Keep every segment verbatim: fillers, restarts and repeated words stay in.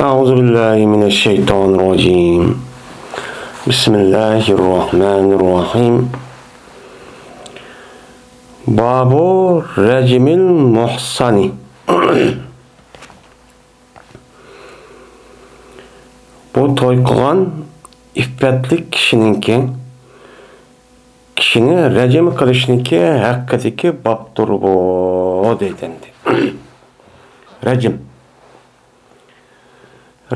أعوذ بالله من الشيطان الرجيم. بسم الله الرحمن الرحيم. باب رجم المحصن. بۇ توي قىلغان ئىپپەتلىك كىشىنىڭكى، كىشىنى رەجىم قىلىشنىڭكى ھەققىدىكى بابتۇر بۇ، دەيدۇ ئەمدى. رەجىم.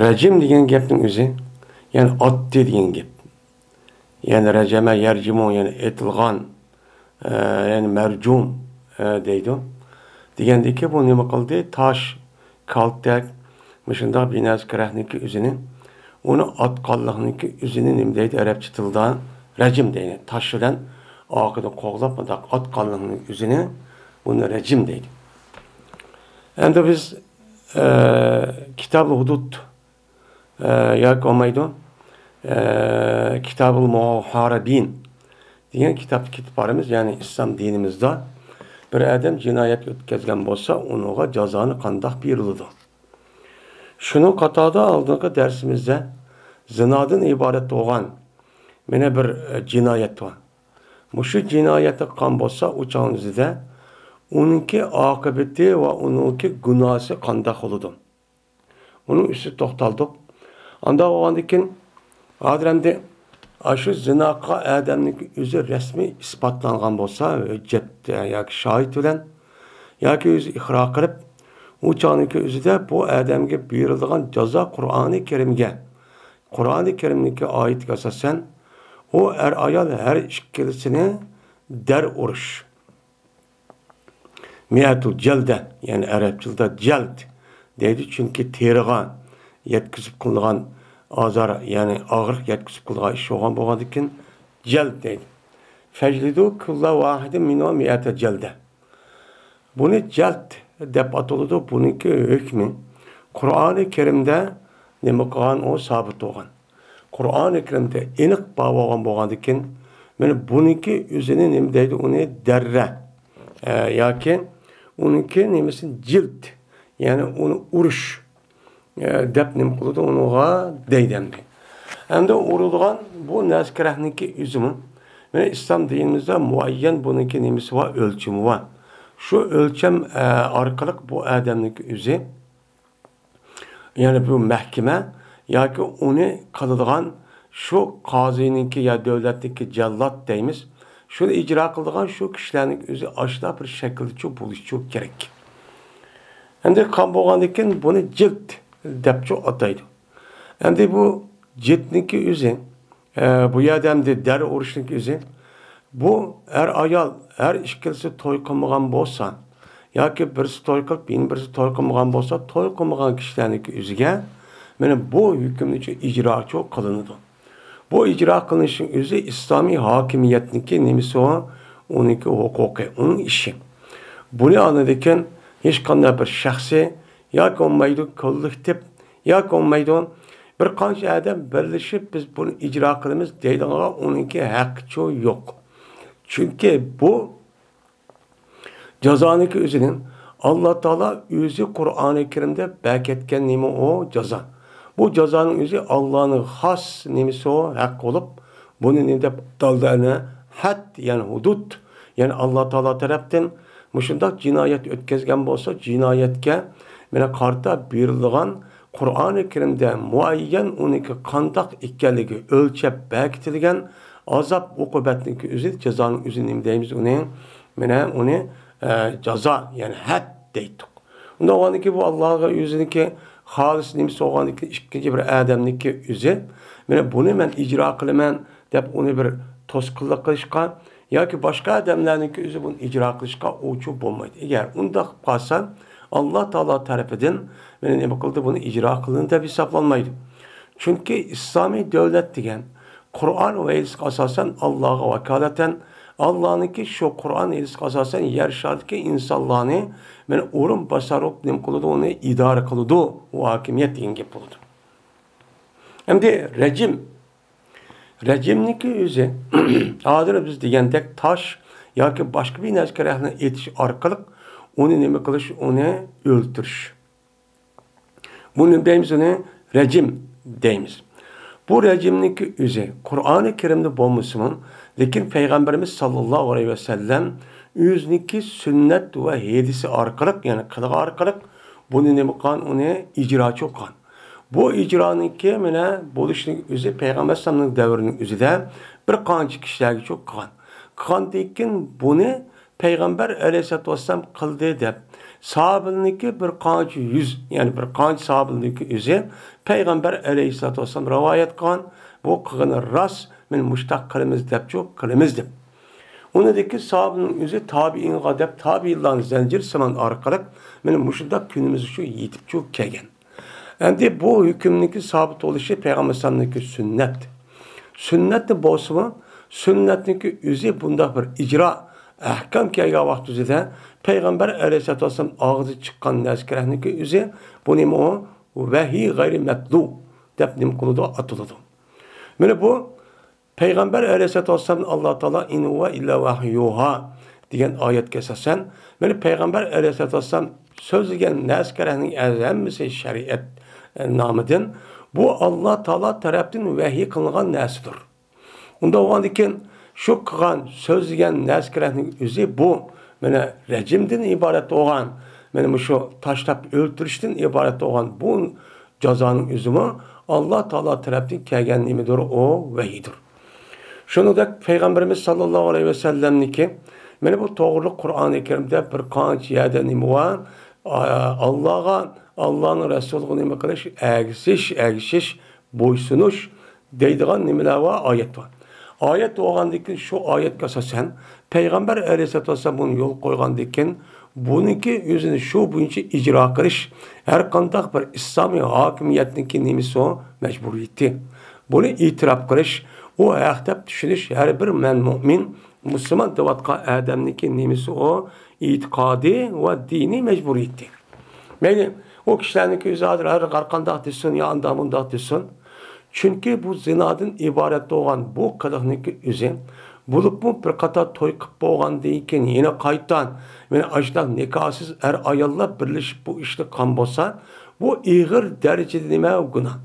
رەجىم دېگەن گەپنىڭ ئۆزى، يەنى ئاتتى دېگەن گەپ. يەنى رەجەمە يەرجىمۇ، يەنى ئېتىلغان، ئە، يەنى مەرجۇم، ئە، دەيدۇ. دېگەندىكى، بۇ نېمە قىلدى؟ تاش، كالتەك، مۇشۇنداق بىر نەرسە كېرەكنىكى ئۆزىنى، ئۇنى ئاتقانلىقنىكى ئۆزىنى نېمە دەيدۇ ئەرەبچە تىلدا؟ رەجىم دەيدۇ. تاش بىلەن ئارقىدىن قوغلاپ مۇنداق ئاتقانلىقنىڭ ئۆزىنى، بۇنى رەجىم دەيدۇ. ئەمدى بىز، ئە، كىتاب ھۇدۇد، ئە، ياكى بولمايدۇ، ئە، كىتابۇل مۇھارىبىن دېگەن كىتابتا كېتىپ بارىمىز. يەنى ئىسلام دىنىمىزدا بىر ئادەم جىنايەت ئۆتكەزگەن بولسا، ئۇنىڭغا جازانى قانداق بېرىلىدۇ؟ شۇنىڭ قاتارىدا ئالدىنقى دەرسىمىزدە زىنادىن ئىبارەت بولغان مانا بىر، ئە، جىنايەت بار. مۇشۇ جىنايەتنى قىلغان بولسا، ئۇ چاغنىڭ ئۆزىدە ئۇنىڭكى ئاقىۋىتى ۋە ئۇنىڭكى گۇناھى قانداق بولىدۇ؟ ئۇنىڭ ئۈستىدە توختالدۇق. ئانداق بولغاندىن كېيىن، ھازىر ئەمدى ئاشۇ زىنا قىلغان ئادەمنىڭ ئۆزى رەسمىي ئىسپاتلانغان بولسا، ھۆججەت ياكى شاھىت بىلەن، ياكى ئۆزى ئىقرار قىلىپ، ئۇ چاغنىڭكى ئۆزىدە بۇ ئادەمگە بېرىلىدىغان جازا قۇرئانى كەرىمگە، قۇرئانى كەرىمنىڭكى ئايىتىگە ئاساسەن، ئۇ ئەر-ئايال ھەر ئىككىلىسىنى دەر ئۇرۇش. مىئەتۇ جەلدە، يەنى ئەرەبچىلىدا جەلد دەيدۇ، چۈنكى تېرىغا يەتكۈزۈپ قىلىنغان ئازار، يەنى ئاغرىق يەتكۈزۈپ قىلىنغان ئىش بولغان بولغاندىكىن جەلد دەيدۇ. فەجلىدۇ كۇللا ۋاھىدىن مىنھۇم مىئەتە جەلدە. بۇنى جەلد دەپ ئاتىلىدۇ، بۇنىڭكى ھۆكمى قۇرئانى كەرىمدە نېمە قىلغان، ئۇ سابىت بولغان. قۇرئانى كەرىمدە ئېنىق بار بولغان بولغاندىكىن، مانا بۇنىڭكى ئۆزىنى نېمە دەيدۇ، ئۇنى دەررە، ئە، ياكى ئۇنىڭكى نېمىسىنى جىلد، يەنى ئۇنى ئۇرۇش، ئە، دەپ نېمە قىلىدۇ، ئۇنىڭغا دەيدۇ ئەمدى. ئەمدى ئۇرىدىغان بۇ نەرسە كېرەكنىڭكى ئۆزىمۇ، مانا ئىسلام دىنىمىزدا مۇئەييەن بۇنىڭكى نېمىسى بار، ئۆلچىمى بار. شۇ ئۆلچەم، ئە، ئارقىلىق بۇ ئادەمنىڭكى ئۆزى يەنى بۇ مەھكىمە ياكى ئۇنى قىلىدىغان شۇ قازىنىڭكى يا دۆلەتنىڭكى جاللات دەيمىز، شۇنى ئىجرا قىلىدىغان شۇ كىشىلەرنىڭ ئۆزى ئاشۇنداق بىر شەكىلدىچۇ بولۇشىچۇ كېرەك. ئەمدى قان بولغاندىن كېيىن بۇنى جىلد دەپچۇ ئاتايدۇ. ئەمدى بۇ جىلدنىڭكى ئۆزى، ئە، بۇ يەردە ئەمدى دەر ئۇرۇشنىڭكى ئۆزى، بۇ ئەر-ئايال ھەر ئىككىلىسى توي قىلمىغان بولسا، ياكى بىرسى توي قىلىپ، يەنە بىرسى توي قىلمىغان بولسا، توي قىلمىغان كىشىلەرنىڭكى ئۆزىگە مانا بۇ ھۆكۈمنىچۇ ئىجراچۇ قىلىنىدۇ. بۇ ئىجرا قىلىنىشنىڭ ئۆزى ئىسلامىي ھاكىمىيەتنىڭكى نېمىسى ئۇ؟ ئۇنىڭكى ھوقۇقى، ئۇنىڭ ئىشى. بۇنى ئاندىن كېيىن ھېچقانداق بىر شەخسىي ياكى بولمايدۇ كوللېكتىپ ياكى بولمايدۇ بىر قانچە ئادەم بىرلىشىپ بىز بۇنى ئىجرا قىلىمىز دەيدىغانغا ئۇنىڭكى ھەققىچۇ يوق. چۈنكى بۇ جازانىڭكى ئۆزىنى ئاللا تائالا ئۆزى قۇرئانى كەرىمدە بەركەتكەن نېمە ئۇ جازا. بۇ جازانىڭ ئۆزى ئاللانىڭ خاس نېمىسى ئۇ ھەق بولۇپ، بۇنى نېمە دەپ ئاتالدى؟ ئەنە ھەد، يەنى ھۇدۇد، يەنى ئاللا تائالا تەرەپتىن مۇشۇنداق جىنايەت ئۆتكەزگەن بولسا، جىنايەتكە مانا قارىتا بېرىلىدىغان قۇرئانى كەرىمدە مۇئەييەن ئۇنىڭكى قانداق ئىكەنلىكى ئۆلچەپ بەركىتىلگەن ئازاب ئوقۇبەتنىڭكى ئۆزى، جازانىڭ ئۆزى نېمە دەيمىز ئۇنى؟ مانا ئۇنى، ئە، جازا، يەنى ھەد دەيتتۇق. ئۇنداق بولغاندىكى بۇ ئاللاغا ئۆزىنىڭكى خالىس نېمىسى بولغاندىكى ئىككىنچى بىر ئادەمنىڭكى ئۆزى، مانا بۇنى مەن ئىجرا قىلىمەن دەپ ئۇنى بىر توسقۇنلۇق قىلىشقا ياكى باشقا ئادەملەرنىڭكى ئۆزى بۇنى ئىجرا قىلىشقا ئۇچۇر بولمايدۇ. ئەگەر ئۇنداق قىلىپ قالسا، ئاللا تائالا تەرىپىدىن مانا نېمە قىلدى، بۇنى ئىجرا قىلدى دەپ ھېسابلانمايدۇ. چۈنكى ئىسلامىي دۆلەت دېگەن قۇرئان ۋە ھەدىسكە ئاساسەن ئاللاغا ۋاكالىتەن، ئاللانىڭكى شۇ قۇرئان ھەدىسكە ئاساسەن يەر شارىدىكى ئىنسانلارنى مانا ئورۇن باسار بولۇپ نېمە قىلىدۇ، ئۇنى ئىدارە قىلىدۇ، ئۇ ھاكىمىيەت دېگەن گەپ بولىدۇ. ئەمدى رەجىم. رەجىمنىڭكى ئۆزى، ھازىر بىز دېگەندەك تاش ياكى باشقا بىر نەرسە كېرەكنى ئېتىش ئارقىلىق ئۇنى نېمە قىلىش، ئۇنى ئۆلتۈرۈش. بۇنى دەيمىز ئۇنى رەجىم دەيمىز. بۇ رەجىمنىڭكى ئۆزى قۇرئانى كەرىمدە بولمىسىمۇ، لېكىن پەيغەمبىرىمىز ساللاللاھۇ ئەلەيھى ۋەسەللەم ئۆزىنىڭكى سۈننەت ۋە ھەدىسى ئارقىلىق، يەنى قىلىقى ئارقىلىق بۇنى نېمە قىلغان، ئۇنى ئىجراچى قىلغان. بۇ ئىجرانىڭكى مانا بولۇشنىڭ ئۆزى پەيغەمبەر ئەلەيھىسسالامنىڭ دەۋرىنىڭ ئۆزىدە بىر قانچە كىشىلەرگىچۇ قىلغان. قىلغاندىن كېيىن بۇنى پەيغەمبەر ئەلەيھىسسالاتۇ ۋەسسالام قىلدى دەپ، ساھابىلىرنىڭكى بىر قانچە يۈز، يەنى بىر قانچە ساھابىلىرنىڭكى ئۆزى پەيغەمبەر ئەلەيھىسسالاتۇ ۋەسسالام رىۋايەت قىلغان، بۇ قىلغىنى راست، مانا مۇشۇنداق قىلىمىز دەپچۇ قىلىمىز دەپ. ئۇنىڭدىن كېيىن ساھابىنىڭ ئۆزى تابىئىنغا دەپ، تابىئىنلارنىڭ زەنجىرسىمان ئارقىلىق مانا مۇشۇنداق كۈنىمىزگىچۇ يېتىپچۇ كەلگەن. ئەمدى بۇ ھۆكۈمنىڭكى سابىت بولۇشى پەيغەمبەر ئەلەيھىسسالامنىڭكى سۈننەت. سۈننەتنى بولسىمۇ، سۈننەتنىڭكى ئۆزى بۇنداق بىر ئىجرا، ئەھكام كەلگەن ۋاقتىدا پەيغەمبەر ئەلەيھىسسالاتۇ ۋەسسالام ئاغزى چىققان نەرسىلەرنىڭكى ئۆزى، بۇنى مۇ ۋەھىي غەيرى مەتلۇ دەپ نېمە قىلىدۇ، ئاتىلىدۇ. مانا بۇ پەيغەمبەر ئەلەيھىسسالاتۇ ۋەسسالام ئاللا تائالا «ئىن ھۇۋە ئىللا ۋەھيۇ يۇھا» دېگەن ئايەتكە ئاساسەن، مانا پەيغەمبەر ئەلەيھىسسالاتۇ ۋەسسالام سۆزلىگەن نەرسە-كەرەنىڭ ھەممىسى شەرىئەت، ئە، نامىدىن، بۇ ئاللا تائالا تەرەپتىن ۋەھىي قىلىنغان نەرسىدۇر. ئۇنداق بولغاندىكىن، شۇ قىلغان، سۆزلىگەن نەرسە-كەرەنىڭ ئۆزى بۇ، مانا رەجىمدىن ئىبارەت بولغان، مانا مۇشۇ تاشلاپ ئۆلتۈرۈشتىن ئىبارەت بولغان بۇ جازانىڭ ئۆزىمۇ ئاللا تائالا تەرەپتىن كەلگەن نېمىدۇر، ئۇ ۋەھىيدۇر. شۇنىڭدەك پەيغەمبىرىمىز ساللاللاھۇ ئەلەيھى ۋەسەللەمنىڭكى مانا بۇ توغرىلىق قۇرئانى كەرىمدە بىر قانچە يەردە نېمە بار؟ ئا-، ئاللاغا، ئاللانىڭ رەسۇلىغا نېمە قىلىش؟ ئەگىشىش، ئەگىشىش، بويسۇنۇش دەيدىغان نېمىلەر بار؟ ئايەت بار. ئايەت بولغاندىن كېيىن شۇ ئايەتكە ئاساسەن پەيغەمبەر ئەلەيھىسسالاتۇ ۋەسسالام بۇنى يولغا قويغاندىن كېيىن، بۇنىڭكى ئۆزىنى شۇ بويىچە ئىجرا قىلىش، ھەر قانداق بىر ئىسلامىي ھاكىمىيەتنىڭكى نېمىسى ئۇ؟ مەجبۇرىيىتى. بۇنى ئېتىراپ قىلىش، ئۇ ھەق دەپ چۈشىنىش ھەر بىر مەن مۇئمىن، مۇسۇلمان دەۋاتقان ئادەمنىڭكى نېمىسى ئۇ؟ ئېتىقادى ۋە دىنىي مەجبۇرىيىتى. مەيلى، ئۇ كىشىلەرنىڭكى ئۆزى ھازىر ھەر، ھەر قانداق دېسۇن يا ئانداق مۇنداق دېسۇن. چۈنكى بۇ زىنادىن ئىبارەت بولغان بۇ قىلىقنىڭكى ئۆزى، بولۇپمۇ بىر قاتار توي قىلىپ بولغاندىن كېيىن يەنە قايتا، مانا ئاشۇنداق نىكاھسىز ئەر-ئاياللار بىرلىشىپ بۇ ئىشنى قىلغان بولسا، بۇ ئېغىر دەرىجىدە نېمە؟ گۇناھ.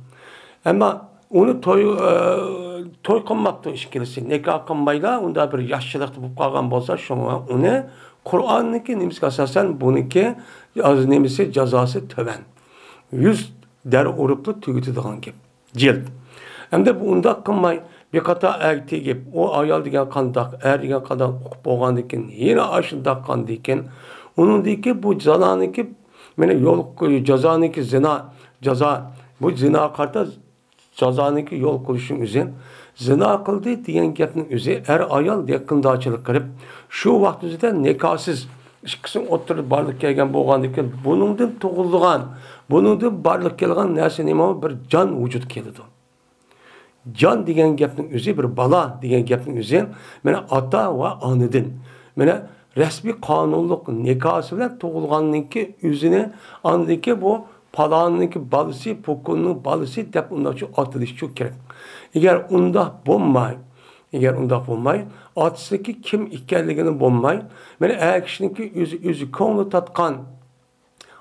ئەمما ئۇنى توي، ئە، توي قىلماپتۇ ئىككىلىسى، نىكاھ قىلمايلا ئۇنداق بىر ياشچىلىقتا بولۇپ قالغان بولسا، شۇڭا ئۇنى قۇرئاننىڭكى نېمىسىگە ئاساسەن بۇنىڭكى نېمىسى، جازاسى تۆۋەن. يۈز دەر ئۇرۇپلا تۈگىتىدىغان گەپ. جىلد. ئەمدى بۇ ئۇنداق قىلماي، بىر قاتار ئەرگە تېگىپ، ئۇ ئايال دېگەن قانداق، ئەر دېگەن قانداق ئۇقۇپ بولغاندىن كېيىن، يەنە ئاشۇنداق قىلغاندىن كېيىن، ئۇنىڭدىن كېيىن بۇ زىنانىڭكى، مانا يول، جازانىڭكى زىنا، جازا، بۇ زىناغا قارىتا جازانىڭكى يول قويۇشنىڭ ئۆزى، زىنا قىلدى دېگەن گەپنىڭ ئۆزى، ئەر-ئايال يېقىنداشچىلىق قىلىپ، شۇ ۋاقىت ئۆزىدە نىكاھسىز ئىككىسىنىڭ ئوتتۇرىدا بارلىققا كەلگەن بولغاندىن كېيىن، بۇنىڭدىن تۇغۇلىدىغان، بۇنىڭدىن بارلىققا كېلىدىغان نەرسە نېمە؟ بىر جان ۋۇجۇدقا كېلىدۇ. جان دېگەن گەپنىڭ ئۆزى، بىر بالا دېگەن گەپنىڭ ئۆزى، مانا ئاتا ۋە ئانىدىن، مانا رەسمىي قانۇنلۇق نىكاھسى بىلەن تۇغۇلغاننىڭكى ئۆزىنى، ئاندىن كېيىن بۇ پالاننىڭكى بالىسى، پوكۇننىڭ بالىسى دەپ ئۇنداقچە ئاتىلىشى كېرەك. ئەگەر ئۇنداق بولماي، ئەگەر ئۇنداق بولماي، ئاتىسىنىڭكى كىم ئىكەنلىكىنى بولماي، مانا ئەر كىشىنىڭكى ئۆزى، ئۆزى كۆڭلى تارتقان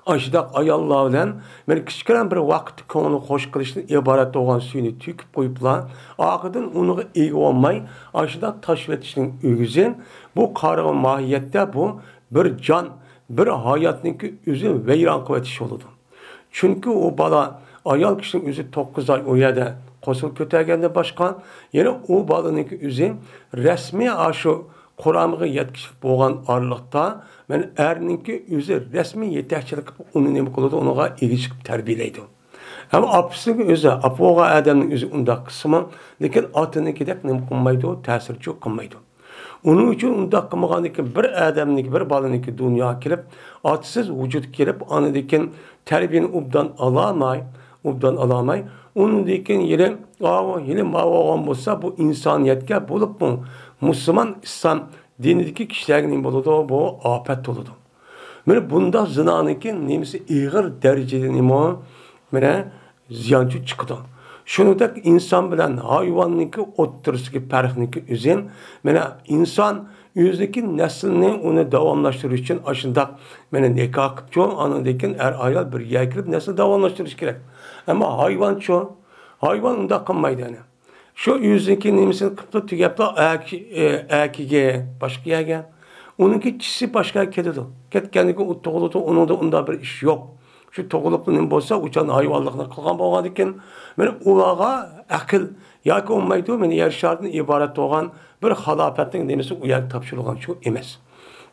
ئاشۇنداق ئاياللار بىلەن مانا كىچىككىنە بىر ۋاقىتتا كۆڭلىنى خوش قىلىشتىن ئىبارەت بولغان سۈيىنى تۆكۈپ قويۇپلا، ئارقىدىن ئۇنىڭغا ئىگە بولماي، ئاشۇنداق تاشلىۋېتىشنىڭ ئۆزى، بۇ قارىغان ماھىيەتتە بۇ بىر جان، بىر ھاياتنىڭكى ئۆزى ۋەيران قىلىۋېتىش بولىدۇ. چۈنكى ئۇ بالا، ئايال كىشىنىڭ ئۆزى توققۇز ئاي ئۇ يەردە قوسۇل كۆتەرگەندىن باشقا، يەنە ئۇ بالىنىڭكى ئۆزى رەسمىي ئاشۇ قۇرامىغا يەتكۈچىلىك بولغان ئارىلىقتا، مەن ئەرنىڭكى ئۆزى رەسمىي يېتەكچىلىك قىلىپ، ئۇنى نېمە قىلىدۇ، ئۇنىڭغا ئېگىز چىقىپ تەربىيەلەيدۇ. ئەمما ئاپىسىنىڭكى ئۆزى، ئاپا بولغان ئادەمنىڭ ئۆزى ئۇنداق قىلسىمۇ، لېكىن ئاتىنىڭكىدەك نېمە قىلمايدۇ، تەسىرچۇ قىلمايدۇ. ئۇنىڭ ئۈچۈن ئۇنداق قىلمىغاندىن كېيىن بىر ئادەمنىڭكى، بىر بالىنىڭكى دۇنياغا كېلىپ، ئاتىسىز ۋۇجۇدقا كېلىپ، ئاندىن كېيىن تەربىيەنى ئوبدان ئالالماي، ئوبدان ئالالماي، ئۇنىڭدىن كېيىن يەنە ئاۋۇ، يەنە ماۋۇ بولغان بولسا، بۇ ئىنسانىيەتكە، بولۇپمۇ مۇسۇلمان ئىسلام دىنىدىكى كىشىلەرگە نېمە بولىدۇ؟ بۇ ئاپەت بولىدۇ. مانا بۇنداق زىنانىڭكى نېمىسى ئېغىر دەرىجىدە نېمە؟ مانا زىيانچۇ چىقىدۇ. شۇنىڭدەك ئىنسان بىلەن ھايۋاننىڭكى ئوتتۇرىسىدىكى پەرقنىڭكى ئۆزى، مانا، ئىنسان ئۆزىنىڭكى نەسلىنى ئۇنى داۋاملاشتۇرۇش ئۈچۈن ئاشۇنداق، مانا، نىكاھ قىلىپچۇ، ئاندىن كېيىن ئەر-ئايال بىر يەرگە كىرىپ نەسلىنى داۋاملاشتۇرۇش كېرەك. ئەمما ھايۋانچۇ؟ ھايۋان ئۇنداق قىلمايدۇ، يەنى. شۇ ئۆزىنىڭكى نېمىسىنى قىپلا تۈگەپلا ئەك-، ئە، ئەكىگە، باشقا يەرگە. ئۇنىڭكى چىشىسى باشقا يەرگە كېتىدۇ. كەتكەندىن كېيىن ئۇ تۇغۇلىدۇ، ئۇنىڭدا ئۇنداق بىر ئىش يوق. شۇ تۇغۇلۇپلا نېمە بولسا، ئۇ چاغدا ھايۋانلىقنى قىلغان بولغاندىكىن، مانا ئۇلارغا ئەقىل ياكى بولمايدۇ، مانا يەر شارىدىن ئىبارەت بولغان بىر خالاپەتنىڭ نېمىسى ئۇ يەرگە تاپشۇرۇلغان شۇ ئەمەس.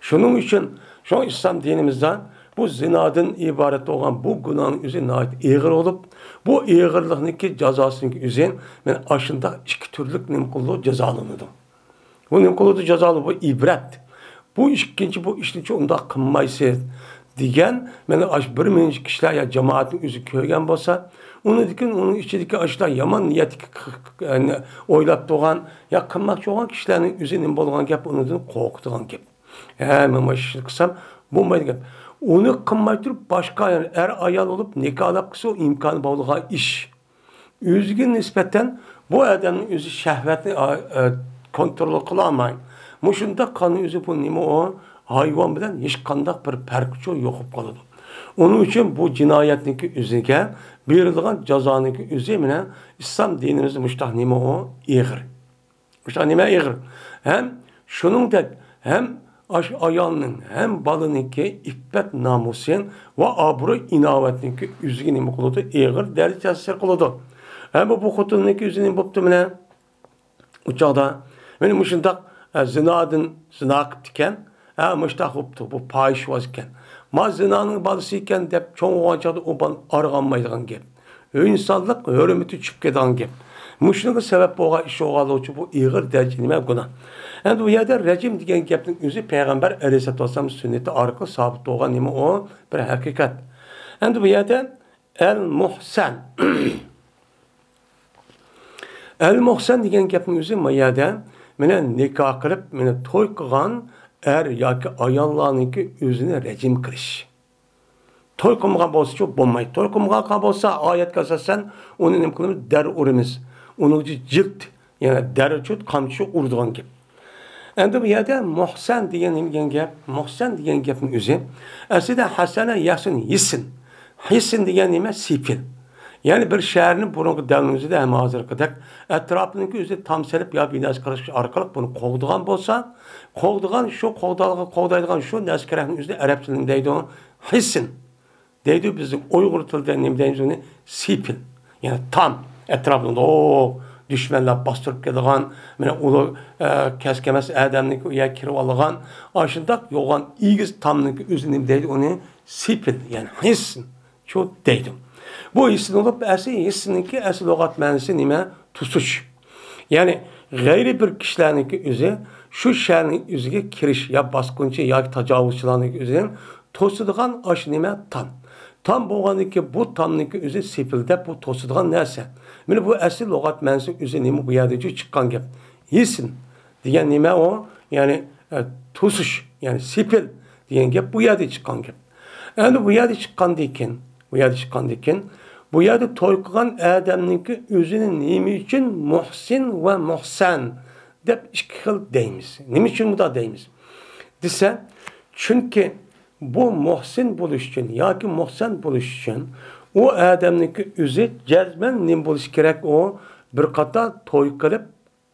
شۇنىڭ ئۈچۈن شۇ ئىسلام دىنىمىزدا بۇ زىنادىن ئىبارەت بولغان بۇ گۇناھنىڭ ئۆزى ناھايىتى ئېغىر بولۇپ، بۇ ئېغىرلىقنىڭكى جازاسىنىڭكى ئۆزى مانا ئاشۇنداق ئىككى تۈرلۈك نېمە قىلىدۇ، جازالىنىدۇ. بۇ نېمە قىلىدۇ، جازالىنىدۇ، بۇ ئىبرەت. بۇ ئىككىنچى، بۇ ئىشنىچۇ ئۇنداق قىلمايسىز دېگەن، مانا ئاشۇ بىر مۇنچە كىشىلەر يا جامائەتنىڭ ئۆزى كۆرگەن بولسا، ئۇنىڭدىن كېيىن ئۇنىڭ ئىچىدىكى ئاشۇنداق يامان نىيەتتىكى ق-، ق-، ئويلاپ تۇرغان يا قىلماقچى بولغان كىشىلەرنىڭ ئۆزى نېمە بولىدىغان گەپ، ئۇنىڭدىن قورقىدىغان گەپ. ھە، مەن مانا شۇنى قىلسام بولمايدىغان گەپ. ئۇنى قىلماي تۇرۇپ، باشقا، يەنى ئەر-ئايال بولۇپ نىكاھلاپ قىلسا، ئۇ ئىمكانى بولىدىغان ئىش. ئۆزىگە نىسبەتەن بۇ ئادەمنىڭ ئۆزى شەھۋەتنى، ئا، ئا، كونترول قىلالماي، مۇشۇنداق قىلغاننىڭ ئۆزى بۇ نېمە ئۇ؟ ھايۋان بىلەن ھېچقانداق بىر پەرقىچۇ يوق بولۇپ قالىدۇ. ئۇنىڭ ئۈچۈن بۇ جىنايەتنىڭكى ئۆزىگە بېرىلىدىغان جازانىڭكى ئۆزى مانا ئىسلام دىنىمىزدا مۇشۇنداق نېمە ئۇ؟ ئېغىر. مۇشۇنداق نېمە ئېغىر؟ ھەم شۇنىڭدەك ھەم ئاشۇ ئايالنىڭ ھەم بالىنىڭكى ئىپپەت-نامۇسى ۋە ئابرۇي-ئىناۋەتنىڭكى ئۆزىگە نېمە قىلىدۇ؟ ئېغىر دەرىجە تەسىر قىلىدۇ. ھەم بۇ، بۇ خوتۇننىڭكى ئۆزى نېمە بوپتۇ مانا؟ ئۇ چاغدا مانا مۇشۇنداق، ئە، زىنادىن، زىنا قىپتىكەن. ھە، مۇشۇنداق بوپتۇ، بۇ پاھىشۋاز ئىكەن. ما زىنانىڭ بالىسى ئىكەن دەپ چوڭ بولغان چاغدا ئۇ بالىنى ئارغا ئالمايدىغان گەپ. ئىنسانلىق ھۆرمىتى چۈشۈپ كېتىدىغان گەپ. مۇشۇنىڭغا سەۋەب بولغان ئىش بولغانلىقى ئۈچۈن بۇ ئېغىر دەرىجە نېمە؟ گۇناھ. ئەمدى بۇ يەردە رەجىم دېگەن گەپنىڭ ئۆزى پەيغەمبەر ئەلەيھىسسالاتۇ ۋەسسالام سۈننىتى ئارقىلىق سابىت بولغان نېمە ئۇ؟ بىر ھەقىقەت. ئەمدى بۇ يەردە ئەل مۇھسەن. ئەل مۇھسەن دېگەن گەپنىڭ ئۆزى ما يەردە مانا نىكاھ قىلىپ، مانا توي قىلغان ئەر ياكى ئاياللارنىڭكى ئۆزىنى رەجىم قىلىش. توي قىلمىغان بولسىچۇ بولمايدۇ. توي قىلمىغان بولسا ئايەتكە ئاساسەن ئۇنى نېمە قىلىمىز؟ دەر ئۇرىمىز. ئۇنىڭ ئۈچۈن جىلد، يەنى دەرچۇت، قامچىسى ئۇرىدىغان گەپ. ئەمدى بۇ يەردە مۇھسەن دېگەن نېمە دېگەن گەپ؟ مۇھسەن دېگەن گەپنىڭ ئۆزى ئەسلىدە ھەسەنە يەھسۇن ھىسن. ھىسن دېگەن نېمە؟ سېپىل. يەنى بىر شەھەرنى بۇرۇنقى دەۋرنىڭ ئۆزىدە ھەم ھازىرقىدەك ئەتراپىنىڭكى ئۆزى تام سېلىپ يا بىنا قىلىش ئارقىلىق بۇنى قوغدىغان بولسا، قوغدىغان شۇ قوغدالغا-، قوغدايدىغان شۇ نەرسە كېرەكنىڭ ئۆزىنى ئەرەبچىدە نېمە دەيدۇ؟ ھىسن دەيدۇ. بىزنىڭ ئۇيغۇر تىلىدا نېمە دەيمىز ئۇنى؟ سېپىل. يەنى تام. ئەتراپىنى دوغ دۈشمەنلەر باستۇرۇپ كېلىدىغان، مانا ئۇلار، ئە، كەسكەمەس ئادەمنىڭكى ئۇ يەرگە كىرىپ ئالىدىغان، ئاشۇنداق يوغان ئېگىز تامنىڭكى ئۆزى نېمە دەيدۇ ئۇنى؟ سېپىل. يەنى ھىسن. شۇ دەيدۇ. بۇ ھىسن بولۇپ، ئەسلى ھىسننىڭكى ئەسلى لۇغەت مەنىسى نېمە؟ توسۇش. يەنى غەيرىي بىر كىشىلەرنىڭكى ئۆزى شۇ شەھەرنىڭ ئۆزىگە كىرىش يا باسقۇنچى ياكى تاجاۋۇزچىلارنىڭكى ئۆزىنى توسىدىغان ئاشۇ نېمە؟ تام. تام بولغاندىن كېيىن بۇ تامنىڭكى ئۆزى سېپىل دەپ بۇ توسىدىغان نەرسە. مانا بۇ ئەسلى لۇغەت مەنىسى ئۆزى نېمە بۇ يەردە چىققان گەپ. ھىسن دېگەن نېمە ئۇ؟ يەنى، ئە، توسۇش، يەنى سېپىل دېگەن گەپ بۇ يەردە چىققان گەپ. ئەمدى بۇ يەردە چىققاندىن كېيىن، بۇ يەردە چىققاندىن كېيىن، بۇ يەردە توي قىلغان ئادەمنىڭكى ئۆزىنى نېمە ئۈچۈن مۇھسىن ۋە مۇھسەن دەپ ئىككى خىل دەيمىز؟ نېمە ئۈچۈن بۇنداق دەيمىز دېسە، چۈنكى بۇ مۇھسىن بولۇش ئۈچۈن ياكى مۇھسەن بولۇش ئۈچۈن ئۇ ئادەمنىڭكى ئۆزى جەزمەن نېمە بولۇشى كېرەك؟ ئۇ بىر قاتار توي قىلىپ،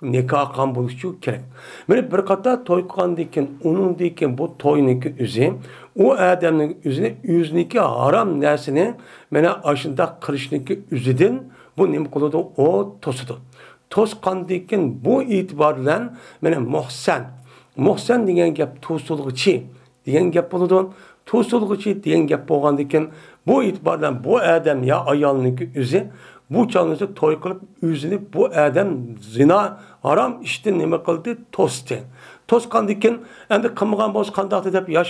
نىكاھ قىلغان بولۇشى كېرەك. مانا بىر قاتار توي قىلغاندىن كېيىن، ئۇنىڭدىن كېيىن بۇ توينىڭكى ئۆزى، ئۇ ئادەمنىڭ ئۆزىنى، ئۆزىنىڭكى ھارام نەرسىنى مانا ئاشۇنداق قىلىشنىڭكى ئۆزىدىن بۇ نېمە قىلىدۇ؟ ئۇ توسىدۇ. توسقاندىن كېيىن بۇ ئېتىبار بىلەن مانا مۇھسەن. مۇھسەن دېگەن گەپ توسۇلغۇچى دېگەن گەپ بولىدۇ. توسۇلغۇچى دېگەن گەپ بولغاندىكىن، بۇ ئېتىبار بىلەن بۇ ئادەم يا ئايالنىڭكى ئۆزى بۇ چاغنىڭ ئۆزىدە توي قىلىپ، ئۆزىنى بۇ ئادەم زىنا، ھارام ئىشتىن نېمە قىلدى؟ توستى. توسقاندىكىن، ئەمدى قىلمىغان بولسا قانداقتى دەپ ياش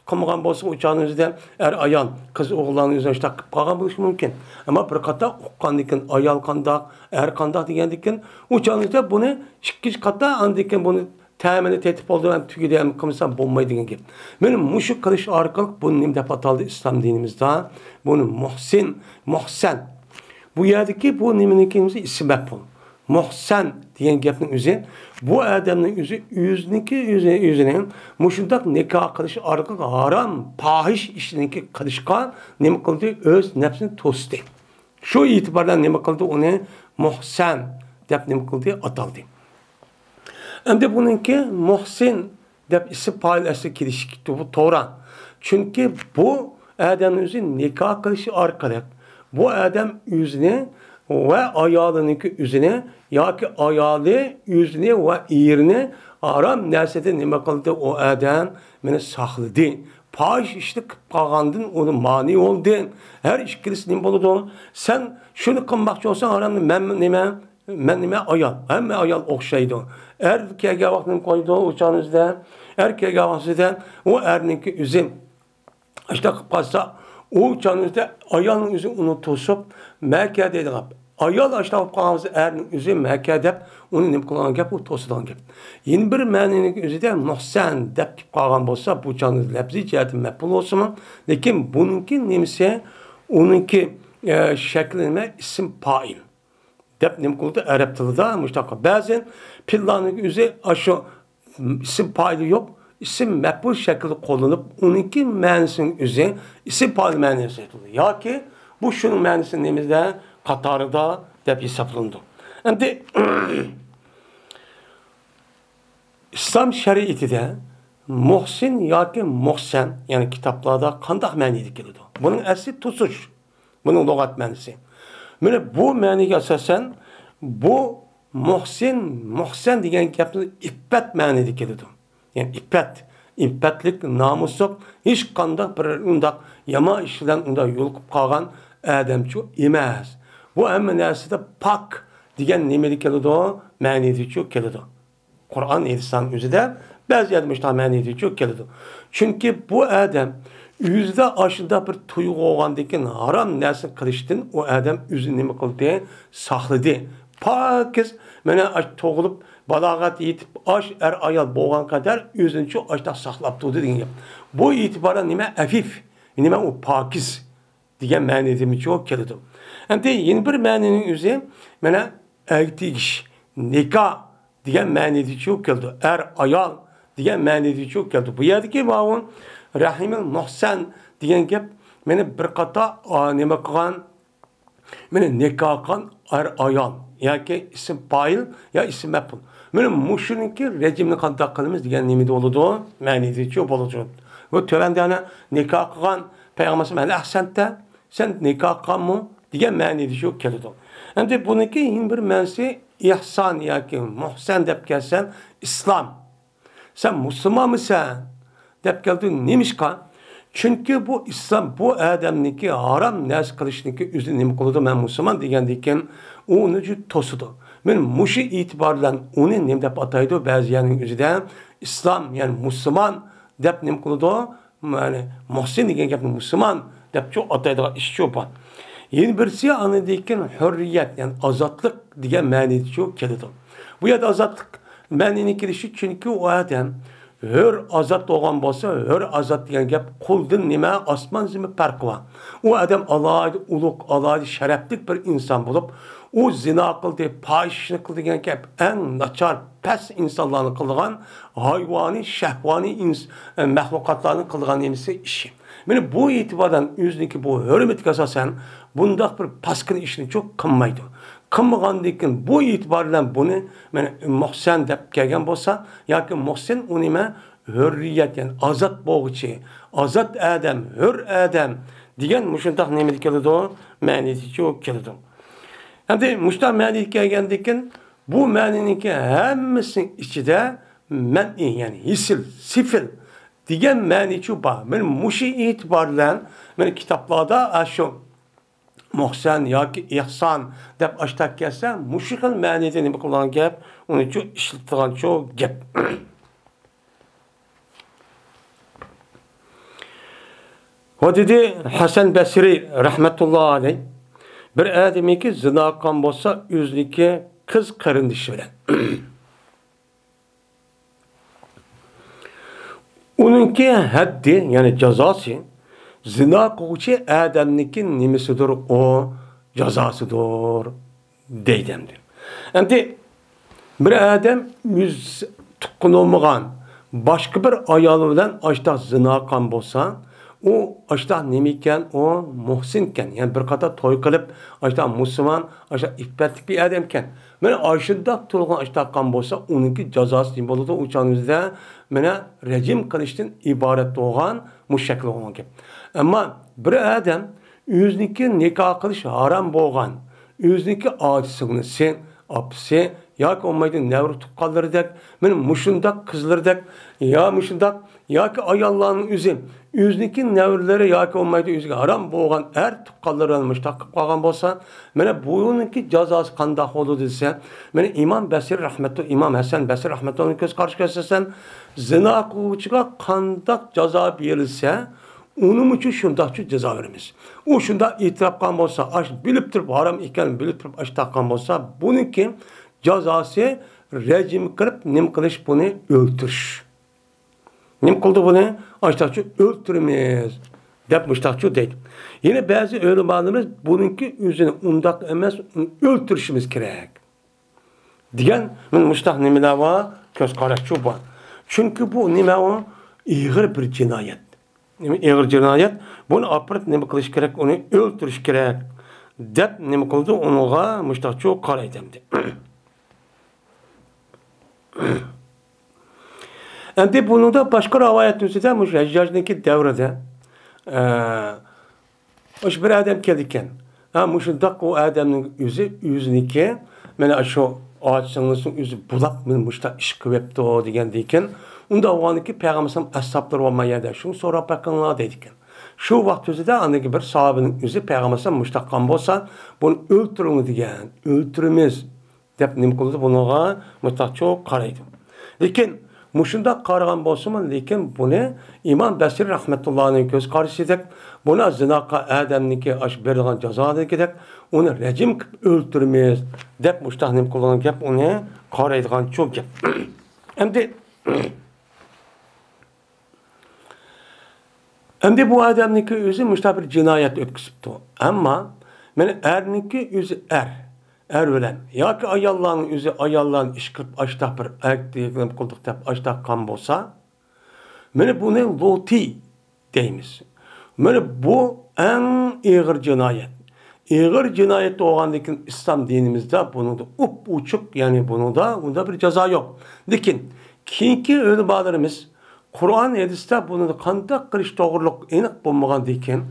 قىلمىغان بولسا، ئۇ چاغنىڭ ئۆزىدە ئەر-ئايال، قىز-ئوغۇللارنىڭ ئۆزىنى شۇنداق قىلىپ قالغان بولۇشى مۇمكىن. ئەمما بىر قاتار ئۇققاندىكىن، ئايال قانداق، ئەر قانداق دېگەندىكىن، ئۇ چاغنىڭ ئۆزىدە بۇنى ئىككىنچى قاتار، ئاندىن كېيىن بۇنى تەمىنى تېتىپ بولدى، ئەمدى تۈگىدى، ئەمدى قىلمىسام بولمايدۇ دېگەن گەپ. مانا مۇشۇ قىلىش ئارقىلىق بۇنى نېمە دەپ ئاتالدى ئىسلام دىنىمىزدا؟ بۇنى مۇھسىن، مۇھسەن. بۇ يەردىكى بۇ نېمىنىڭكى نېمىسى؟ ئىسمى مەپئۇل. مۇھسەن دېگەن گەپنىڭ ئۆزى، بۇ ئادەمنىڭ ئۆزى ئۆزىنىڭكى ئۆزى، ئۆزىنى مۇشۇنداق نىكاھ قىلىش ئارقىلىق ھارام، پاھىش ئىشنىڭكى قىلىشقا نېمە قىلدى؟ ئۆز نەپسىنى توستى. شۇ ئېتىبار بىلەن نېمە قىلدى؟ ئۇنى مۇھسەن دەپ نېمە قىلدى؟ ئاتالدى. ئەمدى بۇنىڭكى مۇھسىن دەپ ئىسىم پائىل ئەسلى كېلىشى بۇ توغرا. چۈنكى بۇ ئادەمنىڭ ئۆزى نىكاھ قىلىشى ئارقىلىق بۇ ئادەم ئۆزىنى ۋە ئايالىنىڭكى ئۆزىنى ياكى ئايالى ئۆزىنى ۋە ئېرىنى ھارام نەرسىدىن نېمە قىلدى؟ ئۇ ئادەم مېنى ساقلىدى. پاھىش ئىشنى قىلىپ قالغاندىن ئۇنى مانى بولدى. ھەر ئىككىلىسى نېمە بولىدۇ؟ سەن شۇنى قىلماقچى بولساڭ، ھارامنى مەنمۇ نېمە؟ مەن نېمە ئايال؟ ھەممە ئايال ئوخشايدۇ. ئەر كەلگەن ۋاقتىنى قويىدۇ ئۇ چاغنىڭ ئۆزىدە. ئەر كەلگەن ۋاقتىدا ئۇ ئەرنىڭكى ئۆزى ئاشۇنداق قىلىپ قالسا، ئۇ چاغنىڭ ئۆزىدە ئايالنىڭ ئۆزى ئۇنى توسۇپ، مەكە دەيدىغان. ئايال ئاشۇنداق بولۇپ قالغان بولسا، ئەرنىڭ ئۆزى مەكە دەپ ئۇنى نېمە قىلىدىغان گەپ، ئۇ توسىدىغان گەپ. يەنە بىر مەنىنىڭ ئۆزىدە مۇھسەن دەپ كېلىپ قالغان بولسا، بۇ چاغنىڭ لەپزىي جەھەتتىن مەپئۇل بولسىمۇ، لېكىن بۇنىڭكى نېمىسى، ئۇنىڭكى، ئە، شەكلى نېمە؟ ئىسىم پائىل دەپ نېمە قىلىدۇ؟ ئەرەب تىلىدا مۇشۇنداق. بەزى پىللانىڭ ئۆزى ئاشۇ ئىسىم پائىلى يوق، ئىسىم مەپئۇل شەكلىدە قوللىنىپ، ئۇنىڭكى مەنىسىنىڭ ئۆزى ئىسىم پائىل مەنىسى ئېيتىلىدۇ. ياكى بۇ شۇنىڭ مەنىسى نېمىدە قاتارىدا دەپ ھېسابلىنىدۇ. ئەمدى ئىسلام شەرىئىتىدە مۇھسىن ياكى مۇھسەن، يەنى كىتابلاردا قانداق مەنىدە كېلىدۇ؟ بۇنىڭ ئەسلى توسۇش. بۇنىڭ لۇغەت مەنىسى. مانا بۇ مەنىگە ئاساسەن، بۇ مۇھسىن، مۇھسەن دېگەن گەپنىڭ ئىپپەت مەنىدە كېلىدۇ. يەنى ئىپپەت، ئىپپەتلىك، نامۇسلۇق، ھېچقانداق بىر ئۇنداق يامان ئىش بىلەن ئۇنداق يولۇقۇپ قالغان ئادەمچۇ ئەمەس. بۇ ھەممە نەرسىدە پاك دېگەن نېمىدە كېلىدۇ؟ مەنىدىچۇ كېلىدۇ. قۇرئان ھەدىسلەرنىڭ ئۆزىدە بەزى يەردە مۇشۇنداق مەنىدىچۇ كېلىدۇ. چۈنكى بۇ ئادەم ئۆزىدە ئاشۇنداق بىر تۇيغۇ بولغاندىن كېيىن ھارام نەرسىنى قىلىشتىن ئۇ ئادەم ئۆزىنى نېمە قىلدى؟ ساقلىدى. پاكىز، مانا ئاش-، تۇغۇلۇپ، بالاغەت يېتىپ، ئاش ئەر-ئايال بولغان قەدەر ئۆزىنىچۇ ئاشۇنداق ساقلاپ تۇردى دېگەن گەپ. بۇ ئېتىبارەن نېمە؟ ئەفىف. نېمە ئۇ؟ پاكىز. دېگەن مەنىدىمۇچۇ كېلىدۇ. ئەمدى يەنە بىر مەنىنىڭ ئۆزى، مانا، ئەگىشىش، نىكاھ دېگەن مەنىدىچۇ كېلىدۇ. ئەر، ئايال دېگەن مەنىدىچۇ كېلىدۇ. بۇ يەردىكى ماۋۇ رەھىمىل مۇھسەن دېگەن گەپ، مانا بىر قاتار، ئا، نېمە قىلغان، مانا نىكاھ قىلغان ئەر، ئايال ياكى ئىسىم پائىل يا ئىسىم مەپئۇل. مانا مۇشۇنىڭكى رەجىمنى قانداق قىلىمىز دېگەن نېمىدە بولىدۇ؟ مەنىدىچۇ بولىدۇ. بۇ تۆۋەندە ئەنە نىكاھ قىلغان پەيغەمبەر ھەل ئەھسەنتە، سەن نىكاھ قىلغانمۇ دېگەن مەنىدىچۇ كېلىدۇ. ئەمدى بۇنىڭكى يەنە بىر مەنىسى ئىھسان ياكى مۇھسەن دەپ كەلسەن، ئىسلام. سەن مۇسۇلمانمىسەن دەپ كەلدى. نېمىشقا؟ چۈنكى بۇ ئىسلام بۇ ئادەمنىڭكى ھارام نەرسە قىلىشنىڭكى ئۆزىنى نېمە قىلىدۇ؟ مەن مۇسۇلمان دېگەندىن كېيىن ئۇنى جۈت توسىدۇ. مانا مۇشۇ ئېتىبار بىلەن ئۇنى نېمە دەپ ئاتايدۇ؟ بەزى يەرنىڭ ئۆزىدە ئىسلام، يەنى مۇسۇلمان دەپ نېمە قىلىدۇ؟ يەنى مۇھسىن دېگەن گەپنى مۇسۇلمان دەپچۇ ئاتايدىغان ئىشچۇ بار. يەنە بىرسى ئاندىن كېيىن ھۆررىيەت، يەنى ئازادلىق دېگەن مەنىدىچۇ كېلىدۇ. بۇ يەردە ئازادلىق مەنىنى كېلىشى، چۈنكى ئۇ ئادەم ھۆر ئازاد بولغان بولسا، ھۆر ئازاد دېگەن گەپ قۇلدىن نېمە، ئاسمان زېمىن پەرقى بار. ئۇ ئادەم ئالاھىدە ئۇلۇغ، ئالاھىدە شەرەپلىك بىر ئىنسان بولۇپ، ئۇ زىنا قىلدى، پاھىشىنى قىلدى دېگەن گەپ ئەڭ ناچار، پەس ئىنسانلارنىڭ قىلىدىغان، ھايۋانىي، شەھۋانىي ئىنس-، مەخلۇقاتلارنىڭ قىلىدىغان نېمىسى، ئىشى. مانا بۇ ئېتىباردىن ئۆزىنىڭكى بۇ ھۆرمىتىگە ئاساسەن بۇنداق بىر پاسكىنا ئىشنىچۇ قىلمايدۇ. قىلمىغاندىن كېيىن بۇ ئېتىبار بىلەن بۇنى مانا مۇھسەن دەپ كەلگەن بولسا ياكى مۇھسىن ئۇ نېمە؟ ھۆررىيەت، يەنى ئازاد بولغۇچى، ئازاد ئادەم، ھۆر ئادەم دېگەن مۇشۇنداق نېمىدە كېلىدۇ؟ مەنىدىچۇ كېلىدۇ. ئەمدى مۇشۇنداق مەنىدە كەلگەندىن كېيىن بۇ مەنىنىڭكى ھەممىسىنىڭ ئىچىدە مەنئى، يەنى ھېسىل، سىفىل دېگەن مەنىچۇ بار. مانا مۇشۇ ئېتىبار بىلەن مانا كىتابلاردا ئاشۇ مۇھسەن ياكى ئېھسان دەپ ئاشتاق كەلسە، مۇشۇ خىل مەنىدە نېمە قىلىدىغان گەپ، ئۇنىچۇ ئىشلىتىدىغانچۇ گەپ. ۋە دېدى ھەسەن بەسرى رەھمەتۇللا ئەلەيھ، بىر ئادەمكى زىنا قىلغان بولسا ئۆزىنىڭكى قىز قېرىندىشى بىلەن. ئۇنىڭكى ھەددى، يەنى جازاسى، زىنا قىلغۇچى ئادەمنىڭكى نېمىسىدۇر ئۇ، جازاسىدۇر، دەيدۇ ئەمدى. ئەمدى بىر ئادەم ئۆز تۇغقىنى بولمىغان باشقا بىر ئايال بىلەن ئاشتاق زىنا قىلغان بولسا، ئۇ ئاشتاق نېمە ئىكەن؟ ئۇ مۇھسىن ئىكەن. يەنى بىر قاتار توي قىلىپ، ئاشتاق مۇسۇلمان، ئاشتاق ئىپپەتلىك بىر ئادەم ئىكەن. مانا ئاشۇنداق تۇرغان ئاشتاق قىلغان بولسا، ئۇنىڭكى جازاسى نېمە بولىدۇ؟ ئۇ چاغنىڭ ئۆزىدە مانا رەجىم قىلىشتىن ئىبارەت بولغان مۇشۇ شەكىل بولغان گەپ. ئەمما بىر ئادەم ئۆزىنىڭكى نىكاھ قىلىش ھارام بولغان، ئۆزىنىڭكى ئاچا سىڭلىسى، ئاپىسى ياكى بولمايدۇ نەۋرە تۇغقانلىرىدەك، مانا مۇشۇنداق قىزلىرىدەك يا مۇشۇنداق ياكى ئاياللارنىڭ ئۆزى، ئۆزىنىڭكى نەۋرىلىرى ياكى بولمايدۇ ئۆزىگە ھارام بولغان ئەر تۇغقانلىرى بىلەن مۇشۇنداق قىلىپ قالغان بولسا، مانا بۇنىڭكى جازاسى قانداق بولىدۇ دېسە، مانا ئىمام بەسرى رەھمەتۇ، ئىمام ھەسەن بەسرى رەھمەتۇللاھنىڭ كۆز قارىشىغا ئاساسەن، زىنا قىلغۇچىغا قانداق جازا بېرىلسە، ئۇنىمۇچۇ شۇنداقچۇ جازا بېرىمىز. ئۇ شۇنداق ئېتىراپ قىلغان بولسا، ئاش بىلىپ تۇرۇپ ھارام ئىكەنلىكىنى بىلىپ تۇرۇپ ئاش تارتقان بولسا، بۇنىڭكى جازاسى رەجىم قىلىپ نېمە قىلىش، بۇنى ئۆلتۈرۈش. نېمە قىلدى بۇنى؟ ئاشتاقچۇ ئۆلتۈرىمىز دەپ مۇشتاقچۇ دەيدۇ. يەنە بەزى ئۆلىمالىرىمىز بۇنىڭكى ئۆزىنى ئۇنداق ئەمەس، ئۇنى ئۆلتۈرۈشىمىز كېرەك دېگەن مانا مۇشتاق نېمىلەر بار، كۆز قاراشچۇ بار. چۈنكى بۇ نېمە ئۇ؟ ئېغىر بىر جىنايەت. نېمە ئېغىر جىنايەت؟ بۇنى ئاپىرىپ نېمە قىلىش كېرەك؟ ئۇنى ئۆلتۈرۈش كېرەك دەپ نېمە قىلدى؟ ئۇنىڭغا مۇشتاقچۇ قارايدۇ ئەمدى. ئەمدى بۇنىڭدا باشقا رىۋايەت ئۈستىدە مۇشۇ ھەججاجنىڭكى دەۋرىدە، ئە، مۇشۇ بىر ئادەم كېلىدىكەن. ھە، مۇشۇنداق ئۇ ئادەمنىڭ ئۆزى، ئۆزىنىڭكى، مانا شۇ ئاچا سىڭلىسىنىڭ ئۆزى بۇلاپ، مانا مۇشۇنداق ئىش قىلىۋەپتۇ دېگەندىكىن، ئۇنداق بولغاندىكىن پەيغەمبەر ئەسھابلىرى بولماي يەردە شۇنى سوراپ بېقىڭلار دەيدىكەن. شۇ ۋاقىت ئۆزىدە ئاندىكى بىر ساھابىنىڭ ئۆزى پەيغەمبەر مۇشۇنداق قىلغان بولسا، بۇنى ئۆلتۈرۈڭ دېگەن. ئۆلتۈرىمىز. دەپ نېمە قىلىدۇ؟ بۇنىڭغا مۇشتاقچۇ قارايدۇ. لېكىن مۇشۇنداق قارىغان بولسىمۇ، لېكىن بۇنى ئىمام بەسرى رەھمەتۇللاھنىڭ كۆز قارىشىدەك، بۇنى زىنا قىلغان ئادەمنىڭكى ئاشۇ بېرىلغان جازانىڭكىدەك، ئۇنى رەجىم قىلىپ ئۆلتۈرىمىز دەپ مۇشتاق نېمە قىلىدىغان گەپ، ئۇنى قارايدىغانچۇ گەپ. ئەمدى ئەمدى بۇ ئادەمنىڭكى ئۆزى مۇشۇنداق بىر جىنايەت ئۆتكۈزۈپتۇ. ئەمما مانا ئەرنىڭكى ئۆزى ئەر، ئەر بىلەن ياكى ئاياللارنىڭ ئۆزى ئاياللارنى ئىش قىلىپ ئاشتاق بىر ئەركەك قىلدۇق دەپ ئاشتاق قىلغان بولسا، مانا بۇنى لۇتى دەيمىز. مانا بۇ ئەڭ ئېغىر جىنايەت. ئېغىر جىنايەت بولغاندىن كېيىن ئىسلام دىنىمىزدا بۇنىڭدا ئوپئوچۇق، يەنى بۇنىڭدا ئۇنداق بىر جازا يوق. لېكىن كېيىنكى ئۆلىمالىرىمىز قۇرئان ھەدىستە بۇنى قانداق قىلىش توغرىلىق ئېنىق بولمىغاندىكىن،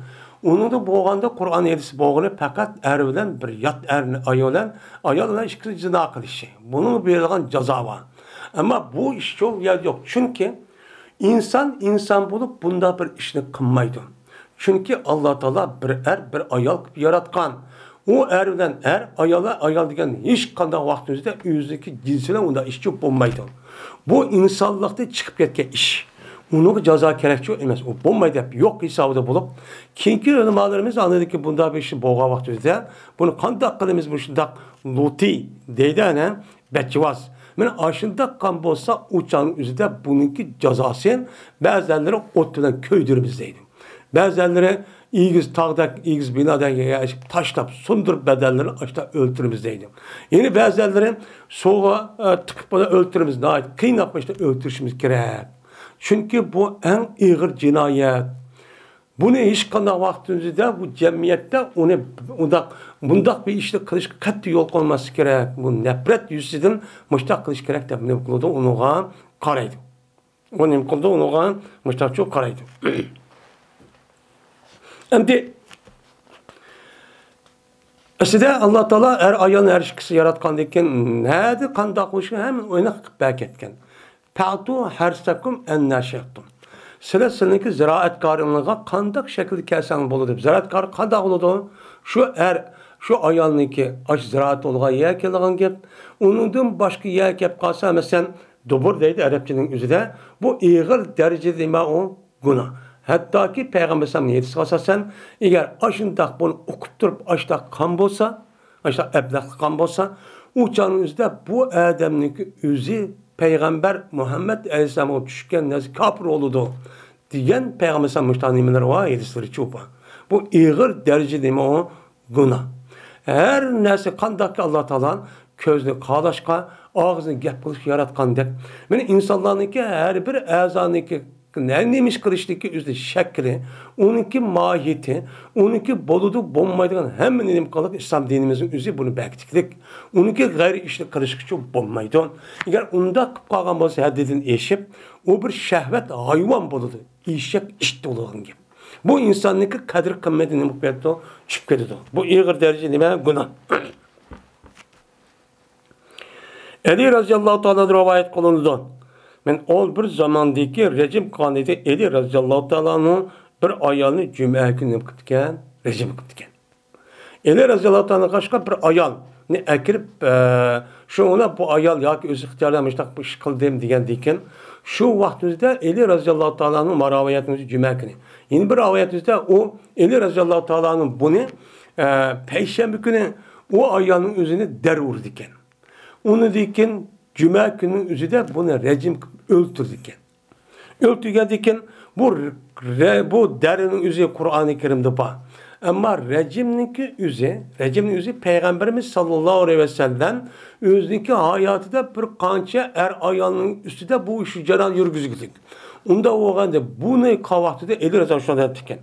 ئۇنىڭدا بولغاندا قۇرئان ھەدىس بولغىنى پەقەت ئەر بىلەن بىر يات ئەر، ئايال بىلەن، ئايال بىلەن ئىككىسى زىنا قىلىشى. بۇنىڭغا بېرىلغان جازا بار. ئەمما بۇ ئىش شۇ يەردە يوق. چۈنكى ئىنسان ئىنسان بولۇپ بۇنداق بىر ئىشنى قىلمايدۇ. چۈنكى ئاللا تائالا بىر ئەر، بىر ئايال قىلىپ ياراتقان. ئۇ ئەر بىلەن ئەر، ئايال بىلەن ئايال دېگەن ھېچقانداق ۋاقىتىمىزدا ئۆزىنىڭكى جىنسى بىلەن ئۇنداق ئىش بولمايدۇ. بۇ ئىنسانلىقتىن چىقىپ كەتكەن ئىش. ئۇنىڭغا جازا كېرەكچۇ ئەمەس، ئۇ بولمايدۇ دەپ يوق ھېسابىدا بولۇپ، كېيىنكى ئۆلىمالىرىمىز ئاندىكى بۇنداق بىر ئىش بولغان ۋاقتىمىزدا بۇنى قانداق قىلىمىز؟ مۇشۇنداق لۇتى دەيدۇ ئەنە، بەچچىۋاز. مانا ئاشۇنداق قىلغان بولسا، ئۇ چاغنىڭ ئۆزىدە بۇنىڭكى جازاسى بەزىلەرنى ئوت بىلەن كۆيدۈرىمىز دەيدۇ. بەزىلەرنى ئېگىز تاغدەك، ئېگىز بىنادەك يەرگە تاشلاپ، سۇندۇرۇپ بەدەنلىرىنى ئاشتا ئۆلتۈرىمىز دەيدۇ. يەنە بەزىلەرنى سۇغا، ئە، تىقىپ ئۆلتۈرىمىز، ناھايىتى قىيناپ ئاشتا ئۆلتۈرۈشىمىز كېرەك. چۈنكى بۇ ئەڭ ئېغىر جىنايەت. بۇنى ھېچقانداق ۋاقتىمىزدا بۇ جەمئىيەتتە ئۇنى ئۇنداق، بۇنداق بىر ئىشنى قىلىشقا قەتئىي يول قويماسلىق كېرەك. بۇ نەپرەت يۈزىسىدىن مۇشۇنداق قىلىش كېرەك دەپ نېمە قىلىدۇ؟ ئۇنىڭغا قارايدۇ. ئۇ نېمە قىلىدۇ؟ ئۇنىڭغا مۇشتاقچۇ قارايدۇ. ئەمدى ئەسلىدە ئاللا تائالا ئەر ئايالنى ھەر ئىككىسى ياراتقاندىن كېيىن نەدە قانداق بولۇشىنى ھەممىنى ئېنىق قىلىپ بەرگەن. فَأْتُوا حَرْثَكُمْ أَنَّىٰ شِئْتُمْ. سىلەر سىلىنىڭكى زىرائەتكارىڭلارغا قانداق شەكىلدە كەلسەڭلار بولىدۇ دەپ. زىرائەتكار قانداق بولىدۇ؟ شۇ ئەر، شۇ ئايالنىڭكى ئاشۇ زىرائەت بولغان يەر كېلىدىغان گەپ. ئۇنىڭدىن باشقا يەر كەپ قالسا، مەسىلەن، دۇبۇر دەيدۇ ئەرەبچىنىڭ ئۆزىدە. بۇ ئېغىر دەرىجىدە نېمە ئۇ؟ گۇناھ. ھەتتاكى پەيغەمبەر ئەلەيھىسسالامنىڭ ھەدىسىگە ئاساسەن، ئەگەر ئاشۇنداق بۇنى ئوقۇپ تۇرۇپ ئاشۇنداق قىلغان بولسا، ئاشۇنداق ئەبلەخ قىلغان بولسا، ئۇ چاغنىڭ ئۆزىدە بۇ ئادەمنىڭكى ئۆزى پەيغەمبەر مۇھەممەد ئەلەيھىسسالامغا چۈشكەن نەرسە كاپىر بولىدۇ دېگەن پەيغەمبەر ئەلەيھىسسالام مۇشۇنداق نېمىلىرى بار، ھەدىسلىرى چوپان. بۇ ئېغىر دەرىجىدە نېمە ئۇ؟ گۇناھ. ھەر نەرسە قانداقكى ئاللا تائالا كۆزنى قاراشقا، ئاغزىنى گەپ قىلىشقا ياراتقاندەك، مانا ئىنسانلارنىڭكى ھەر بىر ئەزانىڭكى نە نېمە ئىش قىلىشتىكى ئۆزى شەكلى، ئۇنىڭكى ماھىيىتى، ئۇنىڭكى بولىدۇ، بولمايدىغان ھەممە نېمە قىلىدۇ. ئىسلام دىنىمىزنىڭ ئۆزى بۇنى بەك تىكلىك. ئۇنىڭكى غەيرىي ئىشنى قىلىشقىچە بولمايدۇ. ئەگەر ئۇنداق قىلىپ قالغان بولسا، ھەددىدىن ئېشىپ، ئۇ بىر شەھۋەت ھايۋان بولىدۇ. ئېشەك ئىت بولىدىغان گەپ. بۇ ئىنساننىڭكى قەدىر قىممىتى نېمە بولۇپ كېتىدۇ؟ چۈشۈپ كېتىدۇ. بۇ ئېغىر دەرىجە نېمە؟ گۇناھ. ئەلى رەزىياللاھۇ تائالا رىۋايەت قىلىنىدۇ. مەن ئول بىر زاماندىكى رەجىم قىلغان ئىدى. ئەلى رەزىياللاھۇ تائالانىڭ بىر ئايالنى جۈمە كۈنى نېمە قىپتىكەن؟ رەجىم قىپتىكەن. ئەلى رەزىياللاھۇ تائالا قاشقا بىر ئايالنى ئەكىرىپ، ئە، شۇ ئۇلار بۇ ئايال ياكى ئۆزى ئىختىيارىدا مۇشۇنداق بىر ئىش قىلدىم دېگەندىكىن، شۇ ۋاقتىمىزدا ئەلى رەزىياللاھۇ تائالانىڭ ماراۋايەتىمىزدە جۈمە كۈنى. يەنە بىر رىۋايەتىمىزدە ئۇ ئەلى رەزىياللاھۇ تائالانىڭ بۇنى، ئە، پەيشەنبە كۈنى ئۇ ئايالنىڭ ئۆزىنى دەر ئۇرىدىكەن. ئۇنىڭدىن كېيىن جۈمە كۈنىنىڭ ئۆزىدە بۇنى رەجىم قىلىپ ئۆلتۈرىدىكەن. ئۆلتۈرگەندىن كېيىن بۇ رە-، بۇ دەرنىڭ ئۆزى قۇرئانى كەرىمدە بار. ئەمما رەجىمنىڭكى ئۆزى، رەجىمنىڭ ئۆزى پەيغەمبىرىمىز ساللاللاھۇ ئەلەيھى ۋەسەللەم ئۆزىنىڭكى ھاياتىدا بىر قانچە ئەر ئايالنىڭ ئۈستىدە بۇ ئىش جەريان يۈرگۈزگۈدەك. ئۇنداق بولغاندا بۇنى قىلغان ۋاقتىدا ئەلى رەزىياللاھۇ ئەنھۇ دەپتىكەن.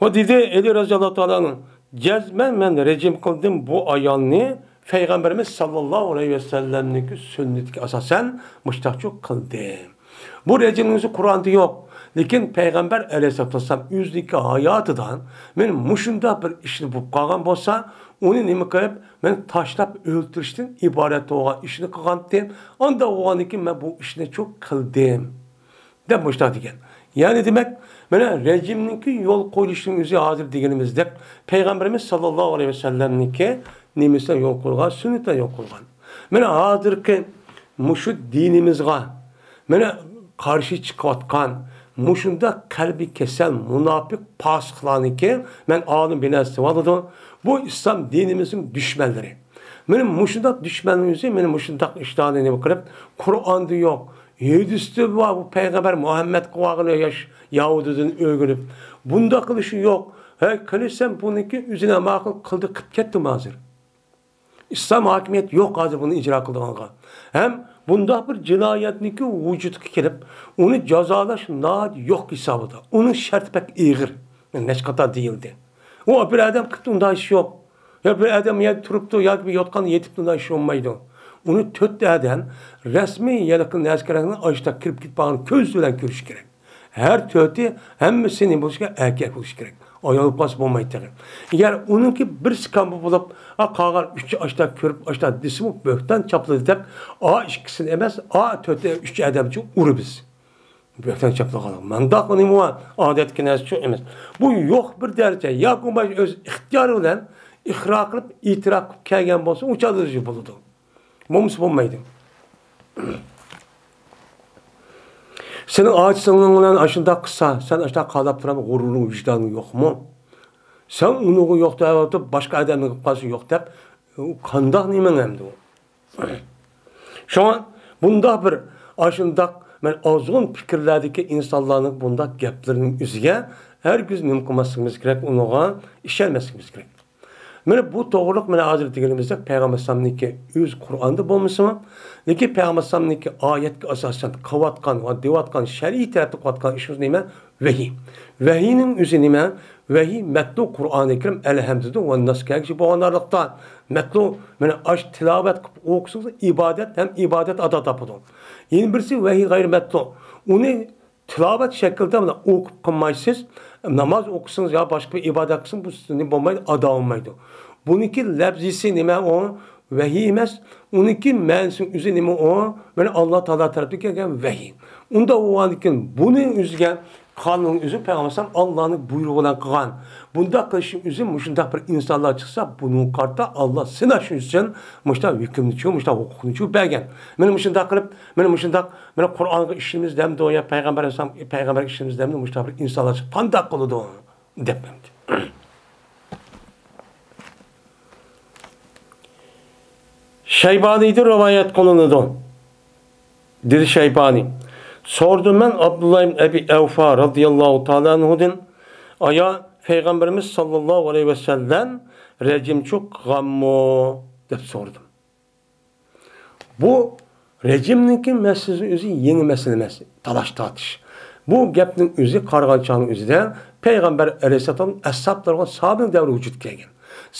ۋە دېدى ئەلى رەزىياللاھۇ تائالا ئەنھۇ، جەزمەن مەن رەجىم قىلدىم بۇ ئايالنى، پەيغەمبىرىمىز ساللاللاھۇ ئەلەيھى ۋەسەللەمنىڭكى سۈننىتىگە ئاساسەن مۇشتاقچۇ قىلدىم. بۇ رەجىمنىڭ ئۆزى قۇرئاندا يوق، لېكىن پەيغەمبەر ئەلەيھىسسالاتۇ ۋەسسالام ئۆزىنىڭكى ھاياتىدا مەن مۇشۇنداق بىر ئىشنى بولۇپ قالغان بولسا، ئۇنى نېمە قىلىپ، مەن تاشلاپ ئۆلتۈرۈشتىن ئىبارەت بولغان ئىشنى قىلغانتىم. ئانداق بولغاندىن كېيىن مەن بۇ ئىشنى چۇ قىلدىم. دەپ مۇشۇنداق دېگەن. يەنى دېمەك، مانا رەجىمنىڭكى يول قويۇلۇشىنىڭ ئۆزى ھازىر دېگىنىمىزدەك، پەيغەمبىرىمىز ساللاللاھۇ ئەلەيھى ۋەسەللەمنىڭكى نېمىسى يول قويغان، سۈننىتى يول قويغان. مانا ھازىرقى مۇشۇ دىنىمىزغا، مانا قارشى چىقىۋاتقان مۇشۇنداق قەلبى كېسەل، مۇناپىق، پاسىقلارنىڭكى مەن ئالىم بىناسى دەۋالىدۇ. بۇ ئىسلام دىنىمىزنىڭ دۈشمەنلىرى. مانا مۇشۇنداق دۈشمەننىڭ ئۆزى مانا مۇشۇنداق ئىشلارنى نېمە قىلىپ، قۇرئاندا يوق، ھەدىستە بار، بۇ پەيغەمبەر مۇھەممەد قىلىۋالغان ياش يەھۇدىيدىن ئۆگىنىپ، بۇنداق قىلىشى يوق. ھەي، قىلىشسام بۇنىڭكى ئۆزىنى ماقۇل قىلدى، قىلىپ كەتتىم ھازىر. ئىسلام ھاكىمىيەت يوق ھازىر بۇنى ئىجرا قىلىدىغانغا. ھەم بۇنداق بىر جىنايەتنىڭكى ۋۇجۇدقا كېلىپ، ئۇنى جازالاش ناھايىتى يوق ھېسابىدا. ئۇنىڭ شەرتى بەك ئېغىر. نەچچە قاتار دېيىلدى. ئۇ بىر ئادەم قىپتۇ، ئۇنداق ئىش يوق. يا بىر ئادەم يا تۇرۇپتۇ ياكى بىر يوتقاندا يېتىپتۇ، ئۇنداق ئىش بولمايدۇ. ئۇنى تۆت ئادەم رەسمىي يەنە نەسكەرەكنىڭ ئاشتا كىرىپ كېتىپ بارغان كۆز بىلەن كۆرۈش كېرەك. ھەر تۆتى ھەممىسى نېمە بولۇشى كېرەك؟ ئەركەك بولۇشى كېرەك. ئايال بولۇپ قالسا بولمايدۇ تېخى. ئەگەر ئۇنىڭكى بىرسى كامبۇ بولۇپ، ئا، قالغان ئۈچى ئاشتا كۆرۈپ، ئاشتا دېسىمۇ بۆھتان چاپلىدى دەپ، ئا ئىككىسىنى ئەمەس، ئا تۆتى ئۈچ ئادەمچە ئۇرىمىز. بۆھتان چاپلىغانلىق. مانداق نېمە بار؟ ئادەتتىكى نەرسە شۇ ئەمەس. بۇ يوق بىر دەرىجە. ياكى بولمىسا ئۆز ئىختىيارى بىلەن ئىقرار قىلىپ، ئېتىراپ قىلىپ كەلگەن بولسا، ئۇ چاغدا بولىدۇ. بولمىسا بولمايدۇ. سېنىڭ ئاچا-سىڭلىڭ بىلەن ئاشۇنداق قىلسا، سەن ئاشۇنداق قالاپ تۇرۇپ، غۇرۇرۇڭ، ۋىجدانىڭ يوقمۇ؟ سەن ئۇنىڭغا يوق دەۋاتىپ، باشقا ئادەمنى قىلىپ قالسا يوق دەپ، ئۇ قانداق نېمەڭ ئەمدى ئۇ؟ شۇڭا بۇنداق بىر ئاشۇنداق مەن ئازغۇن پىكىرلەردىكى ئىنسانلارنىڭ بۇنداق گەپلىرىنىڭ ئۆزىگە ھەرگىز نېمە قىلماسلىقىمىز كېرەك، ئۇنىڭغا ئىشەنمەسلىكىمىز كېرەك. مانا بۇ توغرىلىق، مانا ھازىر دېگىنىمىزدەك پەيغەمبەر ئەلەيھىسسالامنىڭكى ئۆزى قۇرئاندا بولمىسىمۇ، لېكىن پەيغەمبەر ئەلەيھىسسالامنىڭكى ئايەتكە ئاساسەن قىلىۋاتقان ۋە دەۋاتقان شەرئىي تەرەپتە قىلىۋاتقان ئىشىمىز نېمە؟ ۋەھىي. ۋەھىينىڭ ئۆزى نېمە؟ ۋەھىي مەتلۇ قۇرئانى كەرىم ئەلھەمدۇدۇ ۋە ناسكەگە بولغان ئارىلىقتا. مەتلۇ، مانا ئاش تىلاۋەت قىلىپ ئوقۇسىڭىز ئىبادەت ھەم ئىبادەت ئادا تاپىدۇ. يەنە بىرسى ۋەھىي غەيرىي مەتلۇ. ئۇنى تىلاۋەت شەكلىدە مانا ئوقۇپ قىلمايسىز. ناماز ئوقۇسىڭىز يا باشقا بىر ئىبادەت قىلسىڭىز، بۇ سىزنى بولمايدۇ، ئادا بولمايدۇ. بۇنىڭكى لەپزىسى نېمە ئۇ؟ ۋەھىي ئەمەس. ئۇنىڭكى مەنىسىنىڭ ئۆزى نېمە ئۇ؟ مانا ئاللا تائالا تەرەپتىن كەلگەن ۋەھىي. ئۇنداق بولغاندىن كېيىن بۇنى ئۆزىگە قانۇننىڭ ئۆزى پەيغەمبەر ئەلەيھىسسالام ئاللانىڭ بۇيرۇغى بىلەن قىلغان. بۇنداق قىلىشنىڭ ئۆزى مۇشۇنداق بىر ئىنسانلار چىقسا، بۇنىڭغا قارىتا ئاللا سىناش ئۈچۈن مۇشۇنداق ھۆكۈمنىچۇ، مۇشۇنداق ھوقۇقنىچۇ بەرگەن. مانا مۇشۇنداق قىلىپ، مانا مۇشۇنداق، مانا قۇرئانغا ئىشىنىمىز دەمدۇ يا پەيغەمبەر ئەلەيھىسسالام، پەيغەمبەرگە ئىشىنىمىز دەمدۇ، مۇشۇنداق بىر ئىنسانلار چىقىپ قانداق قىلىدۇ؟ دەپ ئەمدى. شەيبانىدىن رىۋايەت قىلىنىدۇ. دېدى شەيبانى. سورىدىم مەن ئابدۇللا ئىبن ئەبى ئەۋفا رازىياللاھۇ تائالا ئەنھۇدىن، ئايا پەيغەمبىرىمىز ساللاللاھۇ ئەلەيھى ۋەسەللەم رەجىمچۇ قىلغانمۇ دەپ سورىدىم. بۇ رەجىمنىڭكى مەسىلىسى ئۆزى يېڭى مەسىلە ئەمەس، تالاش-تارتىش. بۇ گەپنىڭ ئۆزى قارىغان چاغنىڭ ئۆزىدە پەيغەمبەر ئەلەيھىسسالام ئەسھابلارغا ساھابىنىڭ دەۋرى ۋۇجۇدقا كەلگەن.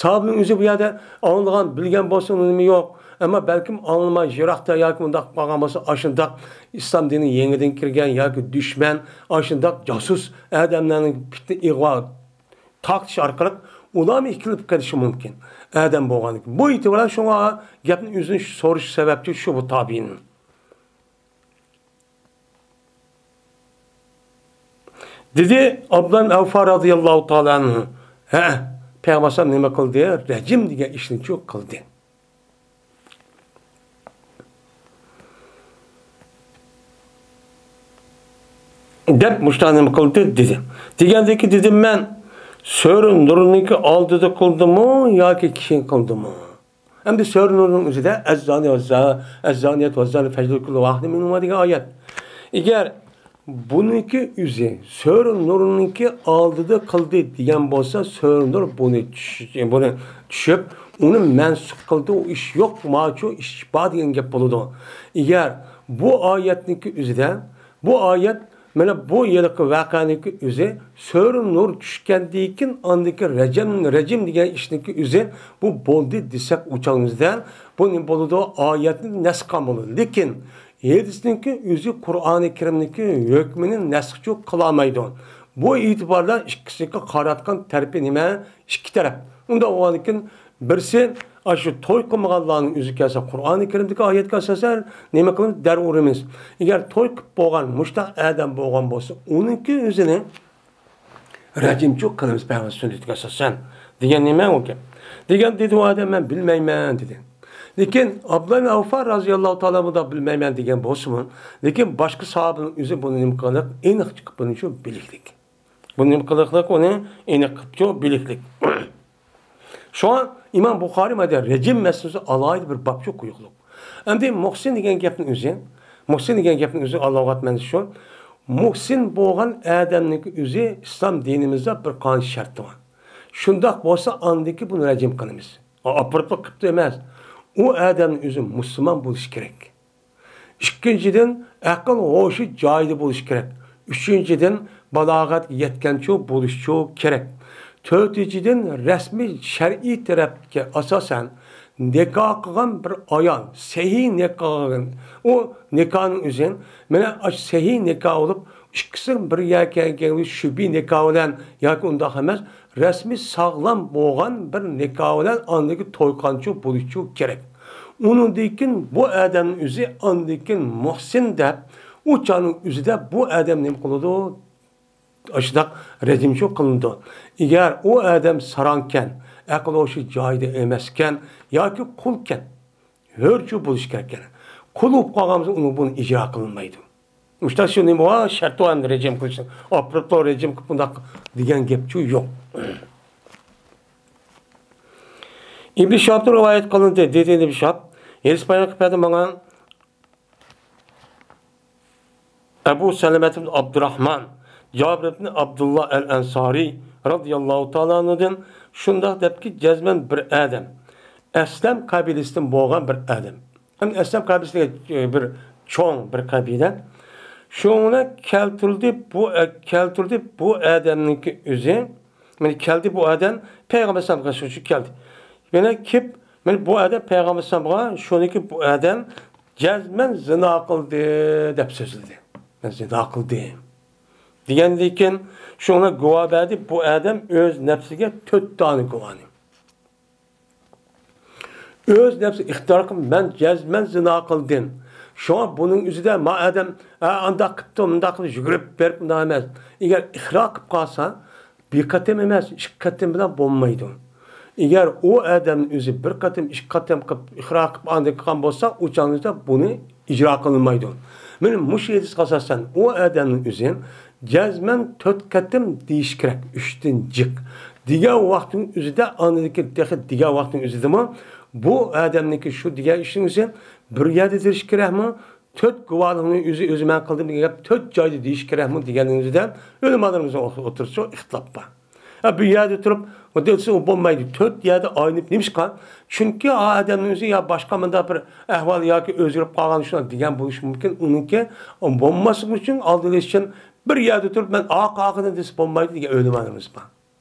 ساھابىنىڭ ئۆزى بۇ يەردە ئاڭلىغان، بىلگەن بولسا ئۇنىمۇ يوق. ئەمما بەلكىم ئاڭلىماي يىراقتا ياكى ئۇنداق قالغان بولسا، ئاشۇنداق ئىسلام دىنى يېڭىدىن كىرگەن ياكى دۈشمەن، ئاشۇنداق جاسۇس ئادەملەرنىڭ پىتنە ئىغۋا تارقىتىش ئارقىلىق ئۇلارمۇ ئىككىلىنىپ قېلىشى مۇمكىن، ئادەم بولغاندىكىن. بۇ ئېتىبارەن شۇڭا گەپنى ئۆزىنى سورىشى سەۋەبچى شۇ بۇ تابىئىنىڭ. دېدى ئابدۇللا ئەۋفا رازىياللاھۇ تائالا ئەنھۇ، ھە، پەيغەمبەر ئەلەيھىسسالام نېمە قىلدى؟ رەجىم دېگەن ئىشنىچۇ قىلدى. دەپ مۇشۇنداق نېمە قىلدى دېدى. دېگەندىن كېيىن دېدىم مەن، سۈرە نۇرنىڭكى ئالدىدا قىلدىمۇ ياكى كېيىن قىلدىمۇ؟ ئەمدى سۈرە نۇرنىڭ ئۆزىدە ئەززانى ۋەززا-، ئەززانىيەت ۋەززانى فەجلىدۇ كۇللۇ ۋاھىدىن مىنھۇما دېگەن ئايەت. ئەگەر بۇنىڭكى ئۆزى سۈرە نۇرنىڭكى ئالدىدا قىلدى دېگەن بولسا، سۈرە نۇر بۇنى چۈش-، بۇنى چۈشۈپ، ئۇنى مەنسۇخ قىلدى، ئۇ ئىش يوق، ماچۇ ئىش بار دېگەن گەپ بولىدۇ. ئەگەر بۇ ئايەتنىڭكى ئۆزىدە، بۇ ئايەت مانا بۇ ھېلىقى ۋەقەنىڭكى ئۆزى سۈرە نۇر چۈشكەندىن كېيىن، ئاندىن كېيىن رەجىم، رەجىم دېگەن ئىشنىڭكى ئۆزى بۇ بولدى دېسەك، ئۇ چاغنىڭ ئۆزىدە بۇ نېمە بولىدۇ؟ ئايەتنى نەسخ قىلغان بولىدۇ. لېكىن ھەدىسنىڭكى ئۆزى قۇرئانى كەرىمنىڭكى ھۆكمىنى نەسخچۇ قىلالمايدۇ. بۇ ئېتىباردا ئىككىسىگە قاراتقان تەرىپى نېمە؟ ئىككى تەرەپ. ئۇنداق بولغاندىكىن بىرسى، ئاشۇ توي قىلمىغانلارنىڭ ئۆزى كەلسە، قۇرئانى كەرىمدىكى ئايەتكە ئاساسەن نېمە قىلىمىز؟ دەر ئۇرىمىز. ئەگەر توي قىلىپ بولغان مۇشتاق ئادەم بولغان بولسا، ئۇنىڭكى ئۆزىنى رەجىمچۇ قىلىمىز پەيغەمبەر سۈننىتىگە ئاساسەن دېگەن نېمە ئۇ گەپ؟ دېگەن دېدى، ئۇ ئادەم، مەن بىلمەيمەن دېدى. لېكىن ئابدۇللا ئىبن ئەۋفا رازىياللاھۇ تائالا بۇنداق بىلمەيمەن دېگەن بولسىمۇ، لېكىن باشقا ساھابىنىڭ ئۆزى بۇنى نېمە قىلىپ ئېنىق چىقىپ بۇنى شۇ بىلىكلىك. بۇنى نېمە قىلىقلىق ئۇنى ئېنىق قىلىپچۇ بىلىكلىك. شۇڭا ئىمام بۇخارىي مانا رەجىم مەسىلىسى ئالاھىدە بىر بابچۇ قويۇقلۇق. ئەمدى مۇھسىن دېگەن گەپنىڭ ئۆزى، مۇھسىن دېگەن گەپنىڭ ئۆزى ئالاۋات مەنىسى شۇ. مۇھسىن بولغان ئادەمنىڭكى ئۆزى ئىسلام دىنىمىزدا بىر قانچە شەرتى بار. شۇنداق بولسا ئاندىكى بۇنى رەجىم قىلىمىز. ئاپىرىپلا قىپتۇ ئەمەس. ئۇ ئادەمنىڭ ئۆزى مۇسۇلمان بولۇشى كېرەك. ئىككىنچىدىن، ئەقىل ھوشى جايىدا بولۇشى كېرەك. ئۈچىنچىدىن، بالاغەتكە يەتكەنچۇ بولۇشچۇ كېرەك. تۆتىنچىدىن، رەسمىي شەرئىي تەرەپكە ئاساسەن نىكاھ قىلغان بىر ئايال، سەھىھ نىكاھ قىلغان، ئۇ نىكاھنىڭ ئۆزى، مانا، ئاشۇ سەھىھ نىكاھ بولۇپ، ئىككىسى بىر يەرگە كەلگەن شۈبھە نىكاھ بىلەن ياكى ئۇنداق ئەمەس، رەسمىي ساغلام بولغان بىر نىكاھ بىلەن ئاندىن كېيىن توي قىلغانچۇ بولۇشچۇ كېرەك. ئۇنىڭدىن كېيىن بۇ ئادەمنىڭ ئۆزى ئاندىن كېيىن مۇھسىن دەپ، ئۇ چاغنىڭ ئۆزىدە بۇ ئادەم نېمە قىلىدۇ؟ ئاشۇنداق رەجىمچۇ قىلىنىدۇ. ئەگەر ئۇ ئادەم ساراڭكەن، ئەقىل ھوشى جايىدا ئەمەسكەن ياكى قۇلكەن، ھۆرچۇ بولۇشى كېرەككەن. قۇل بولۇپ قالغان بولسا، ئۇنىڭ بۇنى ئىجرا قىلىنمايدۇ. مۇشتاق شۇ نېمە بار؟ شەرتى بار ئەمدى رەجىم قىلىشنىڭ. ئاپىرىپلا رەجىم قىلىپ بۇنداق دېگەن گەپچۇ يوق. ئىبن شىھابتىن رىۋايەت قىلىندى، دېدى ئىبن شىھاب، ھەدىس بايان قىلىپ بەردى ماڭا ئەبۇ سەلەمەت ئىبن ئابدۇراھمان، جابىر ئىبن ئابدۇللا ئەل ئەنسارى رازىياللاھۇ تائالا ئەنھۇدىن شۇنداق دەپكى، جەزمەن بىر ئادەم، ئەسلەم قەبىلىسىدىن بولغان بىر ئادەم. ئەمدى ئەسلەم قەبىلىسى دېگەن، ئى، بىر چوڭ بىر قەبىلە. شۇڭا كەلتۈردى بۇ، ئە، كەلتۈردى بۇ ئادەمنىڭكى ئۆزى. مانا كەلدى بۇ ئادەم پەيغەمبەر ئەلەيھىسسالامغا شۇ كەلدى. مانا كېلىپ، مانا بۇ ئادەم پەيغەمبەر ئەلەيھىسسالامغا شۇنىڭكى بۇ ئادەم جەزمەن زىنا قىلدى دەپ سۆزلىدى. مەن زىنا قىلدىم دېگەندىن كېيىن شۇڭا گۇۋاھ بەردى. بۇ ئادەم ئۆز نەپسىگە تۆت دانە گۇۋاھنى. ئۆز نەپسى ئىقتىدار قىلىپ، مەن جەزمەن زىنا قىلدىم. شۇڭا بۇنىڭ ئۆزىدە ما ئادەم، ھە، ئانداق قىپتۇ، مۇنداق قىلىپ يۈگۈرۈپ بېرىپ، مۇنداق ئەمەس. ئەگەر ئىقرار قىلىپ قالسا، بىر قېتىم ئەمەس، ئىككى قېتىم بىلەن بولمايدۇ. ئەگەر ئۇ ئادەمنىڭ ئۆزى بىر قېتىم، ئىككى قېتىم قىلىپ، ئىقرار قىلىپ، ئاندىن قىلغان بولسا، ئۇ چاغنىڭدا بۇنى ئىجرا قىلىنمايدۇ. مانا مۇشۇ ھەدىسكە ئاساسەن، ئۇ ئادەمنىڭ ئۆزى جەزمەن تۆت قېتىم دېيىش كېرەك، ئۈچتىن جىق. دېگەن ۋاقىتنىڭ ئۆزىدە، ئاندىن كېيىن تېخى دېگەن ۋاقىتنىڭ ئۆزىدىمۇ بۇ ئادەمنىڭكى شۇ دېگەن ئىشنىڭ ئۆزى بىر يەردە دېيىش كېرەكمۇ؟ تۆت گۇۋاھلىقنىڭ ئۆزى، ئۆزى مەن قىلدىم دېگەن گەپ تۆت جايدا دېيىش كېرەكمۇ دېگەننىڭ ئۆزىدە ئۆلىمالىرىمىزنىڭ ئوتتۇرىسىدا ئىختىلاپ بار. ھە، بىر يەردە تۇرۇپ، ئۇ دېسە، ئۇ بولمايدۇ. تۆت يەردە ئايلىنىپ، نېمىشقا؟ چۈنكى ئا ئادەمنىڭ ئۆزى يا باشقا مۇنداق بىر ئەھۋال ياكى ئۆزگىرىپ قالغان شۇنداق دېگەن بولۇشى مۇمكىن. ئۇنىڭكى بولماسلىقى ئۈچۈن ئالدىنى ئېلىش ئۈچۈن بىر يەردە تۇرۇپ، مەن ئاقا ئاقىدىن دېسە بولمايدۇ دېگەن ئۆلىمالىرىمىز بار.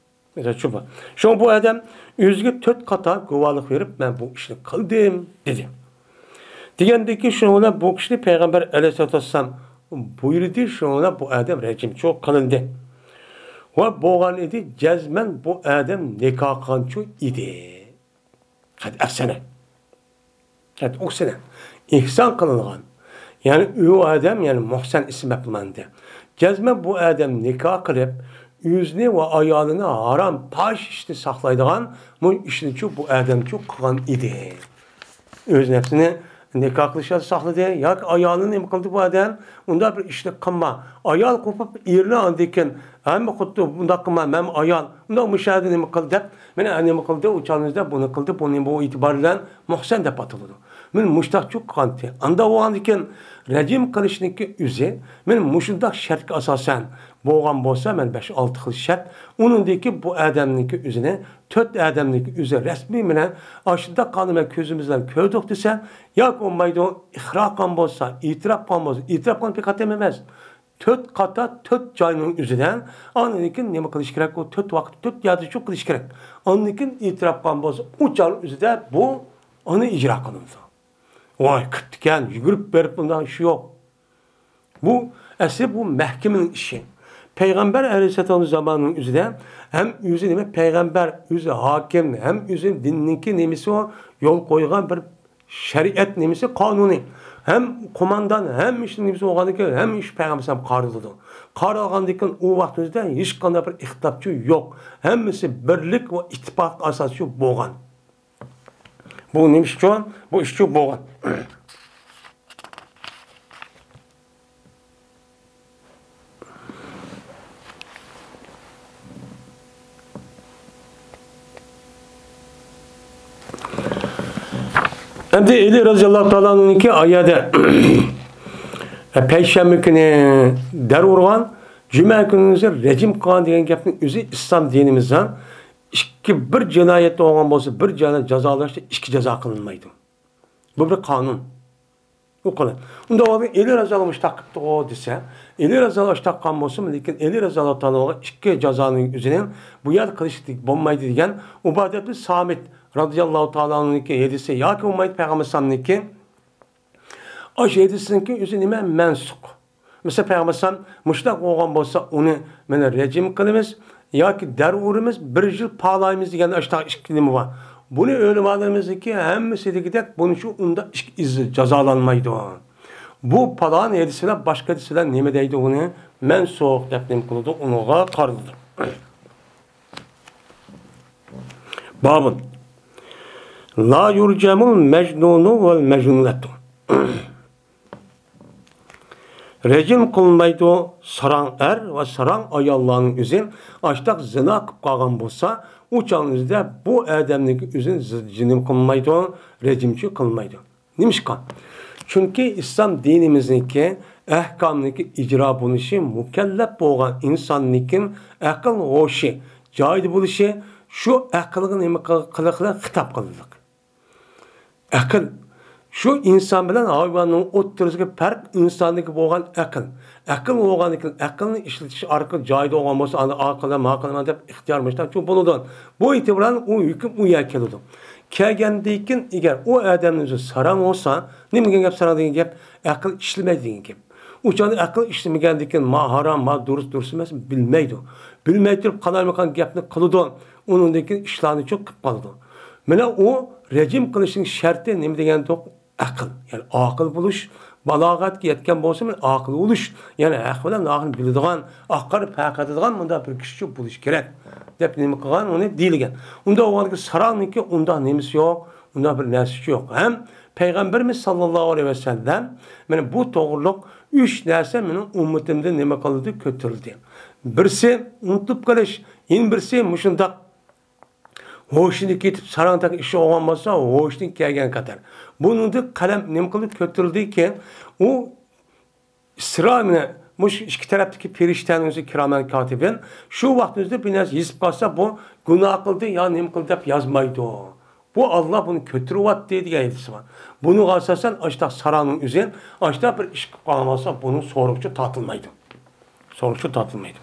مەسىلەن، شۇ بار. شۇڭا بۇ ئادەم ئۆزىگە تۆت قاتار گۇۋاھلىق بېرىپ، مەن بۇ ئىشنى قىلدىم، دېدى. دېگەندىن كېيىن شۇنىڭ بىلەن بۇ كىشىنى پەيغەمبەر ئەلەيھىسسالاتۇ ۋەسسالام بۇيرۇدى، شۇنىڭ بىلەن بۇ ئادەم رەجىمچۇ قىلىندى. ۋە بولغان ئىدى، جەزمەن بۇ ئادەم نىكاھ قىلغانچۇ ئىدى. قەتئىي سەنە. قەتئىي سەنە. ئېھسان قىلىنغان. يەنى ئۇ ئادەم، يەنى مۇھسەن ئىسمى مەپمەندى. جەزمەن بۇ ئادەم نىكاھ قىلىپ، ئۆزىنى ۋە ئايالىنى ھارام پاھىش ئىشتىن ساقلايدىغان بۇ ئىشنىچۇ بۇ ئادەمچۇ قىلغان ئىدى. ئۆز نەپسىنى نىكاھ قىلىشتىن ساقلىدى ياكى ئايالىنى نېمە قىلدى بۇ ئادەم؟ ئۇنداق بىر ئىشنى قىلما. ئايال قوپۇپ ئېرىنى ئاندىن كېيىن، ھەممە خۇددى بۇنداق قىلما، مەن ئايال، ئۇنداق مۇشۇ يەردە نېمە قىل دەپ، مېنى نېمە قىلدى، ئۇ چاغنىڭىزدا بۇنى قىلدى، بۇنى بۇ ئېتىبار بىلەن مۇھسەن دەپ ئاتىلىدۇ. مېنى مۇشتاقچۇ قىلغانتى. ئاندا بولغاندىكىن رەجىم قىلىشنىڭكى ئۆزى، مېنى مۇشۇنداق شەرتكە ئاساسەن بولغان بولسا، مەن بەش-ئالتە خىل شەرت، ئۇنىڭدىكى بۇ ئادەمنىڭكى ئۆزىنى، تۆت ئادەمنىڭكى ئۆزى رەسمىي مېنى ئاشۇنداق قانۇن بىلەن كۆزىمىز بىلەن كۆردۇق دېسە، ياكى بولمايدۇ، ئىقرار قىلغان بولسا، ئېتىراپ قىلغان بولسا، ئېتىراپ قىلغان پېقەت ئەمەس. تۆت قاتار، تۆت جاينىڭ ئۆزىدە، ئاندىن كېيىن نېمە قىلىش كېرەك؟ ئۇ تۆت ۋاقىت، تۆت يەردە شۇ قىلىش كېرەك. ئاندىن كېيىن ئېتىراپ قىلغان بولسا، ئۇ چاغنىڭ ئۆزىدە بۇ ئۇنى ئىجرا قىلىنىدۇ. ۋاي، كىرىپتىكەن، يۈگۈرۈپ بېرىپ بۇنداق ئىش يوق. بۇ ئەسلى بۇ مەھكىمىنىڭ ئىشى. پەيغەمبەر ئەلەيھىسسالام زامانىنىڭ ئۆزىدە ھەم ئۆزى نېمە پەيغەمبەر، ئۆزى ھاكىم، ھەم ئۆزى دىننىڭكى نېمىسى ئۇ يول قويغان بىر شەرىئەت نېمىسى، قانۇنى. ھەم قوماندان، ھەم ئىشنىڭ نېمىسى بولغاندىن كېيىن، ھەم ئىش پەيغەمبەر ئەلەيھىسسالام قارىلىدۇ. قارالغاندىن كېيىن ئۇ ۋاقتىمىزدا ھېچقانداق بىر ئىختىلاپچۇ يوق. ھەممىسى بىرلىك ۋە ئىتتىپاق ئاساسىچۇ بولغان. بۇ نېمە ئىشچۇ؟ بۇ ئىشچۇ بولغان. ئەمدى ئەلى رەزىياللاھۇ تائالا ئەنھۇنىڭكى ئايەدە پەيشەنبە كۈنى دەر ئۇرغان، جۈمە كۈنى رەجىم قىلغان دېگەن گەپنىڭ ئۆزى ئىسلام دىنىمىزدا ئىككى، بىر جىنايەت بولغان بولسا، بىر جىنايەت جازالاشتا ئىككى جازا قىلىنمايدۇ. بۇ بىر قانۇن. ئۇ قىلىپ. ئۇنداق بولغاندا ئېلى رەزىياللاھۇ مۇشۇنداق قىپتىغۇ دېسە، ئېلى رەزىياللاھۇ مۇشۇنداق قىلغان بولسىمۇ، لېكىن ئېلى رەزىياللاھۇ تائالا ئىككى جازانىڭ ئۆزىنى بۇ يەردە قىلىشقا بولمايدۇ دېگەن ئۇبادەتنى سامىت رەزىياللاھۇ تائالانىڭكى ھەدىسى ياكى بولمايدۇ پەيغەمبەر ئەلەيھىسسالامنىڭكى ئاشۇ ھەدىسنىڭكى ئۆزى نېمە؟ مەنسۇخ. مەسىلەن، پەيغەمبەر ئەلەيھىسسالام مۇشۇنداق بولغان بولسا، ئۇنى مانا رەجىم قىلىمىز ياكى دەر ئۇرىمىز، بىر يىل پالايمىز دېگەن ئاشۇنداق ئىككى نېمە بار. بۇنى ئۆلىمالىرىمىزنىڭكى ھەممىسى دېگۈدەك، بۇنى شۇ ئۇنداق ئىككى ئىز جازالانمايدۇ. بۇ پالان ھەدىس بىلەن باشقا ھەدىس بىلەن نېمە دەيدۇ بۇنى؟ مەنسۇخ دەپ نېمە قىلىدۇ؟ ئۇنىڭغا قارىلىدۇ. بابۇن. لا يۇرجەمۇل مەجنۇنۇ ۋەل مەجنۇنەتۇ. رەجىم قىلمايدۇ ساراڭ ئەر ۋە ساراڭ ئاياللارنىڭ ئۆزى ئاشتاق زىنا قىلىپ قالغان بولسا، ئۇ چاغنىڭ ئۆزىدە بۇ ئادەمنىڭكى ئۆزىنى زىنا قىلمايدۇ، رەجىمچۇ قىلمايدۇ. نېمىشقا؟ چۈنكى ئىسلام دىنىمىزنىڭكى ئەھكامنىڭكى ئىجرا بولۇشى، مۇكەللەپ بولغان ئىنساننىڭكى ئەقىل ھوشى جايىدا بولۇشى، شۇ ئەقىلگە نېمە قىل-، قىلىقلا خىتاب قىلدۇق. ئەقىل. شۇ ئىنسان بىلەن ھايۋاننىڭ ئوتتۇرىسىدىكى پەرق ئىنساندىكى بولغان ئەقىل. ئەقىل بولغاندىن كېيىن ئەقىلنى ئىشلىتىش ئارقىلىق جايىدا بولغان بولسا، ئاندىن ئا قىلىمەن، ما قىلىمەن دەپ ئىختىيار مۇشتاقچۇ بولىدۇ. بۇ ئېتىبار بىلەن ئۇ ھۆكۈم ئۇ يەرگە كېلىدۇ. كەلگەندىن كېيىن ئەگەر ئۇ ئادەمنىڭ ئۆزى ساراڭ بولسا، نېمە دېگەن گەپ ساراڭ دېگەن گەپ؟ ئەقىل ئىشلىمەيدۇ دېگەن گەپ. ئۇ چاغدا ئەقىل ئىشلىمىگەندىن كېيىن ما ھارام، ما دۇرۇس، دۇرۇس ئەمەس، بىلمەيدۇ. بىلمەي تۇرۇپ قالايمىقان گەپنى قىلىدۇ. ئۇنىڭدىن كېيىن ئىشلارنى چوق قىلىپ قالىدۇ. مانا ئۇ رەجىم قىلىشنىڭ شەرتى نېمە دېگەندۇق؟ ئەقىل، يەنى ئاقىل بولۇش، بالاغەتكە يەتكەن بولسا، مانا ئاقىل بولۇش، يەنى ھەق بىلەن ناھەقنى بىلىدىغان، ئاق قارا پەرق ئېتىدىغان مۇنداق بىر كىشىچۇ بولۇش كېرەك، دەپ نېمە قىلغان، ئۇنى دېيىلگەن. ئۇنداق بولغاندىكىن ساراڭنىڭكى ئۇنداق نېمىسى يوق، ئۇنداق بىر نەرسىسى يوق. ھەم پەيغەمبىرىمىز ساللاللاھۇ ئەلەيھى ۋەسەللەم مانا بۇ توغرۇلۇق ئۈچ نەرسە مېنىڭ ئۈممىتىمدىن نېمە قىلدى، كۆتۈرۈلدى. بىرسى ئۇنتۇپ قېلىش، يەنە بىرسى مۇشۇنداق ھوشىدىن كېتىپ ساراڭدەك ئىش بولغان بولسا، ھوشىدىن كەلگەن قەدەر. بۇنىڭدىن قەلەم نېمە قىلىپ كۆتۈرۈلدىكى، ئۇ ئىسرا مانا مۇشۇ ئىككى تەرەپتىكى پېرىشتەنىڭ ئۆزى كىرامەن كاتىبىن، شۇ ۋاقىتنىڭ ئۆزىدە بىر نەرسە يېزىپ قالسا، بۇ گۇناھ قىلدى يا نېمە قىلدى دەپ يازمايدۇ. بۇ ئاللا بۇنى كۆتۈرۈۋەتتى دېگەن ھەدىس بار. بۇنىڭغا ئاساسەن، ئاشۇنداق ساراڭنىڭ ئۆزى ئاشۇنداق بىر ئىش قىلىپ قالغان بولسا، بۇنىڭ سورىقى تارتىلمايدۇ. سورىقى تارتىلمايدۇ.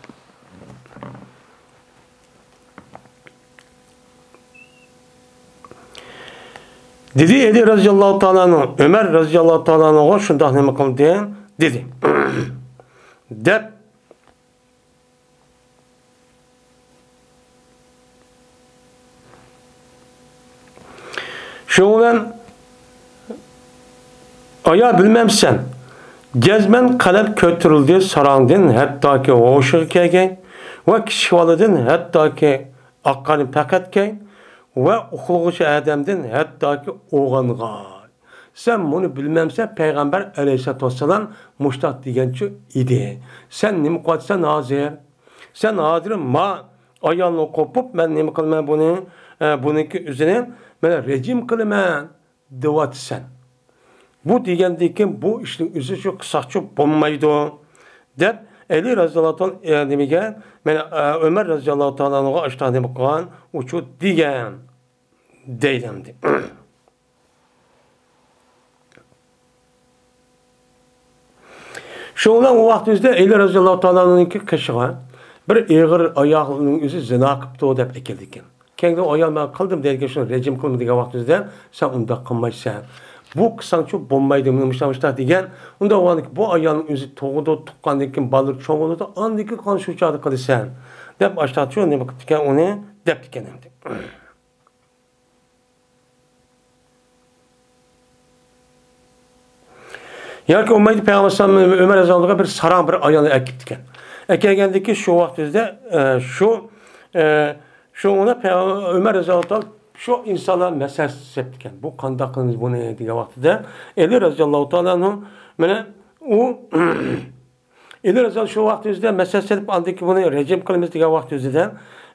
دېدى ئەلى رەزىياللاھۇ تائالا ئەنھۇ، ئۆمەر رەزىياللاھۇ تائالا ئەنھۇغا شۇنداق نېمە قىلدى؟ دېدى. دەپ شۇنىڭ بىلەن، ئايا، بىلمەمسەن؟ جەزمەن قەلەم كۆتۈرۈلدى ساراڭدىن ھەتتاكى ھوشىغا كەلگەن ۋە كىچىك بالىدىن ھەتتاكى ئاق قارنى پەقەتكەن ۋە ئۇخلىغۇچى ئادەمدىن ھەتتاكى ئويغانغان. سەن مۇنى بىلمەمسەن؟ پەيغەمبەر ئەلەيھىسسالاتۇ ۋەسسالام مۇشتاق دېگەنچۇ ئىدى. سەن نېمە قىلىۋاتىسەن ھازىر؟ سەن ھازىر ما ئايالنى قوپۇپ، مەن نېمە قىلىمەن بۇنى، ئە، بۇنىڭكى ئۆزىنى مەن رەجىم قىلىمەن دەۋاتىسەن. بۇ دېگەندىن كېيىن بۇ ئىشنىڭ ئۆزى شۇ قىلساقچۇ بولمايدۇ، دەپ ئەلى رەزىياللاھۇ تائالا، ئە، نېمىگە، مەن، ئە، ئۆمەر رەزىياللاھۇ تائالا ئەنھۇغا ئاشۇنداق نېمە قىلغان، ئۇچۇ دېگەن دەيدۇ ئەمدى. شۇنىڭ بىلەن ئۇ ۋاقتىمىزدا ئەلى رەزىياللاھۇ تائالا ئەنھۇنىڭكى قېشىغا بىر ئېغىر ئايالنىڭ ئۆزى زىنا قىپتۇ دەپ ئەكېلىدىكەن. كەينىدىن ئايال ماڭا قىلدىم دەيدىكەن، شۇنى رەجىم قىلما دېگەن ۋاقتىمىزدا سەن ئۇنداق قىلمايسەن. بۇ قىلساڭچۇ بولمايدۇ، مۇشۇنداق مۇشۇنداق دېگەن. ئۇنداق بولغاندىكىن بۇ ئايالنىڭ ئۆزى تۇغىدۇ، تۇغقاندىن كېيىن بالىلىرى چوڭ بولىدۇ، ئاندىن كېيىن قانداق شۇ چاغدا قىلىسەن دەپ ئاشتاتچۇ نېمە قىپتىكەن ئۇنى دەپتىكەن ئەمدى. ياكى ئۇمەيدە پەيغەمبەر ئەلەيھىسسالام ئۆمەر رەزىياللاھۇ ئەنھۇغا بىر ساراڭ بىر ئايالنى ئەكىپتىكەن. ئەكەلگەندىكى شۇ ۋاقىت ئۆزىدە، ئە، شۇ، ئە، شۇ ئۇنى پەيغەمبەر ئۆمەر رەزىياللاھۇ تائالا شۇ ئىنسانلار مەسلىھەت سەپتىكەن. بۇ قانداق قىلىمىز بۇنى دېگەن ۋاقتىدا ئەلى رەزىياللاھۇ تائالا ئەنھۇ مانا ئۇ ئەلى رەزىياللاھۇ شۇ ۋاقىت ئۆزىدە مەسىلە سېلىپ، ئاندىن كېيىن بۇنى رەجىم قىلىمىز دېگەن ۋاقىت ئۆزىدە،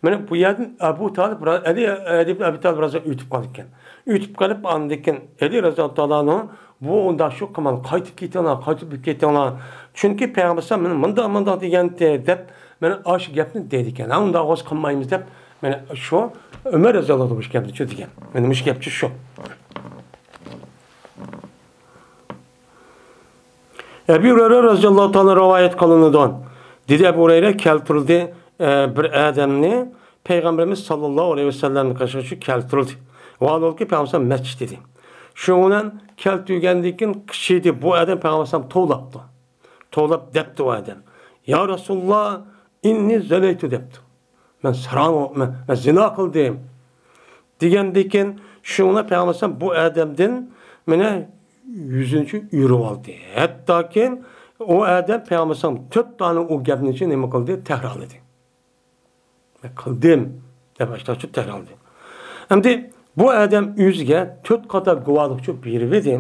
مانا بۇ يەردىن ئەبۇ تالىپ را-، ئەلى، ئەلى ئىبن ئەبى تالىپ رەزىياللاھۇ ئۆتۈپ قالىدىكەن. ئۆتۈپ قېلىپ، ئاندىن كېيىن ئەلى رەزىياللاھۇ تائالا ئەنھۇ، بۇ ئۇنداق شۇ قىلماڭ، قايتىپ كېتىڭلار، قايتىپ كېتىڭلار. چۈنكى پەيغەمبەر ئەلەيھىسسالام مانا مۇنداق، مۇنداق دېگەنتى دەپ، مانا ئاشۇ گەپنى دەيدىكەن. ھە، ئۇنداق بولسا قىلمايمىز دەپ، مانا شۇ ئۆمەر رەزىياللاھۇ ئەنھۇ مۇشۇ گەپنى شۇ دېگەن. مانا مۇشۇ گەپچۇ شۇ. ئەبۇ ھۇرەيرە رەزىياللاھۇ تائالا رىۋايەت قىلىنىدۇ. دېدى ئەبۇ ھۇرەيرە، كەلتۈردى، ئە، بىر ئادەمنى پەيغەمبىرىمىز ساللاللاھۇ ئەلەيھى ۋەسەللەمنىڭ قېشىغا شۇ كەلتۈردى. ۋاھالەنكى پەيغەمبەر مەسچىت ئىدى. شۇنىڭ بىلەن كەلتۈرگەندىن كېيىن قىچىدى. بۇ ئادەم پەيغەمبەر توۋلاپتۇ. توۋلاپ دەپتۇ ئۇ ئادەم. يا رەسۇلاللا، ئىننى زەنەيتۇ دەپتۇ. مەن ساراڭ، مەن، مەن زىنا قىلدىم. دېگەندىن كېيىن شۇڭا پەيغەمبەر بۇ ئادەمدىن مانا يۈزىنى ئۆرۈۋالدى. ھەتتاكى ئۇ ئادەم پەيغەمبەر تۆت دانە ئۇ گەپنى نېمە قىلدى؟ تەكرارلىدى. مەن قىلدىم دەپ ئاشتاچۇ تەكرارلىدى. ئەمدى بۇ ئادەم ئۆزىگە تۆت قاتار گۇۋاھلىقچۇ بېرىۋىدى.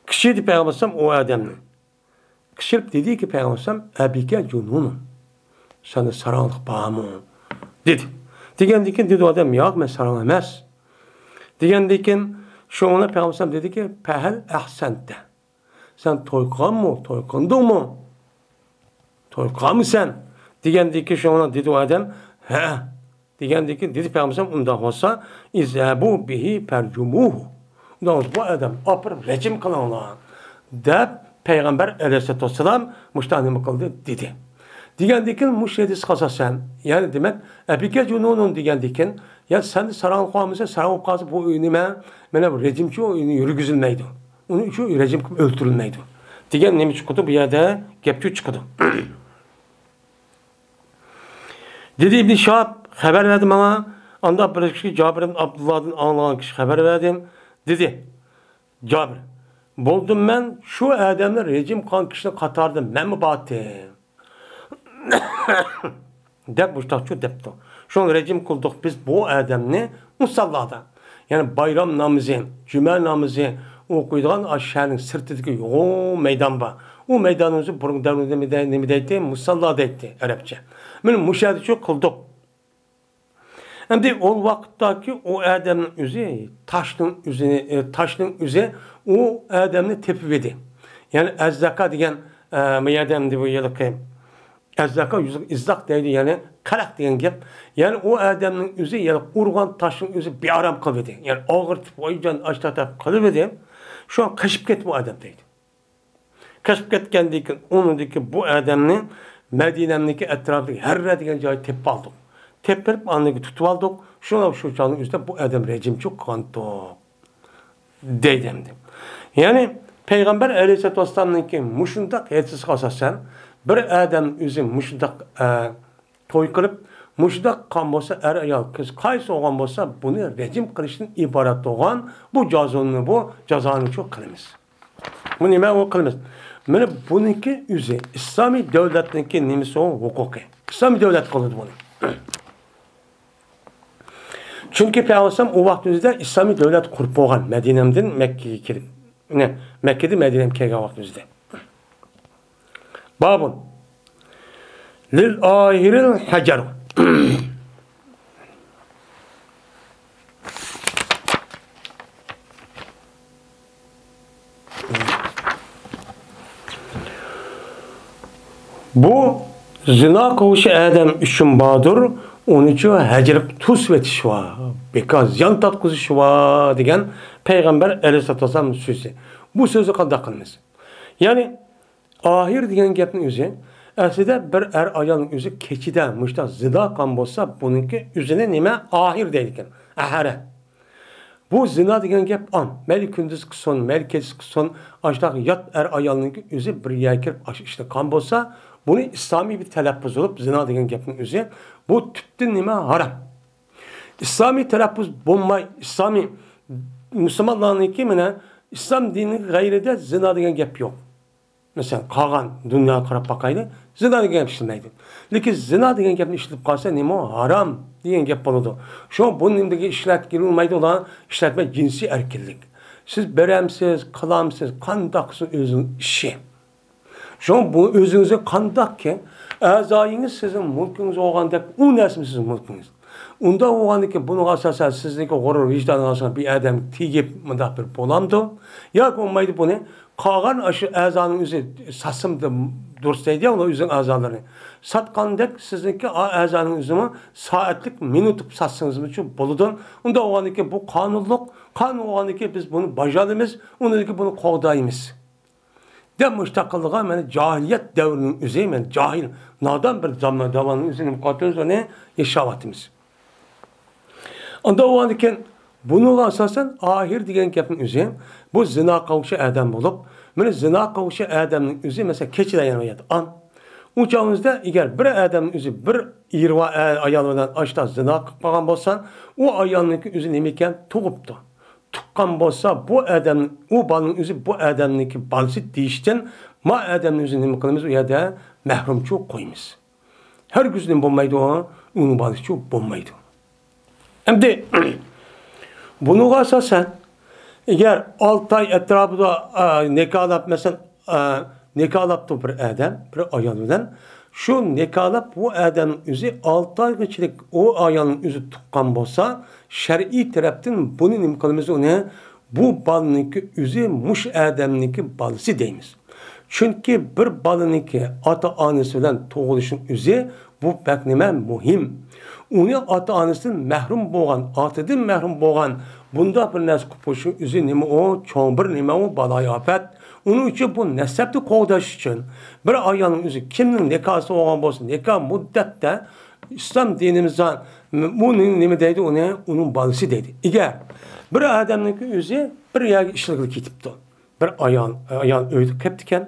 كىشى دېدى پەيغەمبەر ئۇ ئادەمنى. كىشىلىك دېدىكى پەيغەمبەر ئەبىكە جۇنۇنۇن، سەندە ساراڭلىق بارمۇ؟ دېدى. دېگەندىن كېيىن دېدى ئۇ ئادەم، ياق، مەن ساراڭ ئەمەس. دېگەندىن كېيىن شۇڭا پەيغەمبەر دېدىكى، پەھەل ئەھسەنتە، سەن توي قىلغانمۇ، توي قىلدىڭمۇ؟ توي قىلغانمىسەن؟ دېگەندىن كېيىن شۇڭا دېدى ئۇ ئادەم، ھە. دېگەندىن كېيىن دېدى پەيغەمبەر ئۇنداق بولسا، ئىزھەبۇ بىھى پەرجۇمۇھۇ. ئۇنداق بولسا بۇ ئادەم ئاپىرىپ رەجىم قىلىڭلار دەپ پەيغەمبەر ئەلەيھىسسالاتۇ ۋەسسالام مۇشۇنداق نېمە قىلدى دېدى. دېگەندىن كېيىن مۇشۇ ھەدىسكە ئاساسەن، يەنى دېمەك، ئەبىكە جۇنۇنۇن دېگەندىن كېيىن، يا سەن ساراڭ قىلالمىسا، ساراڭ بولۇپ قالسا بۇ نېمە، مانا رەجىمچۇ يۈرگۈزۈلمەيدۇ. ئۇنىڭ ئۈچۈن رەجىم قىلىپ ئۆلتۈرۈلمەيدۇ دېگەن نېمە چىقىدۇ، بۇ يەردە گەپچۇ چىقىدۇ. دېدى ئىبنى شىھاب، خەۋەر بەردى ماڭا. ئانداق بىر كىشى جابىر ئىبن ئابدۇللادىن ئاڭلىغان كىشى خەۋەر بەردى. دېدى جابىر، بولدۇم مەن شۇ ئادەمنى رەجىم قىلغان كىشىنىڭ قاتارىدا مەنمۇ بارتىم. دەپ مۇشتاقچۇ دەپتۇ. شۇڭا رەجىم قىلدۇق بىز بۇ ئادەمنى مۇساللادا. يەنى بايرام نامىزى، جۈمە نامىزى ئوقۇيدىغان ئاشۇ شەھەرنىڭ سىرتىدىكى يوغان مەيدان بار. ئۇ مەيداننى ئۆزى بۇرۇن دەۋرىدە نېمە دەي-، نېمە دەيتتى؟ مۇساللا دەيتتى ئەرەبچە. مانا مۇشۇ يەردىچۇ قىلدۇق. ئەمدى ئۇ ۋاقىتتاكى ئۇ ئادەمنىڭ ئۆزى تاشنىڭ ئۆزىنى، ئى، تاشنىڭ ئۆزى ئۇ ئادەمنى تېپىۋىدى. يەنى ئەززەكا دېگەن ئە، بۇ يەردە ئەمدى بۇ ھېلىقى ئەززاكا يۈزىگە ئىززاق دەيدۇ، يەنى قەلەق دېگەن گەپ. يەنى ئۇ ئادەمنىڭ ئۆزى، يەنى ئۇرغان تاشنىڭ ئۆزى بىئارام قىلىۋىدى. يەنى ئاغرىتىپ، ۋايجان، ئاچ تاتاپ قىلىۋىدى. شۇڭا قېچىپ كەتتى بۇ ئادەم دەيدۇ. قېچىپ كەتكەندىن كېيىن، ئۇنىڭدىكى بۇ ئادەمنى مەدىنەمدىكى ئەتراپىدىكى ھەررە دېگەن جايدا تېپىپ ئالدۇق. تېپىپ، ئاندىن كېيىن تۇتۇپ ئالدۇق. شۇڭا شۇ چاغنىڭ ئۆزىدە بۇ ئادەم رەجىمچۇق قىلغانتۇق. دەيدۇ ئەمدى. يەنى پەيغەمبەر ئەلەيھىسسالاتۇ ۋەسسالامنىڭكى مۇشۇنداق ھەدىسىگە ئاساسەن، بىر ئادەم ئۆزى مۇشۇنداق، ئە، توي قىلىپ، مۇشۇنداق قىلغان بولسا، ئەر-ئايال، قىز قايسى بولغان بولسا، بۇنى رەجىم قىلىشتىن ئىبارەت بولغان بۇ جازونى، بۇ جازانى شۇ قىلىمىز. بۇ نېمە ئۇ قىلىمىز؟ مانا بۇنىڭكى ئۆزى ئىسلامىي دۆلەتنىڭكى نېمىسى ئۇ؟ ھوقۇقى. ئىسلامىي دۆلەت قىلىدۇ بۇنى. چۈنكى پەيغەمبەر ئەلەيھىسسالام ئۇ ۋاقىت ئۆزىدە ئىسلامىي دۆلەت قۇرۇپ بولغان، مەدىنەدىن مەككىگە كېلىپ، نە، مەككىدىن مەدىنەگە كەلگەن ۋاقىت ئۆزىدە. بابۇن لىل ئاھىرىل ھەجەر. بۇ زىنا قىلغۇچى ئادەم ئۈچۈن باردۇر، ئۇنىڭ ئۈچۈن ھەجىر توسۇۋېتىش بار، بىكار زىيان تارتقۇزۇش بار دېگەن پەيغەمبەر ئەلەيھىسسالاتۇ ۋەسسالام سۆزى. بۇ سۆزنى قانداق قىلىمىز؟ يەنى ئاھىر دېگەن گەپنىڭ ئۆزى، ئەسلىدە بىر ئەر ئايالنىڭ ئۆزى كېچىدە مۇشۇنداق زىنا قىلغان بولسا، بۇنىڭكى ئۆزىنى نېمە؟ ئاھىر دەيدىكەن. ئەھەرە. بۇ زىنا دېگەن گەپ ئان. مەيلى كۈندۈز قىلسۇن، مەيلى كېچىسى قىلسۇن، ئاشۇنداق يات ئەر ئايالنىڭكى ئۆزى بىر يەرگە كىرىپ ئاشۇ ئىشنى قىلغان بولسا، بۇنى ئىسلامىي بىر تەلەپپۇز بولۇپ، زىنا دېگەن گەپنىڭ ئۆزى، بۇ تۈپتىن نېمە؟ ھارام. ئىسلامىي تەلەپپۇز بولماي، ئىسلامىي مۇسۇلمانلارنىڭكى مانا ئىسلام دىنى غەيرىدە زىنا دېگەن گەپ يوق. مەسىلەن، قالغان دۇنياغا قاراپ باقايلى، زىنا دېگەن گەپ ئىشلەنمەيدۇ. لېكىن زىنا دېگەن گەپنى ئىشلىتىپ قالسا، نېمە ھارام دېگەن گەپ بولىدۇ. شۇڭا بۇنى نېمىگە ئىشلەتكىلى بولمايدۇ، ئۇلار ئىشلەتمەي جىنسىي ئەركىنلىك. سىز بېرەمسىز، قىلامسىز، قانداق قىلسا ئۆزىنىڭ ئىشى. شۇڭا بۇ ئۆزىڭىزگە قانداقكى ئەزايىڭىز سىزنىڭ مۈلكىڭىز بولغاندەك، ئۇ نەرسىمۇ سىزنىڭ مۈلكىڭىز. ئۇنداق بولغاندىكىن، بۇنىڭغا ئاساسەن سىزنىڭكى غۇرۇر ۋىجدانىڭىزغا بىر ئادەم تېگىپ مۇنداق بىر بولامدۇ؟ ياكى بولمايدۇ بۇنى قالغان ئاشۇ ئەزانىڭ ئۆزى ساتسىمۇ دۇرۇس دەيدۇ، ئۇلار ئۆزىنىڭ ئەزالىرىنى ساتقاندەك سىزنىڭكى ئا-، ئەزانىڭ ئۆزىمۇ سائەتلىك، مىنۇتلۇق ساتسىڭىزمۇچۇ بولىدۇ. ئۇنداق بولغاندىكىن بۇ قانۇنلۇق، قانۇن بولغاندىكىن بىز بۇنى باجارىمىز، ئۇنىڭدىن كېيىن بۇنى قوغدايمىز. دەپ مۇشۇنداق قىلىدىغان، مانا جاھىلىيەت دەۋرىنىڭ ئۆزى، مانا جاھىل، نادان بىر زامان، زاماننىڭ ئۆزى نېمە قىلىۋاتىمىز، ئۇنى ياشاۋاتىمىز. ئۇنداق بولغاندىكىن، بۇنىڭغا ئاساسەن، ئاھىر دېگەن گەپنىڭ ئۆزى، بۇ زىنا قىلغۇچى ئادەم بولۇپ، مانا زىنا قىلغۇچى ئادەمنىڭ ئۆزى، مەسىلەن، كېچىدە يەنە ئان. ئۇ چاغىمىزدا ئەگەر بىر ئادەمنىڭ ئۆزى بىر ئېرى بار ئايال بىلەن ئاشتا زىنا قىلىپ قالغان بولسا، ئۇ ئايالنىڭكى ئۆزى نېمە ئىكەن؟ تۇغۇپتۇ. تۇغقان بولسا، بۇ ئادەم، ئۇ بالىنىڭ ئۆزى بۇ ئادەمنىڭكى بالىسى دېيىشتىن، ما ئادەمنى ئۆزى نېمە قىلىمىز؟ ئۇ يەردە مەھرۇمچۇ قويىمىز. ھەرگىز نېمە بولمايدۇ، ئۇنىڭ بالىسىچۇ بولمايدۇ. ئەمدى بۇنىڭغا ئاساسەن، ئەگەر ئالتە ئاي ئەتراپىدا، ئا، نىكاھلاپ، مەسىلەن، ئا، نىكاھلاپتۇ بىر ئادەم بىر ئايال بىلەن، شۇ نىكاھلاپ بۇ ئادەمنىڭ ئۆزى ئالتە ئايغىچىلىك ئۇ ئايالنىڭ ئۆزى تۇغقان بولسا، شەرئىي تەرەپتىن بۇنى نېمە قىلىمىز؟ ئۇنى بۇ بالىنىڭكى ئۆزى مۇشۇ ئادەمنىڭكى بالىسى دەيمىز. چۈنكى بىر بالىنىڭكى ئاتا-ئانىسى بىلەن تۇغۇلۇشىنىڭ ئۆزى بۇ بەك نېمە مۇھىم. ئۇنى ئاتا-ئانىسىدىن مەھرۇم بولغان، ئاتىدىن مەھرۇم بولغان بۇنداق بىر نەرسە قىلىپ قويۇشنىڭ ئۆزى نېمە ئۇ؟ چوڭ بىر نېمە ئۇ؟ بالايىئاپەت. ئۇنىڭ ئۈچۈن بۇ نەسەبنى قوغداش ئۈچۈن بىر ئايالنىڭ ئۆزى كىمنىڭ نىكاھسى بولغان بولسا، نىكاھ مۇددەتتە ئىسلام دىنىمىزدا بۇ نېمە دەيدۇ ئۇنى؟ ئۇنىڭ بالىسى دەيدۇ. ئەگەر بىر ئادەمنىڭكى ئۆزى بىر يەرگە ئىشلىگىلى كېتىپتۇ. بىر ئايال، ئايال ئۆيدە قېپتىكەن.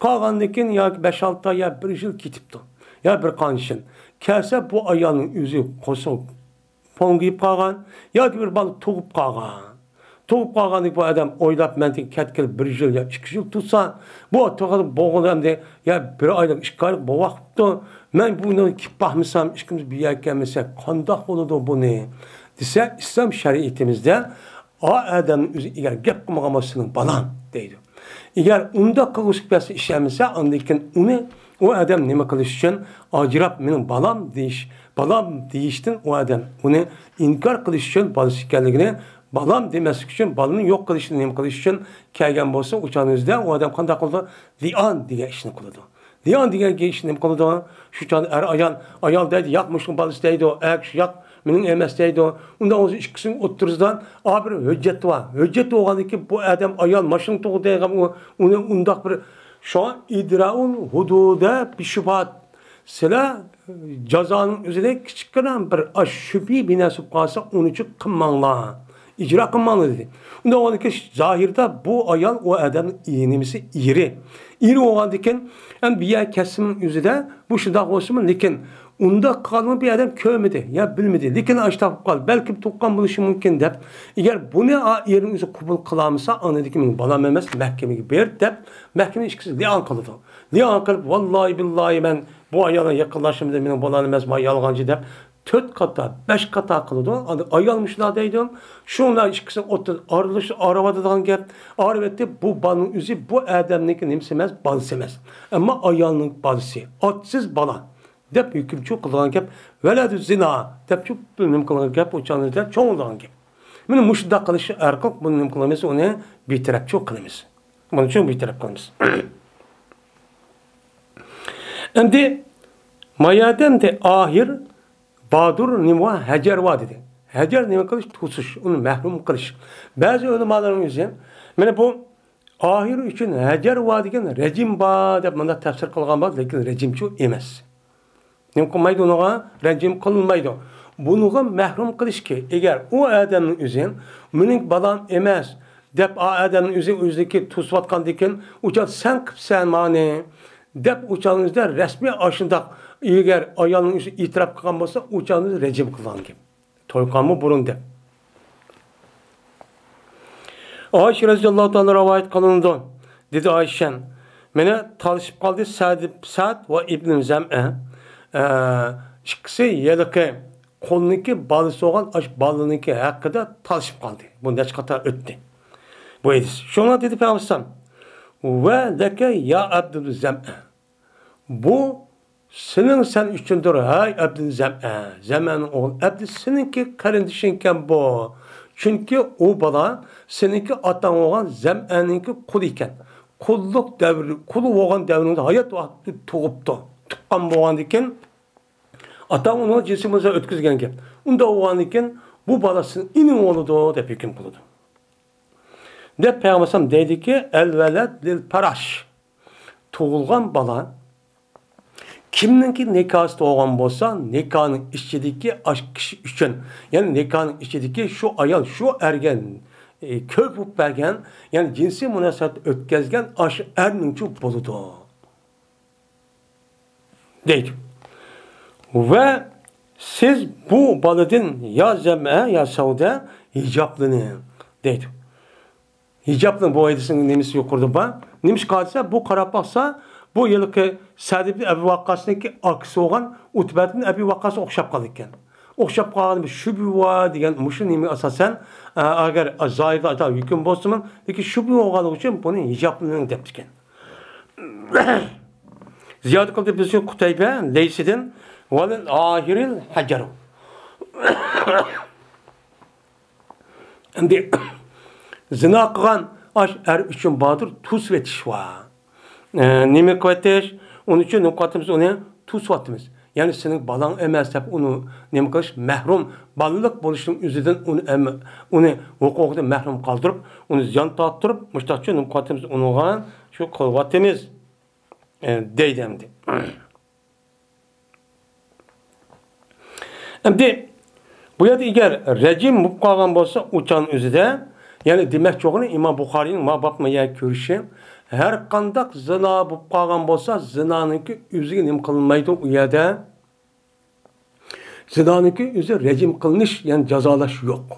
قالغاندىن كېيىن ياكى بەش-ئالتە ئاي يا بىر يىل كېتىپتۇ. يا بىر قانچە يىل. كەلسە بۇ ئايالنىڭ ئۆزى قورسىقى پوڭگىيىپ قالغان ياكى بىر بالا تۇغۇپ قالغان. تۇغۇپ قالغاندىن بۇ ئادەم ئويلاپ، مەن كەتكىلى بىر يىل يا ئىككى يىل تۇرسا، بۇ تۇغۇپ بولغىلى ئەمدى يا بىر ئايلىق، ئىككى ئايلىق بولۇۋاپتۇ. مەن بۇنى كېلىپ باقمىسام، ئىككىمىز بىر يەرگە كەلمىسەك قانداق بولىدۇ بۇنى؟ دېسە، ئىسلام شەرىئىتىمىزدە ئا ئادەمنىڭ ئۆزى ئەگەر گەپ قىلمىغان بولسا، سېنىڭ بالاڭ دەيدۇ. ئەگەر ئۇنداق قىلغۇسى كەلسە ئىشەنمىسە، ئاندىن كېيىن ئۇنى، ئۇ ئادەم نېمە قىلىش ئۈچۈن ئاجراپ، مېنىڭ بالام دېيىش، بالام دېيىشتىن ئۇ ئادەم ئۇنى ئىنكار قىلىش ئۈچۈن بالىسى ئىكەنلىكىنى بالام دېمەسلىك ئۈچۈن، بالىنى يوق قىلىشنى نېمە قىلىش ئۈچۈن كەلگەن بولسا، ئۇ چاغنىڭ ئۆزىدە ئۇ ئادەم قانداق قىلىدۇ؟ لىئان دېگەن ئىشنى قىلىدۇ. لىئان دېگەن ئىش نېمە قىلىدۇ؟ شۇ چاغدا ئەر ئايال، ئايال دەيدۇ، ياق، مۇشۇنىڭ بالىسى دەيدۇ، ئەر كىشى ياق، مېنىڭ ئەمەس دەيدۇ. ئۇنداق بولسا ئىككىسىنىڭ ئوتتۇرىسىدا ئا بىر ھۆججەت بار. ھۆججەت بولغاندىن كېيىن بۇ ئادەم ئايال ماشىنا توغرا دېگەن ئۇ، ئۇنى ئۇنداق بىر شۇڭا ئىدراءۇل ھۇدۇدە بىشۇبھات. سىلەر جازانىڭ ئۆزىدە كىچىككىنە بىر ئاش شۈبھە بىناسى بولۇپ قالسا، ئۇنى چۈ قىلماڭلار. ئىجرا قىلماڭلار دېدى. ئۇنداق بولغاندىكىن زاھىردا بۇ ئايال ئۇ ئادەمنىڭ ئېنىمىسى ئېرى. ئېرى بولغاندىكىن، ئەمدى بۇ يەر كەسىمنىڭ ئۆزىدە بۇ شۇنداق بولسىمۇ، لېكىن ئۇنداق قىلغاننى بۇ ئادەم كۆرمىدى يا بىلمىدى. لېكىن ئاشتاق بولۇپ قالدى. بەلكىم تۇغقان بولۇشى مۇمكىن دەپ. ئېگەر بۇنى ئا-، ئېرىنىڭ ئۆزى قوبۇل قىلالمىسا، ئاندىن كېيىن مېنىڭ بالام ئەمەس، مەھكىمىگە بېرىپ دەپ، مەھكىمە ئىككىسى لىئان قىلىدۇ. لىئان قىلىپ، ۋاللاھى بىللاھى مەن بۇ ئايالغا يېقىنلاشمىدىم، مېنىڭ بالام ئەمەس، ما يالغانچى دەپ تۆت قاتا، بەش قاتا قىلىدۇ. ئاندىن ئايال مۇشۇنداق دەيدۇ، شۇڭلار ئىككىسى ئوتتۇرىدا ئارىلىشىپ ئايرىۋاتىدىغان گەپ. ئايرىۋەتتى، بۇ بالىنىڭ ئۆزى بۇ ئادەمنىڭكى نېمىسى ئەمەس، بالىسى ئەمەس. ئەمما ئايالنىڭ بالىسى، ئاتىسىز بالا دەپ ھۆكۈمچۇ قىلغان گەپ. ۋەلەدۇ زىنا دەپچۇ نېمە قىلغان گەپ، ئۇ چاغدا چوڭ قىلغان گەپ. مانا مۇشۇنداق قىلىش ئارقىلىق بۇنى نېمە قىلىمىز، ئۇنى بىتەرەپچۇ قىلىمىز. بۇنى چوڭ بىتەرەپ قىلىمىز. ئەمدى ما يەردە ئاھىر بادۇر نېمە ۋا ھەجەر ۋا دېدى. ھەجەر نېمە قىلىش؟ توسۇش، ئۇنى مەھرۇم قىلىش. بەزى ئۆلىمالارنىڭ ئۆزى، مانا بۇ ئاھىر ئۈچۈن ھەجەر ۋا دېگەن رەجىم بار دەپ مۇنداق تەپسىر قىلغان بار، لېكىن رەجىمچۇ ئەمەس. نېمە قىلمايدۇ ئۇنىڭغا؟ رەجىم قىلمايدۇ. بۇنىڭغا مەھرۇم قىلىشكى، ئەگەر ئۇ ئادەمنىڭ ئۆزى، مېنىڭ بالام ئەمەس دەپ، ئا ئادەمنىڭ ئۆزى ئۆزىنىڭكى توسۇۋاتقاندىكىن، ئۇ چاغ سەن قىپسەن مانى دەپ، ئۇ چاغنىڭ ئۆزىدە رەسمىي ئاشۇنداق، ئەگەر ئايالنىڭ ئۆزى ئېتىراپ قىلغان بولسا، ئۇ چاغنىڭ ئۆزى رەجىم قىلغان گەپ. توي قىلغانمۇ بۇرۇن دەپ. ئائىشە رەزىياللاھۇ تائالا رىۋايەت قىلىنىدۇ. دېدى ئائىشە، مېنى تالىشىپ قالدى سەد، سەد ۋە ئىبن زەمئە. ئە، ئىككىسى ھېلىقى قۇلنىڭكى بالىسى بولغان ئاش بالىنىڭكى ھەققىدە تالىشىپ قالدى. بۇ نەچچە قېتىم ئۆتتى بۇ ھەدىس. شۇڭا دېدى پەيغەمبەر، ۋە لەكە يا ئەبدۇل زەمئە. بۇ سېنىڭ، سەن ئۈچۈندۇر، ھەي ئەبدۇل زەمئە، زەمئەنىڭ ئوغلى ئەبدى، سېنىڭكى قېرىندىشىڭكەن بۇ. چۈنكى ئۇ بالا سېنىڭكى ئاتاڭ بولغان زەمئەنىڭكى قۇلى ئىكەن. قۇللۇق دەۋرى، قۇل بولغان دەۋرىڭدە ھايات ۋاقتىدا تۇغۇپتۇ. تۇغقان بولغاندىكىن، ئاتاڭ ئۇنىڭ جىنسىي مۇناسىۋەت ئۆتكۈزگەن گەپ. ئۇنداق بولغاندىكىن، بۇ بالا سېنىڭ ئىنىڭ بولىدۇ دەپ ھۆكۈم قىلىدۇ. دەپ پەيغەمبەر دەيدىكى، ئەل ۋەلەد لىل پاراش. تۇغۇلغان بالا كىمنىڭكى نىكاھسى بولغان بولسا، نىكاھنىڭ ئىچىدىكى ئاش كىشى ئۈچۈن، يەنى نىكاھنىڭ ئىچىدىكى شۇ ئايال شۇ ئەرگە، ئى، كۆپ بولۇپ بەرگەن، يەنى جىنسىي مۇناسىۋەت ئۆتكەزگەن ئاش ئەرنىڭچۇ بولىدۇ. دەيدۇ. ۋە سىز بۇ بالىدىن يا زەمئە، يا سەۋدە ھىجابلىنىڭ، دەيدۇ. ھىجابلىنىڭ، بۇ ھەدىسنىڭ نېمىسى يۇقىرىدا بار. نېمىشقا دېسە، بۇ قاراپ باقسا، بۇ ھېلىقى سەد ئىبن ئەبى ۋەققاسنىڭكى ئاكىسى بولغان ئۇتبە ئىبن ئەبى ۋەققاسقا ئوخشاپ قالىدىكەن. ئوخشاپ قالغان بىر شۈبھە بار دېگەن مۇشۇ نېمىگە ئاساسەن، ئە، ئەگەر زاھىردا ئاتا ھۆكۈم بولسىمۇ، لېكىن شۈبھە بولغانلىقى ئۈچۈن بۇنى ھىجابلىنىڭ دەپتىكەن. زىيادە قىلدى بىزنىڭ قۇتەيبە لەيسىدىن، ۋەلىل ئاھىرىل ھەجەرۇ. ئەمدى زىنا قىلغان ئاش ئەر ئۈچۈن باردۇر، توسۇۋېتىش بار. ئە، نېمە قىلىۋېتىش؟ ئۇنىڭ ئۈچۈن نېمە قىلىۋاتىمىز؟ ئۇنى توسۇۋاتىمىز. يەنى سېنىڭ بالاڭ ئەمەس دەپ ئۇنى نېمە قىلىش؟ مەھرۇم بالىلىق بولۇشنىڭ ئۆزىدىن ئۇنى ئەم-، ئۇنى ھوقۇقىدىن مەھرۇم قالدۇرۇپ، ئۇنى زىيان تارتتۇرۇپ، مۇشۇنداقچە نېمە قىلىۋاتىمىز؟ ئۇنىڭغا شۇ قىلىۋاتىمىز، ئە، دەيدۇ ئەمدى. ئەمدى بۇ يەردە ئەگەر رەجىم بولۇپ قالغان بولسا، ئۇ چاغنىڭ ئۆزىدە، يەنى دېمەكچى بولغىنى ئىمام بۇخارىينىڭ ما باب ما يەر كۆرۈشى، ھەر قانداق زىنا بولۇپ قالغان بولسا، زىنانىڭكى ئۆزىگە نېمە قىلىنمايدۇ ئۇ يەردە؟ زىنانىڭكى ئۆزى رەجىم قىلىنىش، يەنى جازالاش يوق.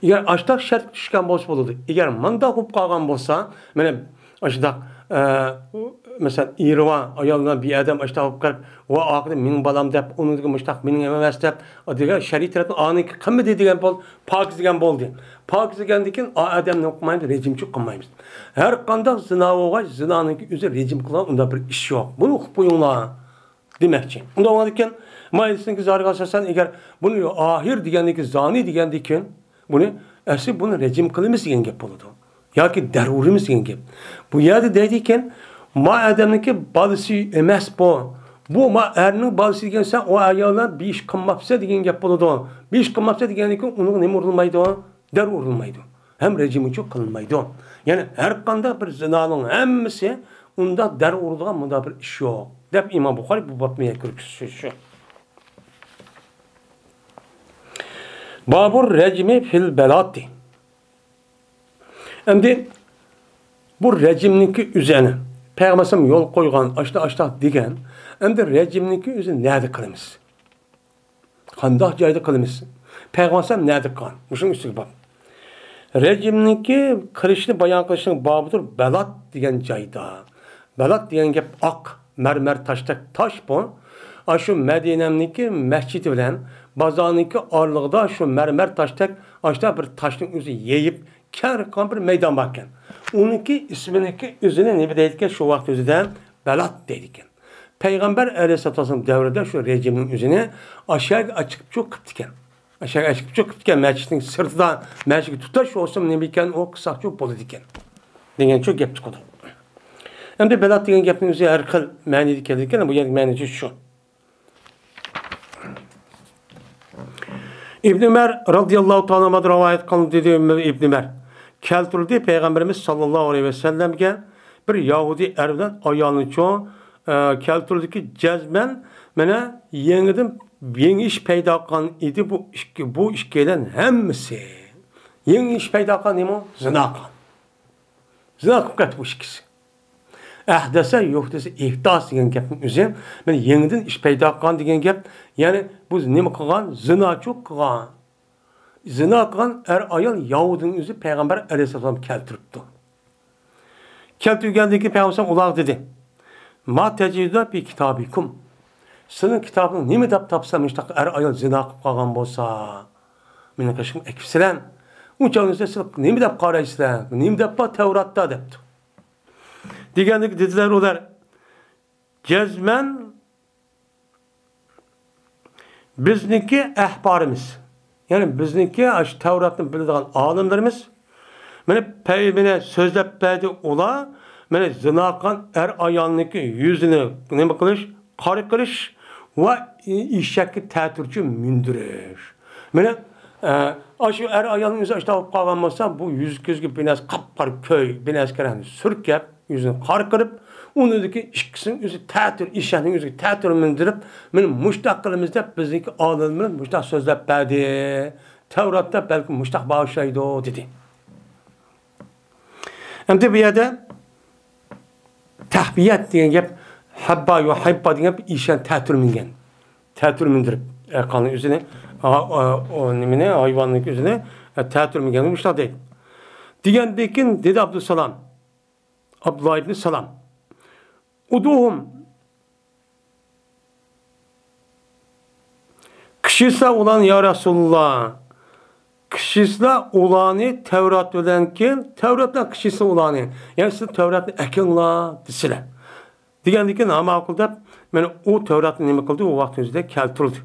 ئەگەر ئاشتاق شەرتكە چۈشكەن بولسا بولىدۇ. ئەگەر مانداق بولۇپ قالغان بولسا، مانا ئاشۇنداق، ئە، مەسىلەن، ئېرى بار ئايال بىلەن بىر ئادەم ئاشتاق بولۇپ قېلىپ، ۋا ئاخىرى مېنىڭ بالام دەپ، ئۇنىڭدىكى مۇشتاق مېنىڭ ئەمەس دەپ، دېگەن شەرئىي تەرەپتىن ئانىڭكى قىلمىدى دېگەن بول، پاكىز دېگەن بولدى. پاكىز دېگەندىن كېيىن ئا ئادەمنى قىلمايمىز، رەجىمچۇ قىلمايمىز. ھەر قانداق زىنا بولغاچ، زىنانىڭكى ئۆزى رەجىم قىلغان ئۇنداق بىر ئىش يوق. بۇنى ئۇقۇپ قويۇڭلار. دېمەكچى. ئۇنداق بولغاندىكىن، ما ھەدىسنىڭكى زاھىرىغا ئاساسەن، ئەگەر بۇنى ئاھىر دېگەندىكى زانى دېگەندىكىن، بۇنى ئەسلى بۇنى رەجىم قىلىمىز دېگەن گەپ بولىدۇ. ياكى دەر ئۇرىمىز دېگەن گەپ. بۇ يەردە دەيدىكەن، ما ئادەمنىڭكى بالىسى ئەمەس بۇ. بۇ ما ئەرنىڭ بالىسى دېگەن، سەن ئۇ ئاياللار بىر ئىش قىلماپسەن دېگەن گەپ بولىدۇ. بىر ئىش قىلماپسەن دېگەندىن كېيىن ئۇنىڭغا نېمە ئۇرۇلمايدۇ؟ دەر ئۇرۇلمايدۇ. ھەم رەجىمچۇ قىلىنمايدۇ. يەنى ھەر قانداق بىر زىنانىڭ ھەممىسى ئۇنداق دەر ئۇرىدىغان مۇنداق بىر ئىش يوق، دەپ ئىمام بۇخارى بۇ بابنى يەكۈنلۈك سۆزى شۇ. بابۇر رەجمى فىل بەلاتى. ئەمدى بۇ رەجىمنىڭكى ئۆزى ئەنە پەيغەمبەر ئەلەيھىسسالام يول قويغان، ئاشتا ئاشتا دېگەن. ئەمدى رەجىمنىڭكى ئۆزى نەدە قىلىمىز؟ قانداق جايدا قىلىمىز؟ پەيغەمبەر ئەلەيھىسسالام نەدە قىلغان؟ مۇشۇنىڭ ئۈستىگە باب. رەجىمنىڭكى قىلىشنى بايان قىلىشنىڭ بابىدۇر بەلات دېگەن جايدا. بەلات دېگەن گەپ ئاق مەرمەر تاشتەك تاش بۇ. ئاشۇ مەدىنەمنىڭكى مەسچىتى بىلەن بازارنىڭكى ئارىلىقىدا شۇ مەرمەر تاشتەك ئاشتا بىر تاشنىڭ ئۆزى يېيىپ كەڭرى قىلغان بىر مەيدان باركەن. ئۇنىڭكى ئىسمىنىڭكى ئۆزىنى نېمە دەيدىكەن؟ شۇ ۋاقىت ئۆزىدە بەلات دەيدىكەن. پەيغەمبەر ئەلەيھىسسالاتۇ ۋەسسالام دەۋرىدە شۇ رەجىمنىڭ ئۆزىنى ئاشەگە ئاچىقىپچۇ قىپتىكەن. ئاشەگە ئاچىقىپچۇ قىپتىكەن، مەسچىتنىڭ سىرتىدا، مەسچىتكە تۇتاش بولسىمۇ نېمە ئىكەن، ئۇ قىلساقچۇ بولىدىكەن. دېگەنچۇ گەپ چىقىدۇ. ئەمدى بەلات دېگەن گەپنىڭ ئۆزى ھەر خىل مەنىدە كېلىدىكەن، بۇ يەردىكى مەنىسى شۇ. ئىبن ئۆمەر رازىياللاھۇ تائالا ئەنھۇدىن رىۋايەت قىلىندى، دېدى ئىبن ئۆمەر. كەلتۈردى پەيغەمبىرىمىز ساللاللاھۇ ئەلەيھى ۋەسەللەمگە بىر يەھۇدىي ئەر بىلەن ئايالنىچۇ، ئە، كەلتۈردىكى جەزمەن مانا يېڭىدىن يېڭى ئىش پەيدا قىلغان ئىدى بۇ ئىككى، بۇ ئىككىيلەن ھەممىسى. يېڭى ئىش پەيدا قىلغان نېمە؟ زىنا قىلغان. زىنا قىلىپ كەتتى بۇ ئىككىسى. ئەھدەسە يۇھدىسە ئىھداس دېگەن گەپنىڭ ئۆزى، مانا يېڭىدىن ئىش پەيدا قىلغان دېگەن گەپ، يەنى بۇ نېمە قىلغان؟ زىناچۇ قىلغان. زىنا قىلغان ئەر ئايال يەھۇدىينىڭ ئۆزى پەيغەمبەر ئەلەيھىسسالام كەلتۈرۈپتۇ. كەلتۈرگەندىن كېيىن پەيغەمبەر ئۇلارغا دېدى، ما تەجىدۇ فى كىتابىكۇم. سىزنىڭ كىتابىڭىزدا نېمە دەپ تاپسام، مۇشۇنداق ئەر ئايال زىنا قىلىپ قالغان بولسا، مېنىڭ قېشىمغا ئەكىپسىلەر. ئۇ چاغدا سىز نېمە دەپ قارايسىلەر؟ نېمە دەپ بار تەۋراتتا دەپتۇ. دېگەندىكىن دېدىلەر ئۇلار، جەزمەن بىزنىڭكى ئەھبارىمىز، يەنى بىزنىڭكى ئاشۇ تەۋراتنى بىلىدىغان ئالىملىرىمىز مانا پەيمىنە سۆزلەپ بەردى ئۇلار، مانا زىنا قىلغان ئەر ئايالنىڭكى يۈزىنى نېمە قىلىش، قارا قىلىش ۋە ئېشەككە تەتۈرچە مىندۈرۈش. مانا، ئە، ئاشۇ ئەر ئايالنىڭ يۈزى ئاشۇنداق بولۇپ قالغان بولسا، بۇ يۈز كۆزگە بىر نەرسە قاپقارا كۆي، بىر نەرسە كەرەن سۈركەپ، يۈزىنى قارا قىلىپ، ئۇنىڭدىكى ئىككىسىنىڭ ئۆزى تەتۈر، ئېشەكنىڭ ئۆزىگە تەتۈر مىندۈرۈپ، مانا مۇشۇنداق قىلىمىز دەپ بىزنىڭكى ئالىملىرىمىز مۇشۇنداق سۆزلەپ بەردى. تەۋراتتا بەلكىم مۇشۇنداق بار ئوخشايدۇ، دېدى. ئەمدى بۇ يەردە تەھبىيەت دېگەن گەپ، ھەببا يۇ ھەببا دېگەن گەپ ئېشەك تەتۈر مىنگەن. تەتۈر مىندۈرۈپ، ئەقەلنىڭ ئۆزىنى، ئا، ئا، ئۇ نېمىنى، ھايۋاننىڭ ئۆزىنى، ئە، تەتۈر مىنگەن مۇشۇنداق دەيدۇ. دېگەندىن كېيىن دېدى ئابدۇسالام، ئابدۇللا ئىبنى سالام. ئۇدۇھۇم. قىچىسىلا ئۇلارنى، يا رەسۇلاللا. قىچىسىلا ئۇلارنى تەۋرات بىلەنكى، تەۋرات بىلەن قىچىسىلا ئۇلارنى. يەنى سىز تەۋراتنى ئەكىڭلار دېسىلە. دېگەندىن كېيىن، ھا، ماقۇل دەپ، مانا ئۇ تەۋراتنى نېمە قىلدى؟ ئۇ ۋاقىتنىڭ ئۆزىدە كەلتۈردى.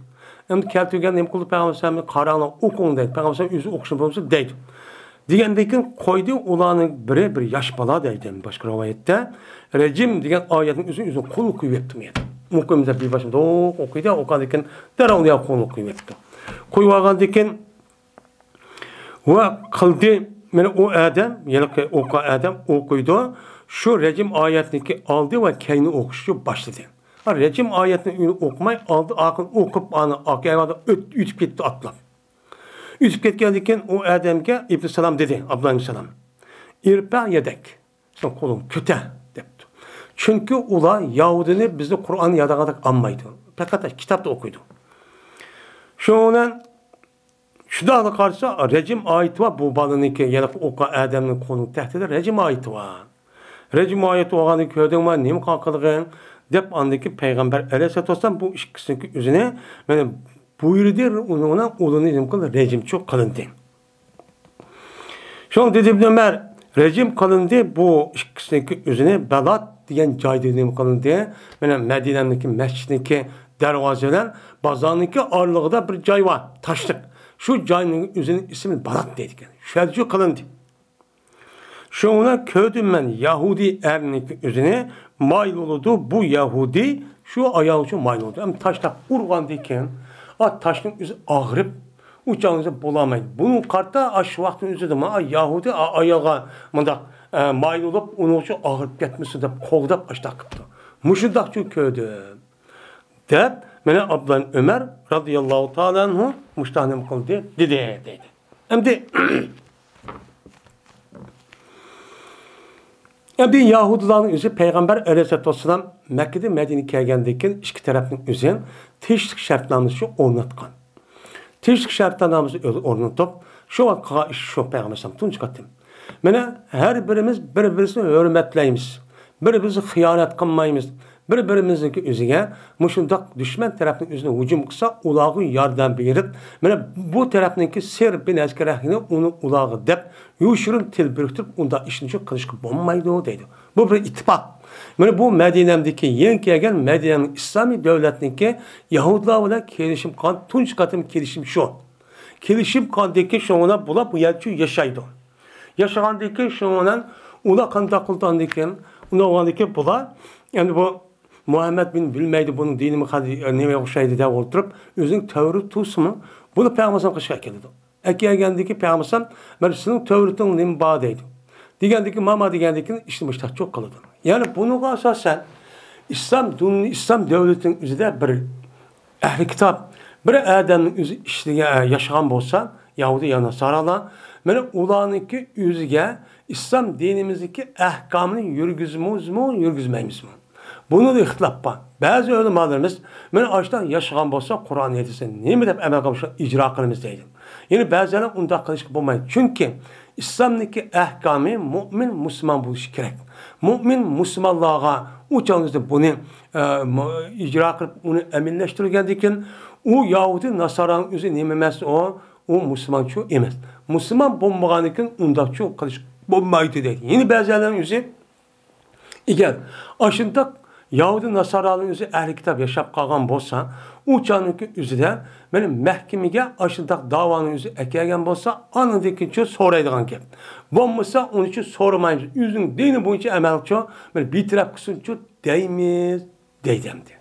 ئەمدى كەلتۈرگەن نېمە قىلدى؟ پەيغەمبەر ئەلەيھىسسالامنى قاراڭلار، ئوقۇڭ دەيدۇ. پەيغەمبەر ئەلەيھىسسالام ئۆزى ئوقۇشنى بولمىسا دەيدۇ. دېگەندىن كېيىن قويدى، ئۇلارنىڭ بىرى بىر ياش بالا دەيدۇ. باشقا رىۋايەتتە رەجىم دېگەن ئايەتنىڭ ئۆزىنى ئۆزىنىڭ قولىغا قويۇۋەپتۇ مۇ يەردە. مۇقىمدا بىر باشلىمىدا ئوق-، ئوقۇيدۇ، ئوقۇغاندىن كېيىن دەررۇ ئۇنى قولىغا قويۇۋەپتۇ. قويۇۋالغاندىن كېيىن ۋە قىلدى، مانا ئۇ ئادەم، ھېلىقى ئوقۇغان ئادەم ئوقۇيدۇ. شۇ رەجىم ئايەتنىڭكى ئالدى ۋە كەينى ئوقۇشنى باشلىدى. ھا، رەجىم ئايەتنى ئوقۇماي، ئالدى ئارقىنى ئوقۇپ، ئانا ئارقا ئاياغدا ئۆت-، ئۆتۈپ كەتتى ئاتلاپ. ئۆتۈپ كەتكەندىن كېيىن ئۇ ئادەمگە ئىبن سالام دېدى، ئابدۇللا ئىبن سالام، ئىرپەع يەدەك، سېنىڭ قولۇڭنى كۆتەر، دەپتۇ. چۈنكى ئۇلار يەھۇدىينى بىزنى قۇرئان يادىغاندەك ئالمايدۇ. پەقەت كىتابتا ئوقۇيدۇ. شۇنىڭ بىلەن شۇنداقلا قارىسا، رەجىم ئايىتى بار بۇ بالىنىڭكى، يەنى ئوقۇغان ئادەمنىڭ قولىنىڭ تەھتىدە رەجىم ئايىتى بار. رەجىم ئايىتى بولغاندىن كۆردۈڭمۇ، نېمە قىلغىنىڭ؟ دەپ ئاندىن كېيىن پەيغەمبەر ئەلەيھىسسالاتۇ ۋەسسالام بۇ ئىككىسىنىڭكى ئۆزىنى، مانا، بۇيرۇدى، ئۇنىڭ ئۇلىنى نېمە قىلدى؟ رەجىمچۇ قىلىندى. شۇڭا دېدى ئىبن ئۆمەر، رەجىم قىلىندى، بۇ ئىككىسىنىڭكى ئۆزىنى بەلات دېگەن جايدا نېمە قىلىندى؟ مانا مەدىنەنىڭكى مەسچىتنىڭكى دەرۋازا بىلەن بازارنىڭكى ئارىلىقىدا بىر جاي بار، تاشلىق. شۇ جاينىڭ ئۆزىنىڭ ئىسمى بالات دەيدىكەن. شۇ يەردە شۇ قىلىندى. شۇڭا كۆردۈم مەن يەھۇدىي ئەرنىڭكى ئۆزىنى مايىل بولىدۇ. بۇ يەھۇدىي شۇ ئايال ئۈچۈن مايىل بولىدۇ. ئەمما تاشلاپ ئۇرغاندىن كېيىن، ئا، تاشنىڭ ئۆزى ئاغرىپ، ئۇ چاغدا بولالمايدۇ. بۇنىڭ قارىتا، ئا، شۇ ۋاقىتنىڭ ئۆزىدە، ما، يەھۇدىي، ئا، ئايالغا مۇنداق، ئە، مايىل بولۇپ، ئۇنىڭ ئۈچۈن ئاغرىپ كەتمىسۇن دەپ قوغداپ ئاشتاق قىپتۇ. مۇشۇنداقچۇ كۆردۈم. دەپ، مانا ئابدۇللا ئۆمەر رازىياللاھۇ تائالا ئەنھۇ مۇشۇنداق نېمە قىلدى، دېدى، دەيدۇ. ئەمدى، ئەمدى يەھۇدىيلارنىڭ ئۆزى پەيغەمبەر ئەلەيھىسسالاتۇ ۋەسسالام مەككىدىن مەدىنىگە كەلگەندىن كېيىن ئىككى تەرەپنىڭ ئۆزى تىنچلىق شەرتنامىسى ئورناتقان. تىنچلىق شەرتنامىسى ئۆ-، ئورنىتىپ، شۇ ۋاقىت قىلغان ئىش شۇ پەيغەمبەر ئەلەيھىسسالام تۇنجى قېتىم. مانا ھەر بىرىمىز بىر-بىرىمىزنى ھۆرمەتلەيمىز. بىر-بىرىمىزگە خىيانەت قىلمايمىز. بىر-بىرىمىزنىڭكى ئۆزىگە مۇشۇنداق دۈشمەن تەرەپنىڭ ئۆزىنى ھۇجۇم قىلسا، ئۇلارغا ياردەم بېرىپ، مانا بۇ تەرەپنىڭكى سىر بىر نەرسىگە كېرەكلىكىنى ئۇنى ئۇلارغا دەپ، يوشۇرۇن تىل بىرىكتۈرۈپ، ئۇنداق ئىشنى قىلىشقا بولمايدۇ، دەيدۇ. بۇ بىر ئىتتىپاق. مانا بۇ مەدىنەمدىكى يېڭى كەلگەن مەدىنەنىڭ ئىسلامىي دۆلەتنىڭكى يەھۇدىيلار بىلەن كېلىشىم قىلغان تۇنجى قېتىم كېلىشىم شۇ. كېلىشىم قىلغاندىن كېيىن شۇنىڭ بىلەن بۇلار بۇ يەردە شۇ ياشايدۇ. ياشىغاندىن كېيىن شۇنىڭ بىلەن ئۇلار قانداق قىلىدۇ ئاندىن كېيىن؟ ئۇنداق بولغاندىن كېيىن بۇلار، ئەمدى بۇ مۇھەممەد بىن بىلمەيدۇ، بۇنىڭ دىنى نېمىگە ئوخشايدۇ دەپ ئولتۇرۇپ، ئۆزىنىڭ تەۋرىتى تۇرسىمۇ، بۇنى پەيغەمبەر قىلىشقا ئەكېلىدۇ. ئەكەلگەندىن كېيىن پەيغەمبەر، مانا سېنىڭ تەۋرىتىڭ نېمە بار دەيدۇ. دېگەندىن كېيىن، ماما دېگەندىن كېيىن ئىشنى مۇشتاقچۇ قىلىدۇ. يەنى بۇنىڭغا ئاساسەن، ئىسلام دۇنيا، ئىسلام دۆلىتىنىڭ ئۆزىدە بىر ئەھلى كىتاب، بىر ئادەمنىڭ ئۆزى ئىشلىگەن، ياشىغان بولسا، يەھۇدىي يا ناسارالار، مانا ئۇلارنىڭكى ئۆزىگە ئىسلام دىنىمىزدىكى ئەھكامىنى يۈرگۈزىمىزمۇ، يۈرگۈزمەيمىزمۇ؟ بۇنىڭدا ئىختىلاپ بار. بەزى ئۆلىمالىرىمىز، مانا ئاشۇنداق ياشىغان بولسا، قۇرئان ھەدىسنى نېمە دەپ ئەمەل قىلىپ، شۇ ئىجرا قىلىمىز دەيدۇ. يەنە بەزىلەر ئۇنداق قىلىشقا بولمايدۇ. چۈنكى ئىسلامنىڭكى ئەھكامى مۆمىن مۇسۇلمان بولۇشى كېرەك. مۆمىن مۇسۇلمانلارغا ئۇ چاغدا بۇنى، ئە، مۇ-، ئىجرا قىلىپ، ئۇنى ئەمەلىيلەشتۈرگەندىن كېيىن، ئۇ يەھۇدىي ناسارانىڭ ئۆزى نېمە ئەمەس ئۇ؟ ئۇ مۇسۇلمانچۇ ئەمەس. مۇسۇلمان بولمىغاندىن كېيىن ئۇنداقچۇ قىلىش بولمايدۇ دەيدۇ. يەنە بەزىلەرنىڭ ئۆزى ئەگەر ئاشۇنداق يەھۇدىي ناسارانىڭ ئۆزى ئەھلى كىتاب ياشاپ قالغان بولسا، ئۇ چاغنىڭكى ئۆزىدە مانا مەھكىمىگە ئاشۇنداق داۋانىڭ ئۆزى ئەكەلگەن بولسا، ئاندىن كېيىنچۇ سورايدىغان گەپ. بولمىسا، ئۇنىچۇ سورىمايمىز. ئۆزىنىڭ دىنى بويىچە ئەمەل قىلچۇ، مانا بىتەرەپ قىلسۇنچۇ دەيمىز، دەيدۇ ئەمدى.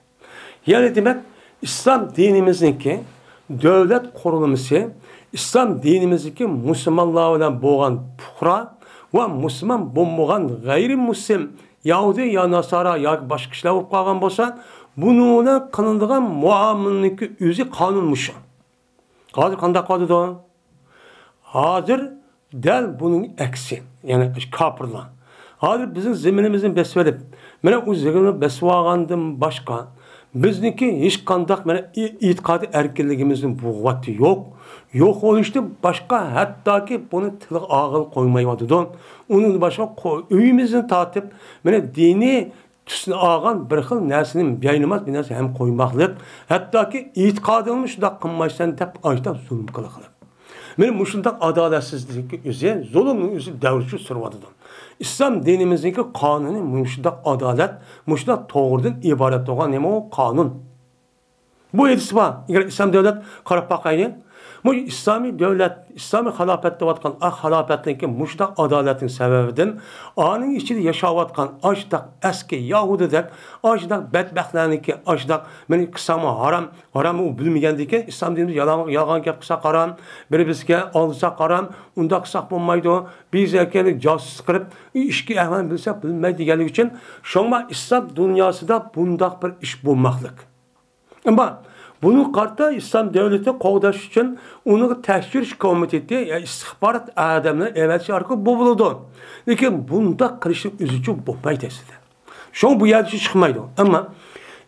يەنى دېمەك، ئىسلام دىنىمىزنىڭكى دۆلەت قۇرۇلمىسى، ئىسلام دىنىمىزدىكى مۇسۇلمانلار بىلەن بولغان پۇقرا ۋە مۇسۇلمان بولمىغان غەيرىي مۇسلىم، يەھۇدىي يا ناسارا ياكى باشقا كىشىلەر بولۇپ قالغان بولسا، بۇنىڭ بىلەن قىلىنىدىغان مۇئامىلىنىڭكى ئۆزى قانۇن مۇشۇ. ھازىر قانداق قىلىدۇ؟ ھازىر دەل بۇنىڭ ئەكسى، يەنى كاپىرلار. ھازىر بىزنىڭ زېمىنىمىزنى بېسىۋېلىپ، مانا ئۇ زېمىننى بېسىۋالغاندىن باشقا، بىزنىڭكى ھېچقانداق مانا ئېتىقادىي ئەركىنلىكىمىزنى بوغۇۋاتتى، يوق. يوق بولۇشتىن باشقا، ھەتتاكى بۇنى تىلغا ئالغىلى قويمايۋاتىدۇ. ئۇنىڭدىن باشقا، ئۆيىمىزنى تارتىپ، مانا دىنىي تۈسنى ئالغان بىر خىل نەرسىنى ياينىماس بىر نەرسە ھەم قويماقلىق، ھەتتاكى ئېتىقادىڭنى شۇنداق قىلمايسەن دەپ ئاشۇنداق زۇلۇم قىلغىلىق. مانا مۇشۇنداق ئادالەتسىزلىكنىڭ ئۆزى، زۇلۇمنىڭ ئۆزى دەۋرىچۇ سۈرۈۋاتىدۇ. ئىسلام دىنىمىزنىڭكى قانۇنى مۇشۇنداق ئادالەت، مۇشۇنداق توغرىدىن ئىبارەت بولغان نېمە ئۇ قانۇن؟ بۇ ھەدىس بار. ئەگەر ئىسلام دۆلەت قاراپ باقايلى. بۇ ئىسلامىي دۆلەت، ئىسلامىي خىلاپەت دەۋاتقان ئاق خىلاپەتنىڭكى مۇشۇنداق ئادالەتنىڭ سەۋەبىدىن ئانىڭ ئىچىدە ياشاۋاتقان ئاشۇنداق ئەسكى يەھۇدىيدەك، ئاشۇنداق بەتبەختلەرنىڭكى، ئاشۇنداق مېنى قىلساڭمۇ ھارام، ھارام ئۇ بىلمىگەندىكىن، ئىسلام دىنىمىز يالغان، يالغان گەپ قىلساق ھارام، بىر بىرىمىزگە ئالدىساق ھارام، ئۇنداق قىلساق بولمايدۇ، بىز ئەكەلدى جاسۇسلۇق قىلىپ، ئىچكى ئەھۋالنى بىلسەك بىلمەيدۇ دېگەنلىكى ئۈچۈن، شۇڭا ئىسلام دۇنياسىدا بۇنداق بىر ئىش بولماقلىق. ئەمما بۇنىڭغا قارىتا ئىسلام دۆلىتىنى قوغداش ئۈچۈن ئۇنىڭغا تەكشۈرۈش كومىتېتى يا ئىستىخبارات ئادەملىرىنى ئەۋەتىش ئارقىلىق بولىدۇ. لېكىن بۇنداق قىلىشنىڭ ئۆزىچۇ بولمايدۇ ئەسلىدە. شۇڭا بۇ يەردە چىقمايدۇ. ئەمما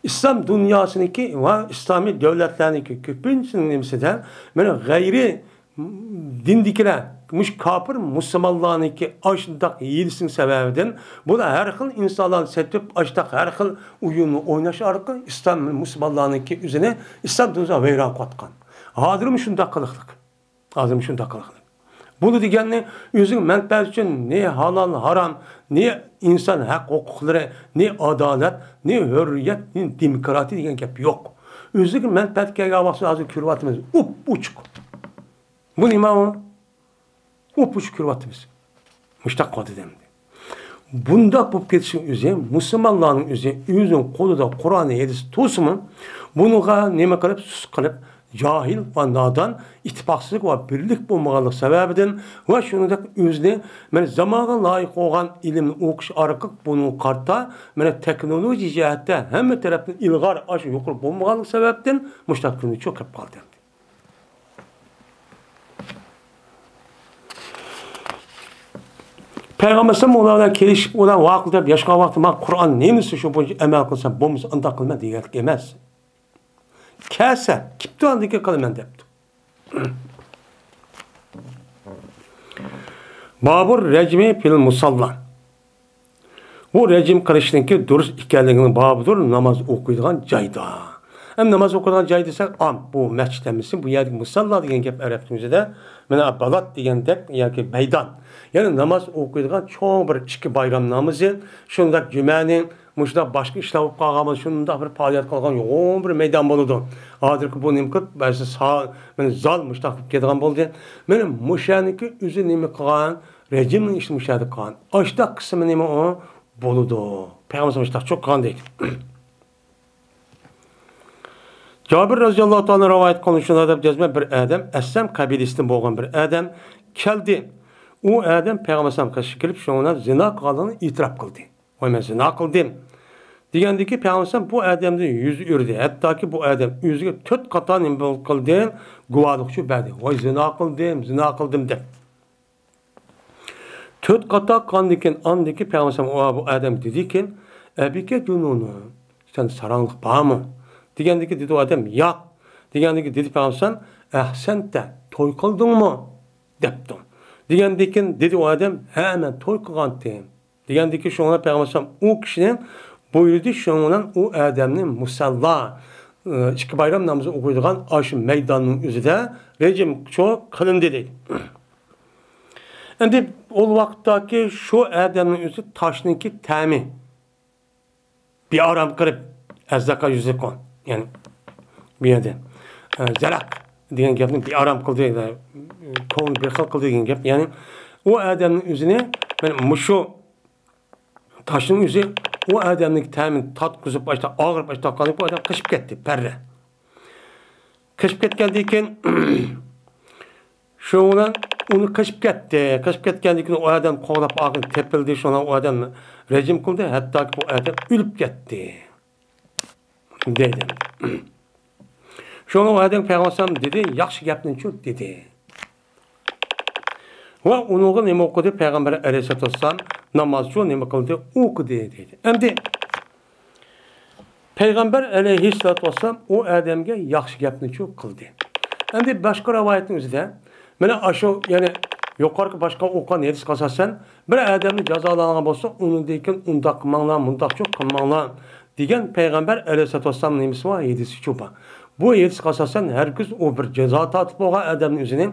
ئىسلام دۇنياسىنىڭكى ۋە ئىسلامىي دۆلەتلەرنىڭكى كۆپىنچىسىنىڭ نېمىسىدە مانا غەيرىي دىندىكىلەر، مۇشۇ كاپىر مۇسۇلمانلارنىڭكى ئاشۇنداق ھىيلىسىنىڭ سەۋەبىدىن بۇلار ھەر خىل ئىنسانلارنى سېتىپ، ئاشۇنداق ھەر خىل ئويۇننى ئويناش ئارقىلىق ئىسلام مۇسۇلمانلارنىڭكى ئۆزىنى ئىسلام دىنىدا ۋەيران قىلىۋاتقان. ھازىرمۇ شۇنداق قىلىقلىق. ھازىرمۇ شۇنداق قىلىقلىق. بۇنى دېگەننى ئۆزىنىڭ مەنپەئەتى ئۈچۈن نى ھالال، ھارام، نى ئىنسان ھەق ھوقۇقلىرى، نى ئادالەت، نى ھۆرىيەت، نى دېموكراتىيە دېگەن گەپ يوق. ئۆزىگە مەنپەئەت كەلگەن ۋاقتىدا ھازىر كۆرۈۋاتىمىز، ئوپئوچۇق. بۇ نېمە ئۇ؟ ئوپئوچۇق كۆرۈۋاتىمىز. مۇشتاق قىلىۋاتىدۇ ئەمدى. بۇنداق بولۇپ كېتىشنىڭ ئۆزى، مۇسۇلمانلارنىڭ ئۆزى ئۆزىنىڭ قولىدا قۇرئان ھەدىس تۇرسىمۇ، بۇنىڭغا نېمە قىلىپ، سۇس قىلىپ، جاھىل ۋە نادان، ئىتتىپاقسىزلىق ۋە بىرلىك بولمىغانلىق سەۋەبىدىن ۋە شۇنىڭدەك ئۆزىنى، مانا، زامانغا لايىق بولغان ئىلىمنى ئوقۇش ئارقىلىق بۇنىڭغا قارىتا، مانا، تېخنولوگىيە جەھەتتە ھەممە تەرەپتىن ئىلغار، ئاشۇ يۇقىرى بولمىغانلىق سەۋەبىدىن مۇشتاق كۈنى چوقۇپ قالدى. پەيغەمبەر ئەلەيھىسسالام ئۇلار بىلەن كېلىشىپ، ئۇلار ۋاقىت دەپ ياشىغان ۋاقتى، مانا، قۇرئان نېمىسى، شۇ بويىچە ئەمەل قىلسام، بولمىسا ئۇنداق قىلىمەن دېگەنلىك ئەمەس. كەلسە، كېپتۇ، ئاندىن كېيىن قىلىمەن دەپتۇ. بابۇر رەجمى فىل مۇساللا. بۇ رەجىم قىلىشنىڭكى دۇرۇس ئىكەنلىكىنىڭ بابىدۇر، ناماز ئوقۇيدىغان جايدا. ھەم ناماز ئوقۇيدىغان جاي دېسەك، ئام، بۇ مەسچىت ئەمەسمۇ، بۇ يەردىكى مۇساللا دېگەن گەپ ئەرەب تىلىمىزدا، مانا، بالات دېگەندەك ياكى مەيدان. يەنى ناماز ئوقۇيدىغان چوڭ بىر ئىككى بايرام نامىزى، شۇنداق جۈمەنىڭ، مۇشۇنداق باشقا ئىشلار بولۇپ قالغان بولسا، شۇنداق بىر پائالىيەت قىلغان يوغان بىر مەيدان بولىدۇ. ھازىرقى بۇ نېمە قىلىپ، بەزى سا-، مانا زال مۇشۇنداق قىلىپ كېتىدىغان بولدى. مانا مۇشۇنىڭكى ئۆزى نېمە قىلغان؟ رەجىمنىڭ ئىشىنى مۇشۇ يەردە قىلغان. ئاشتاق قىسمى نېمە ئۇ؟ بولىدۇ. پەيغەمبەر مۇشۇنداق چوق قىلغان دەيدۇ. جابىر رەزىياللاھۇ تائالا رىۋايەت قىلىنىشىدا دەپ يازما بىر ئادەم ئەسلەم قەبىلىسىدىن بولغان بىر ئادەم كەلدى. ئۇ ئادەم پەيغەمبەر ئەلەيھىسسالام قېشىغا كېلىپ، شۇنىڭ بىلەن زىنا قىلغانلىقىنى ئېتىراپ قىلدى. ۋاي، مەن زىنا قىلدىم، دېگەندىكى پەيغەمبەر ئەلەيھىسسالام بۇ ئادەمدىن يۈز ئۆردى. ھەتتاكى بۇ ئادەم ئۆزىگە تۆت قاتا نېمە قىلدى؟ گۇۋاھلىقچۇ بەردى. ۋاي، زىنا قىلدىم، زىنا قىلدىم دەپ. تۆت قاتا قىلغاندىن كېيىن، ئاندىن كېيىن پەيغەمبەر ئەلەيھىسسالام ئۇ ئادەمگە دېدىكى، ئەبىكە جۇنۇنۇ، سەن ساراڭلىق بارمۇ؟ دېگەندىكى دېدى ئۇ ئادەم، ياق. دېگەندىكى دېدى پەيغەمبەر ئەلەيھىسسالام، ئەھسەنتە، توي قىلدىڭمۇ؟ دەپتۇ. دېگەندىن كېيىن دېدى ئۇ ئادەم، ھە، مەن توي قىلغانتىم. دېگەندىكى شۇڭا پەيغەمبەر ئەلەيھىسسالام ئۇ كىشىنى بۇيرۇدى، شۇنىڭ بىلەن ئۇ ئادەمنى مۇسەللا، ئىككى بايرام نامىزى ئوقۇيدىغان ئاشۇ مەيداننىڭ ئۆزىدە رەجىم چوق قىلىندى دەيدۇ. ئەمدى ئۇ ۋاقىتتاكى شۇ ئادەمنىڭ ئۆزى تاشنىڭكى تەمى بىئارام قىلىپ، ئەززەقا يۈزىقۇ، يەنى بۇ يەردە، ئە، زەرەق دېگەن گەپنى بىئارام قىلدى، كۆڭلىنى بىر خىل قىلدى دېگەن گەپ. يەنى ئۇ ئادەمنىڭ ئۆزىنى، مانا مۇشۇ تاشنىڭ ئۆزى ئۇ ئادەمنىڭ تەمىنى تارتقۇزۇپ، ئاشتا ئاغرىپ، ئاشتا قالىپ، ئۇ ئادەم قېچىپ كەتتى، پەررە. قېچىپ كەتكەندىن كېيىن، شۇنىڭ بىلەن ئۇنى قېچىپ كەتتى. قېچىپ كەتكەندىن كېيىن ئۇ ئادەم قوغلاپ ئاخىرى تېپىلدى. شۇنىڭ ئۇ ئادەم رەجىم قىلدى، ھەتتاكى بۇ ئادەم ئۆلۈپ كەتتى، دېدى. شۇڭا ئۇ ئادەم پەيغەمبەر ئەلەيھىسسالام دېدى، ياخشى گەپنىچۇ دېدى. ۋە ئۇنىڭغا نېمە ئوقۇدى؟ پەيغەمبەر ئەلەيھىسسالاتۇ ۋەسسالام نامازچۇ نېمە قىلدى؟ ئوقۇدى، دېدى. ئەمدى پەيغەمبەر ئەلەيھىسسالاتۇ ۋەسسالام ئۇ ئادەمگە ياخشى گەپنىچۇ قىلدى. ئەمدى باشقا رىۋايەتنىڭ ئۆزىدە، مانا ئاشۇ، يەنى يۇقىرىقى باشقا ئوقۇغان ھەدىسكە ئاساسەن، بىر ئادەمنى جازالانغان بولسا، ئۇنىڭدىن كېيىن ئۇنداق قىلماڭلار، مۇنداقچۇ قىلماڭلار، دېگەن پەيغەمبەر ئەلەيھىسسالاتۇ ۋەسسالامنىڭ نېمىسى بار؟ ھەدىسىچۇ بار. بۇ ھەدىسكە ئاساسەن، ھەرگىز ئۇ بىر جازا تارتىپ بولغان ئادەمنىڭ ئۆزىنى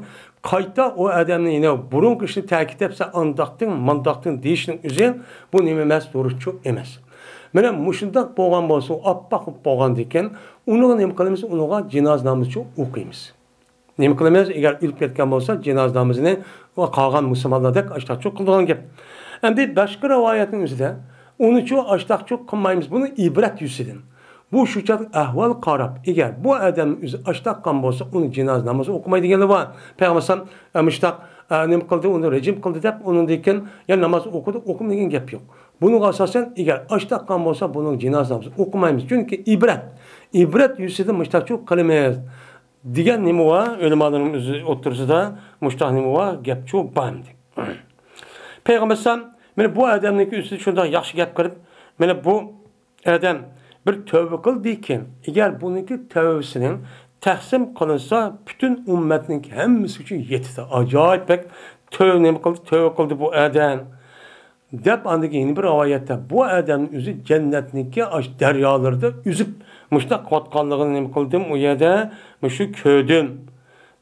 قايتا ئۇ ئادەمنى يەنە بۇرۇنقى ئىشنى تەكىتلەپ، سەن ئانداقتىڭ، مانداقتىڭ دېيىشنىڭ ئۆزى بۇ نېمە ئەمەس؟ دۇرۇسچۇ ئەمەس. مانا مۇشۇنداق بولغان بولسا، ئۇ ئاپئاق بولۇپ بولغاندىن كېيىن، ئۇنىڭغا نېمە قىلىمىز؟ ئۇنىڭغا جىنازا نامىزىچۇ ئوقۇيمىز. نېمە قىلىمىز؟ ئەگەر ئۆلۈپ كەتكەن بولسا، جىنازا نامىزىنى قالغان مۇسۇلمانلاردەك ئاشتاقچۇ قىلىدىغان گەپ. ئەمدى باشقا رىۋايەتنىڭ ئۆزىدە ئۇنىچۇ ئاشتاقچۇ قىلمايمىز، بۇنى ئىبرەت يۈزىسىدىن. بۇ شۇ چاغ ئەھۋال قاراپ، ئەگەر بۇ ئادەمنىڭ ئۆزى ئاشتاق قىلغان بولسا، ئۇنى جىنازا نامىزى ئوقۇماي دېگەنلەر بار. پەيغەمبەر ئەلەيھىسسالام، ئە، مۇشتاق، ئە، نېمە قىلدى، ئۇنى رەجىم قىلدى دەپ، ئۇنىڭدىن كېيىن يەنە ناماز ئوقۇدى، ئوقۇمىدى دېگەن گەپ يوق. بۇنىڭغا ئاساسەن، ئەگەر ئاشتاق قىلغان بولسا، بۇنىڭ جىنازا نامىزى ئوقۇمايمىز. چۈنكى ئىبرەت، ئىبرەت يۈزىسىدىن مۇشتاقچۇ قىلىمىز. دېگەن نېمە بار؟ ئۆلىمالارنىڭ ئۆزى ئوتتۇرىسىدا مۇشتاق نېمە بار؟ گەپچۇ بار ئەمدى. پەيغەمبەر ئەلەيھىسسالام، مانا بۇ ئادەمنىڭكى ئۈستىدە شۇنداق ياخشى گەپ قىلىپ، مانا بۇ ئادەم بىر تەۋبە قىلدىكىن، ئەگەر بۇنىڭكى تەۋبىسىنىڭ تەقسىم قىلىنسا، پۈتۈن ئۈممەتنىڭكى ھەممىسى ئۈچۈن يېتىدۇ. ئاجايىپ بەك تەۋبە، نېمە قىلدى؟ تەۋبە قىلدى بۇ ئادەم. دەپ، ئاندىن كېيىن يەنە بىر رىۋايەتتە، بۇ ئادەمنىڭ ئۆزى جەننەتنىڭكى ئاش دەريالىرىدا ئۈزۈپ، مۇشۇنداق قىلىۋاتقانلىقىنى نېمە قىلدىم؟ ئۇ يەردە مۇشۇ كۆردۈم،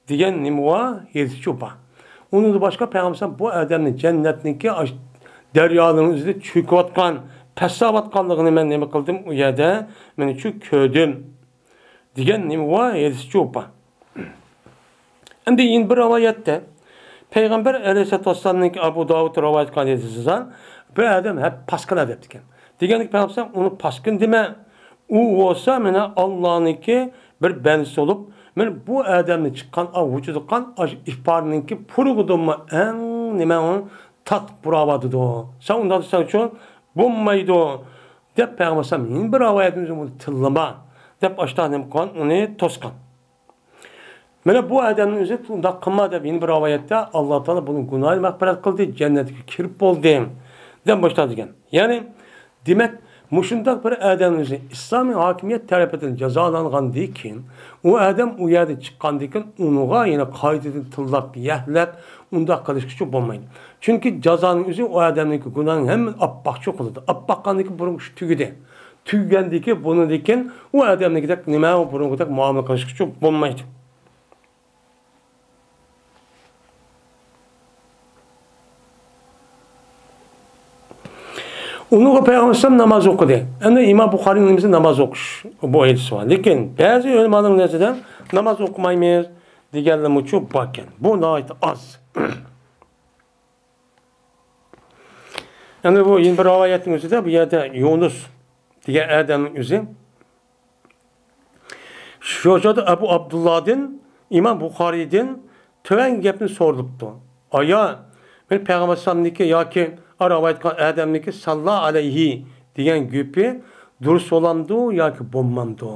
دېگەن نېمە بار؟ ھەدىسچۇ بار. ئۇنىڭدىن باشقا پەيغەمبەر بۇ ئادەمنى جەننەتنىڭكى ئاش دەريالىرىنىڭ ئۆزىدە چۆكۈۋاتقان، پەسساۋاتقانلىقىنى مەن نېمە قىلدىم؟ ئۇ يەردە مانا شۇ كۆردۈم، دېگەن نېمە بار؟ ھەدىسچۇ بار. ئەمدى يەنە بىر رىۋايەتتە، پەيغەمبەر ئەلەيھىسسالاتۇ ۋەسسالامنىڭكى ئەبۇ داۋۇد رىۋايەت قىلغان ھەدىسىدە، بىر ئادەم ھەپ پاسكىنا دەپتىكەن. دېگەندىكىن پەيغەمبەر ئۇنى پاسكىنا دېمە، ئۇ بولسا مانا ئاللانىڭكى بىر بەندىسى بولۇپ، مانا بۇ ئادەمنى چىققان، ئا، ۋۇجۇدى قان، ئاشۇ ئىپارنىڭكى پۇرىقىدىنمۇ ئەڭ نېمە ئۇ تاتلىق پۇراق بارىدۇ. سەن ئۇنداق دېسەڭچۇ، بولمايدۇ، دەپ پەيغەمبەر ئەلەيھىسسالام يەنە بىر رىۋايەتتە ئۇنى تىللىما، دەپ ئاشۇنداق نېمە قىلغان، ئۇنى توسقان. مانا بۇ ئادەمنىڭ ئۆزى ئۇنداق قىلما دەپ يەنە بىر رىۋايەتتە، ئاللا تائالا بۇنىڭ گۇناھىنى مەغپىرەت قىلدى، جەننەتكە كىرىپ بولدى، دەپ مۇشۇنداق دېگەن. يەنى، دېمەك، مۇشۇنداق بىر ئادەمنىڭ ئۆزى ئىسلامىي ھاكىمىيەت تەرىپىدىن جازالانغاندىن كېيىن، ئۇ ئادەم ئۇ يەردىن چىققاندىن كېيىن ئۇنىڭغا يەنە قايتىدىن تىللاپ، يەھلەپ، ئۇنداق قىلىشقىچە بولمايدۇ. چۈنكى جازانىڭ ئۆزى ئۇ ئادەمنىڭكى گۇناھىنى ھەممىنى ئاپئاقچى قىلىدۇ. ئاپئاققاندىن كېيىن بۇرۇنقى ئىشى تۈگىدى. تۈگىگەندىن كېيىن بۇنىڭدىن كېيىن ئۇ ئادەمنىڭكىدەك نېمە، بۇرۇنقىدەك مۇئامىلە قىلىشقىچە بولمايدۇ. ئۇنىڭغا پەيغەمبەر ئەلەيھىسسالام ناماز ئوقۇدى. ئەمدى ئىمام بۇخارىنىڭ نېمىسى ناماز ئوقۇش بۇ ھەدىسى بار. لېكىن بەزى ئۆلىمالارنىڭ نەزىرىدە ناماز ئوقۇمايمىز دېگەنلەرمۇچۇ باركەن. بۇ ناھايىتى ئاز. يەنى بۇ يەنە بىر رىۋايەتنىڭ ئۆزىدە بۇ يەردە يۇنۇس دېگەن ئادەمنىڭ ئۆزى شۇ چاغدا ئەبۇ ئابدۇللادىن، ئىمام بۇخارىيدىن تۆۋەن گەپنى سورىلىپتۇ. ئايا، مەن پەيغەمبەر ئەلەيھىسسالامنىڭكى ياكى رىۋايەت قىلغان ئادەمنىڭكى ساللا ئەلەيھى دېگەن گېپى دۇرۇس بولامدۇ ياكى بولمامدۇ؟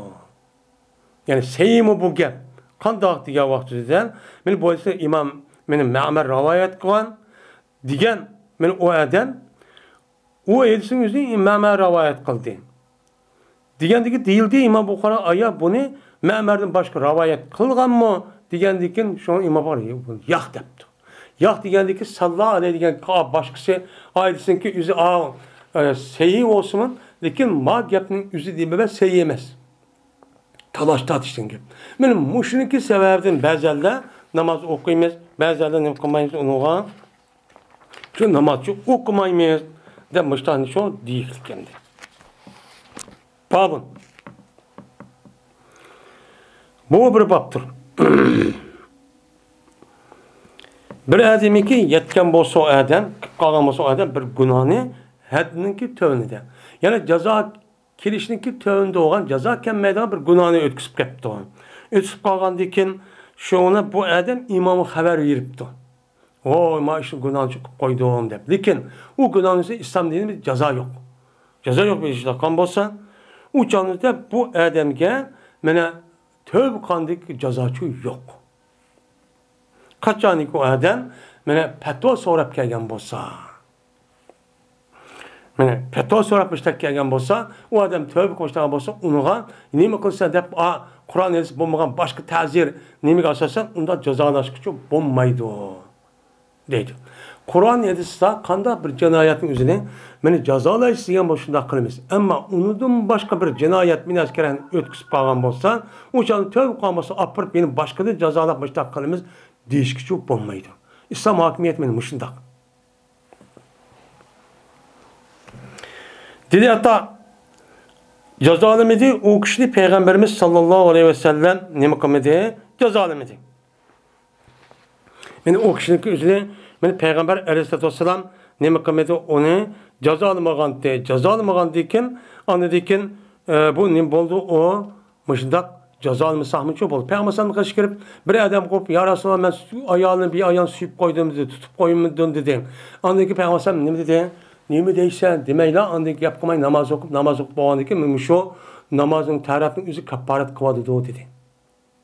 يەنى سەھىھمۇ بۇ گەپ؟ قانداق دېگەن ۋاقتىدا، مانا بۇ ھەدىسنى ئىمام، مانا مەمەر رىۋايەت قىلغان دېگەن، مانا ئۇ ئادەم، ئۇ ھەدىسنىڭ ئۆزىنى مەمەر رىۋايەت قىلدى دېگەندىكى دېيىلدى. ئىمام بۇخارى، ئايا، بۇنى مەمەردىن باشقا رىۋايەت قىلغانمۇ دېگەندىكىن شۇڭا ئىمام بۇخارى ياق دەپتۇ. ياق دېگەندىكى ساللا ئەلەيھى دېگەن باشقىسى ئايدىسىنكى ئۆزى، ئا، ئە، سەھىھ بولسىمۇ، لېكىن ما گەپنىڭ ئۆزى دېمە سەھىھ ئەمەس. تالاش تارتىشتىن گەپ. مانا مۇشۇنىڭكى سەۋەبىدىن بەزەنلەر ناماز ئوقۇيمىز، بەزەنلەر نېمە قىلمايمىز ئۇنىڭغا. شۇ نامازچۇ ئوقۇمايمىز دەپ مۇشتانى شۇ دېيىلگەندى. بابۇن. بۇ بىر بابتۇر. بىر ئادەمنىڭكى يەتكەن بولسا ئادەم، قىلىپ قالغان بولسا ئادەم بىر گۇناھنى ھەددىنىڭكى تۆۋىنىدە. يەنى جازا كېلىشنىڭكى تۆۋىنىدە بولغان جازا كەلمەيدىغان بىر گۇناھنى ئۆتكۈزۈپ كەپتۇ. ئۆتكۈزۈپ قالغاندىن كېيىن شۇنى بۇ ئادەم ئىمامغا خەۋەر بېرىپتۇ. ۋوي، ما ئىشنى گۇناھنى چوقۇپ قويدۇم دەپ. لېكىن ئۇ گۇناھنى ئىسلام دىنىمىزدا جازا يوق. جازا يوق بىر ئىش قىلغان بولسا، ئۇ چاغدا بۇ ئادەمگە مانا تۆۋە قاندىكى جازاچۇ يوق. قاچانكى ئۇ ئادەم مانا پەتىۋا سوراپ كەلگەن بولسا، مانا پەتىۋا سوراپ مۇشتاق كەلگەن بولسا، ئۇ ئادەم تۆۋە قىلىپ مۇشتاق بولسا، ئۇنىڭغا نېمە قىلسا دەپ، ئا، قۇرئان ھەدىس بولمىغان باشقا تەزىر نېمىگە ئاساسەن ئۇنداق جازالاشقىچە بولمايدۇ دەيدۇ. قۇرئان ھەدىستە قانداق بىر جىنايەتنىڭ ئۆزىنى مېنى جازالايسىز دېگەن بولسا شۇنداق قىلىمىز. ئەمما ئۇنىڭدىن باشقا بىر جىنايەت بىناسىكەن ئۆتكۈزۈپ قالغان بولسا، ئۇ چاغدا تۆۋە قىلغان بولسا، ئاپىرىپ يەنە باشقىدىن جازالاپ مۇشتاق قىلىمىز دېيىشكىچۇ بولمايدۇ. ئىسلام ھاكىمىيىتى مانا مۇشۇنداق. دېدى ئاتا، جازالىمىدى، ئۇ كىشىنى پەيغەمبىرىمىز ساللاللاھۇ ئەلەيھى ۋەسەللەم نېمە قىلمىدى؟ جازالىمىدى. مانا ئۇ كىشىنىڭكى ئۆزىنى، مانا پەيغەمبەر ئەلەيھىسسالاتۇ ۋەسسالام نېمە قىلمىدى؟ ئۇنى جازالىمىغانتى. جازالىمىغاندىن كېيىن، ئاندىن كېيىن، ئە، بۇ نېمە بولدى؟ ئۇ مۇشۇنداق جازالىمىساقمۇچۇ بولدى. پەيغەمبەر ئەلەيھىسسالامغا قېچىپ كىرىپ، بىر ئادەم قوپۇپ، يا رەسۇلاللا، مەن ئايالىمنى، بىر ئايالنى سۆيۈپ قويدۇم دېدى، تۇتۇپ قويدۇم دېدى. ئاندىن كېيىن پەيغەمبەر ئەلەيھىسسالام نېمە دېدى؟ نېمە دەيسەن دېمەيلا، ئاندىن كېيىن گەپ قىلماي ناماز ئوقۇپ، ناماز ئوقۇپ بولغاندىن كېيىن مۇشۇ نامازنىڭ تەرەتنىڭ ئۆزى كاپپارەت قىلىۋاتىدۇ دېدى.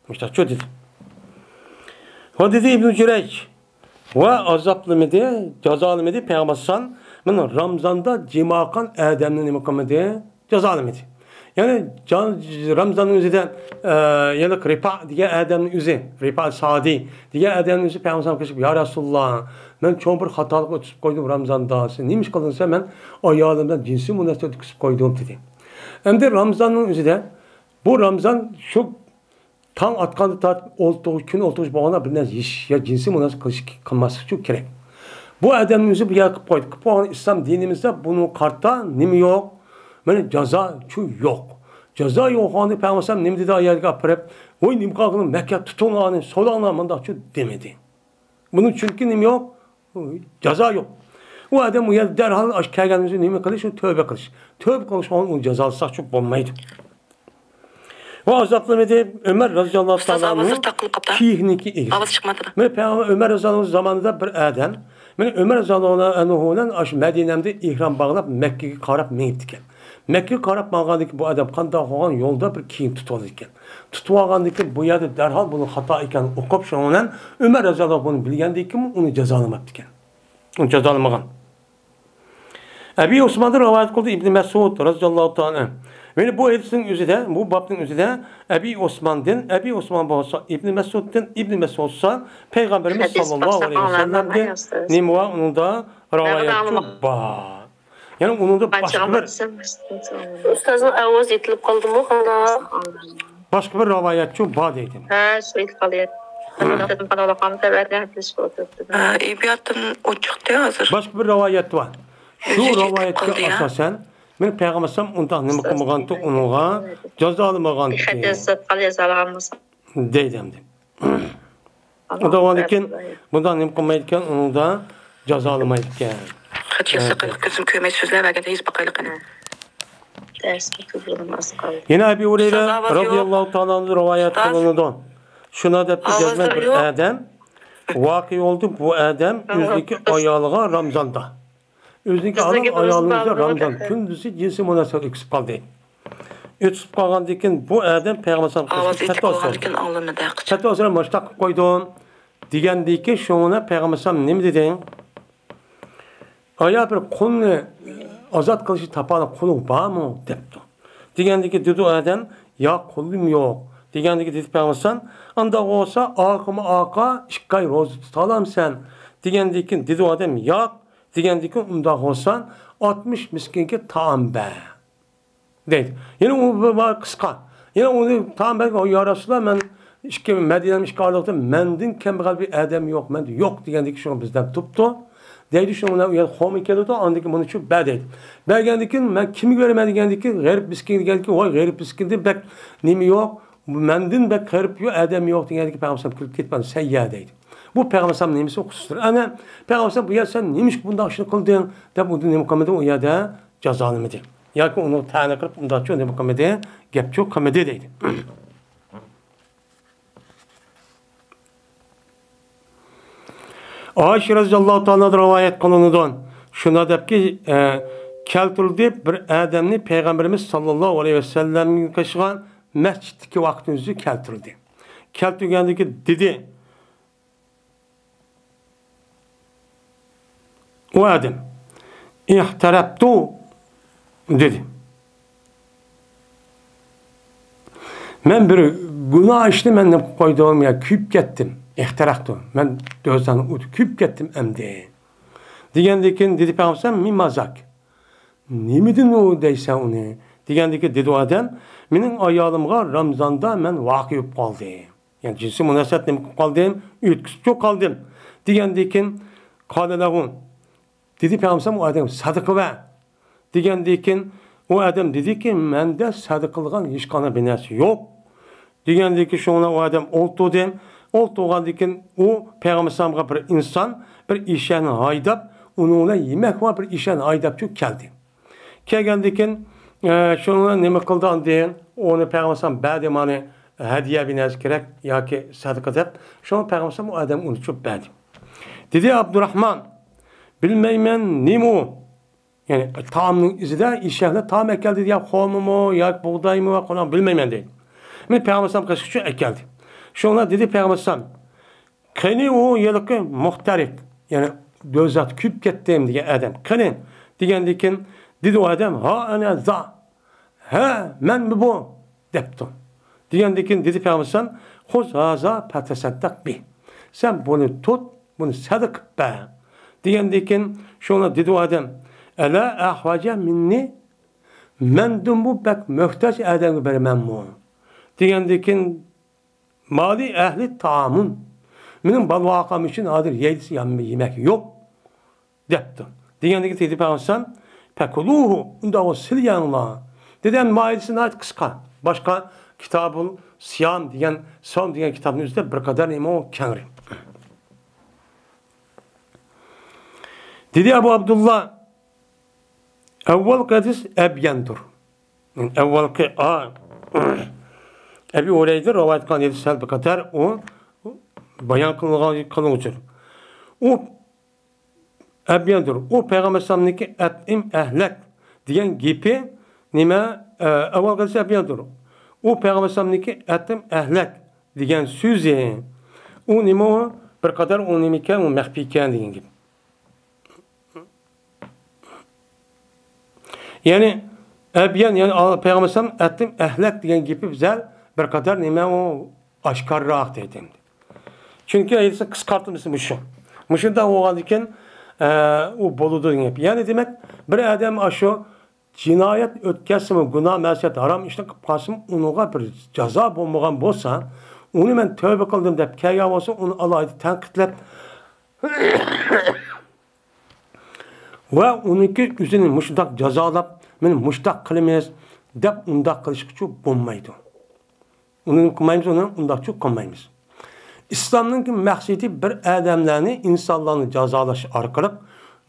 مۇشۇنداقچۇ دېدى. ۋە دېدى ئىبنى جۈرەيج، ۋە ئازابلىمىدى، جازالىمىدى پەيغەمبەر ئەلەيھىسسالام، مانا رامزاندا جىما قىلغان ئادەمنى نېمە قىلمىدى؟ جازالىمىدى. يەنى جان-، رامزاننىڭ ئۆزىدە، ئە، يەنە رىپا دېگەن ئادەمنىڭ ئۆزى، رىپا سادى دېگەن ئادەمنىڭ ئۆزى پەيغەمبەر ئەلەيھىسسالامغا قېچىپ، يا رەسۇلاللا، مەن چوڭ بىر خاتالىق ئۆتكۈزۈپ قويدۇم رامزاندا. سەن نېمە ئىش قىلدىڭ دېسە، مەن ئايالىم بىلەن جىنسىي مۇناسىۋەت ئۆتكۈزۈپ قويدۇم دېدى. ئەمدى رامزاننىڭ ئۆزىدە، بۇ رامزان شۇ تاڭ ئاتقاندا تارتىپ ئولتۇرغۇچ، كۈن ئولتۇرغۇچ بولغاندا بىر نەرسە يېيىش يا جىنسىي مۇناسىۋەت قىلىش قىلماسلىقچۇ كېرەك. بۇ ئادەمنىڭ ئۆزى بۇ يەرگە قىلىپ قويدى. قىلىپ قويغان ئىسلام دىنىمىزدا بۇنىڭغا قارىتا نېمە يوق؟ مانا جازاچۇ يوق. جازا يوق ئاندىن پەيغەمبەر ئەلەيھىسسالام نېمە دېدى ئايەتكە ئاپىرىپ، ۋاي نېمە قىلغىنىڭ مەككە تۇتۇڭلار ئۇنى سولاڭلار مۇنداقچۇ دېمىدى. بۇنىڭ چۈنكى نېمە يوق؟ جازا يوق. ئۇ ئادەم ئۇ يەردە دەرھال ئاشۇ كەلگەننىڭ ئۆزى نېمە قىلىش؟ ئۇ تۆبە قىلىش. تۆبە قىلىش ئۇنى جازالىساقچۇ بولمايدۇ. ۋە ئازابلىمىدى ئۆمەر رازىياللاھۇ تائالا ئەنھۇ كىيىكنىڭكى ئىگىسى. ئاۋاز چىقمايدۇ. مانا پەيغەمبەر ئۆمەر رازىياللاھۇ ئەنھۇ زامانىدا بىر ئادەم، مانا ئۆمەر رازىياللاھۇ ئەنھۇ بىلەن ئاشۇ مەدىنەمدە ئېھرام باغلاپ مەككىگە قاراپ مېڭىپتىكەن. مەككىگە قاراپ ماڭغاندىكىن بۇ ئادەم قانداق قىلغان يولدا بىر كىيىك تۇتۇۋالىدىكەن. تۇتۇۋالغاندىكىن بۇ يەردە دەرھال بۇنىڭ خاتا ئىكەنلىكىنى ئۇقۇپ شۇنىڭ بىلەن ئۆمەر رازىياللاھۇ بۇنى بىلگەندىكىن ئۇنى جازالىماپتىكەن. ئۇنى جازالىمىغان. ئەبى ئوسماندىن رىۋايەت قىلدى ئىبنى مەسئۇد رازىياللاھۇ تائالا ئەنھۇ. يەنى بۇ ھەدىسنىڭ ئۆزىدە، بۇ بابنىڭ ئۆزىدە ئەبى ئوسماندىن، ئەبى ئوسمان بولسا ئىبنى مەسئۇدتىن، ئىبنى مەسئۇد بولسا پەيغەمبىرىمىز ساللاللاھۇ ئەلەيھى ۋەسەللەمدىن نېمە بار ئۇنىڭدا رىۋايەتچۇ بار. يەنى ئۇنىڭدا باشقا بىر ئۇستازنىڭ ئاۋازى يېتىلىپ قالدىمۇ قانداق؟ باشقا بىر رىۋايەتچۇ بار دەيدۇ. ھە، شۇ يېتىپ قالدى. ئەبىياتتىن ئوت چىقتى ھازىر. باشقا بىر رىۋايەت بار. شۇ رىۋايەتكە ئاساسەن، مېنىڭ پەيغەمبەر ئەلەيھىسسالام ئۇنداق نېمە قىلمىغانتى، ئۇنىڭغا جازالىمىغانتى دەيدۇ ئەمدى. ئۇنداق بولغاندىكىن بۇنداق نېمە قىلمايدىكەن، ئۇنىڭدا جازالىمايدىكەن. خەت يازسا قىلىق كۆزۈم كۆرمەي سۆزلەۋەرگەندە يېزىپ باقايلىق قېنى. يەنە ئەبى ھۇرەيرە رازىياللاھۇ تائالا ئەنھۇدىن رىۋايەت قىلىنىدۇ. شۇنداق دەپتۇ، جەزمەن بىر ئادەم ۋەقە بولدى، بۇ ئادەم ئۆزىنىڭكى ئايالىغا رامزاندا، ئۆزىنىڭكى ھالال ئايالىنىڭ رامزان كۈندۈزى جىنسىي مۇناسىۋەت ئۆتكۈزۈپ قالدى. ئۆتكۈزۈپ قالغاندىن كېيىن بۇ ئادەم پەيغەمبەر ئەلەيھىسسالامغا پەتۋا سورىدى. پەتۋا سورىدى، مۇشۇنداق قىلىپ قويدۇم دېگەندىن كېيىن شۇڭا پەيغەمبەر ئەلەيھىسسالام نېمە دېدى؟ ئايا بىر قۇلنى ئازاد قىلىشنى تاپالىغان قۇلۇڭ بارمۇ؟ دەپتۇ. دېگەندىكىن دېدى ئۇ ئادەم، ياق، قۇلۇم يوق. دېگەندىكىن دېدى پەيغەمبەر ئەلەيھىسسالام، ئانداق بولسا ئارقىمۇ ئارقا ئىككى ئاي روزا تۇتالامسەن؟ دېگەندىكىن دېدى ئۇ ئادەم، ياق. دېگەندىكىن ئۇنداق بولسا ئاتمىش مىسكىنگە تائام بەر. دەيدۇ. يەنە ئۇ بىر بار قىسقا. يەنە ئۇنى تائام بەرگەن، يا رەسۇلاللا، مەن ئىككى، مەدىنەم ئىككى ئايلىقتا مەندىن كەمبەغەل بىر ئادەم يوق، مەندە يوق دېگەندىكىن شۇڭا بىزدەن تۇپتۇ. دەيدۇ، شۇنىڭ بىلەن ئۇ يەر خومى كېلىدۇ، ئاندىن كېيىن بۇنى چۈپ بەر دەيدۇ. بەرگەندىكىن مەن كىمگە بېرىمەن دېگەندىكىن غېرىب مىسكىن دېگەندىكىن، ۋاي غېرىب مىسكىندىن بەك نېمە يوق، مەندىن بەك غېرىب يوق، ئادەم يوق دېگەندىكىن پەيغەمبەر كۈلۈپ كېتىپ، سەن يە دەيدۇ. بۇ پەيغەمبەر نېمىسى خۇسۇسىدۇر؟ ئەنە پەيغەمبەر بۇ يەر سەن نېمىشقا بۇنداق ئىشنى قىلدىڭ دەپ ئۇنى نېمە قىلمىدى، ئۇ يەردە جازالىمىدى. ياكى ئۇنى تەنە قىلىپ ئۇنداقچۇ نېمە قىلمىدى، گەپچۇ قىلمىدى دەيدۇ. ئائىشە رەزىياللاھۇ تائالا رىۋايەت قىلىنىدۇ. شۇنداق دەپكى، ئە، كەلتۈرۈلدى، بىر ئادەمنى پەيغەمبىرىمىز ساللاللاھۇ ئەلەيھى ۋەسەللەمنىڭ قېشىغا مەسچىتتىكى ۋاقتىنى ئۆزى كەلتۈرۈلدى. كەلتۈرگەندىكى دېدى، ئۇ ئادەم ئىھتەرەپتۇ دېدى. مەن بىر گۇناھ ئىشنى مەن نېمە قىلىپ قويدۇم يا كۆيۈپ كەتتىم. ئىھتەرەقتۇ. مەن دوزاخنىڭ ئوتىدا كۆيۈپ كەتتىم ئەمدى. دېگەندىكىن دېدى پەيغەمبەر، مىمما زاك؟ نېمىدىن ئۇ دەيسەن ئۇنى؟ دېگەندىكىن دېدى ئۇ ئادەم، مېنىڭ ئايالىمغا رامزاندا مەن ۋەقە بولۇپ قالدى. يەنى جىنسىي مۇناسىۋەت نېمە قىلىپ قالدىم؟ ئۆتكۈزۈپچۇ قالدىم. دېگەندىكىن، قالە لەھۇ، دېدى پەيغەمبەر، ئۇ ئادەمگە سەدىقە بەر. دېگەندىكىن، ئۇ ئادەم دېدىكى، مەندە سەدىقە قىلغان ھېچقانداق بىر نەرسە يوق. دېگەندىكىن، شۇڭا ئۇ ئادەم ئولتۇردى. ئولتۇرغاندىكىن، ئۇ پەيغەمبەر ئەلەيھىسسالامغا بىر ئىنسان بىر ئېشەكنى ھايداپ، ئۇنىڭ بىلەن يېمەك ۋە بىر ئېشەكنى ھايداپچۇ كەلدى. كەلگەندىكىن، ئە، شۇنى نېمە قىلدى ئاندىن؟ ئۇنى پەيغەمبەر ئەلەيھىسسالام بەردى، مانا ھەدىيە بىر نەرسە كېرەك ياكى سەدىقە دەپ. شۇڭا پەيغەمبەر ئەلەيھىسسالام ئۇ ئادەمگە ئۇنى چۈشۈرۈپ بەردى. دېدى ئابدۇراخمان، بىلمەيمەن، نېمە ئۇ؟ يەنى تائامنىڭ ئىزىدا ئېشەكلەر تائام ئەكەلدى دېگەن خورمىمۇ ياكى بۇغدايمۇ ۋە قوناق بىلمەيمەن دەيدۇ. مېنى پەيغەمبەر ئەلەيھىسسالام قېشىغا ئەكەلدى. شۇڭا دېدى پەيغەمبەر ئەلەيھىسسالام، قېنى ئۇ ھېلىقى مۇھتەرىق، يەنى دوزاختا كۆيۈپ كەتتىم دېگەن ئادەم، قېنى؟ دېگەندىكىن دېدى ئۇ ئادەم، ھا ئەنە زا، ھە، مەنمۇ بۇ، دەپتۇ. دېگەندىكىن دېدى پەيغەمبەر ئەلەيھىسسالام، خۇز ھازا پەتەسەددەق بى، سەن بۇنى تۇت، بۇنى سەدىقە قىلىپ بەر. دېگەندىكىن شۇڭا دېدى ئۇ ئادەم، ئەلا ئەھۋەجە مىننى، مەندىنمۇ بەك مۆھتاج ئادەمگە بېرىمەنمۇ؟ دېگەندىكىن، مالى ئەھلى تائامۇن، مېنىڭ بالىۋاقام ئۈچۈن ھازىر يەيدىسى يەم-، يېمەك يوق، دەپتۇ. دېگەندىكىن دېدى پەيغەمبەر ئەلەيھىسسالام، پەكۇلۇھۇ، ئۇنداق بولسا سىلەر يەڭلار. دېدى، ئەمدى مائىدىسى ناھايىتى قىسقا. باشقا كىتابۇل سىيام دېگەن، سوم دېگەن كىتابنىڭ ئۆزىدە بىر قەدەر نېمە ئۇ كەڭرى. دېدى ئەبۇ ئابدۇللا، ئەۋۋەلقى ھەدىس ئەبيەندۇر. ئەۋۋەلقى ئا-، ئەبى ھۇرەيرە رىۋايەت قىلغان ھەدىس سەل بىر قەدەر ئۇ بايان قىلغان، قىلغۇچىدۇر. ئۇ ئەبيەندۇر. ئۇ پەيغەمبەر ئەلەيھىسسالامنىڭكى ئەتئىم ئەھلەك دېگەن گېپى نېمە؟ ئە، ئەۋۋەلقى ھەدىس ئەبيەندۇر. ئۇ پەيغەمبەر ئەلەيھىسسالامنىڭكى ئەتئىم ئەھلەك دېگەن سۆزى. ئۇ نېمە ئۇ؟ بىر قەدەر ئۇ نېمە ئىكەن؟ ئۇ مەخپىي ئىكەن دېگەن گەپ. يەنى ئەبيەن، يەنى ئا-، پەيغەمبەر ئەلەيھىسسالام ئەتىم ئەھلەك دېگەن گېپى بىزەل بىر قەدەر نېمە ئۇ ئاشكارىراق دەيدۇ ئەمدى. چۈنكى ھەدىسنىڭ قىسقارتمىسى مۇشۇ. مۇشۇنداق بولغاندىكىن، ئە، ئۇ بولىدۇ دېگەن گەپ. يەنى دېمەك، بىر ئادەم ئاشۇ جىنايەت ئۆتكەزسىمۇ، گۇناھ، مەسىيەت، ھارام ئىشنى قىلىپ قالسىمۇ، ئۇنىڭغا بىر جازا بولمىغان بولسا، ئۇنى مەن تەۋبە قىلدىم دەپ كەلگەن بولسا، ئۇنى ئالاھىدە تەنقىدلەپ، ۋە ئۇنىڭكى ئۆزىنى مۇشۇنداق جازالاپ، مېنى مۇشۇنداق قىلىمىز دەپ ئۇنداق قىلىشقىچۇ بولمايدۇ. ئۇنى قىلمايمىز، ئۇنى ئۇنداقچۇ قىلمايمىز. ئىسلامنىڭكى مەقسىتى بىر ئادەملەرنى، ئىنسانلارنى جازالاش ئارقىلىق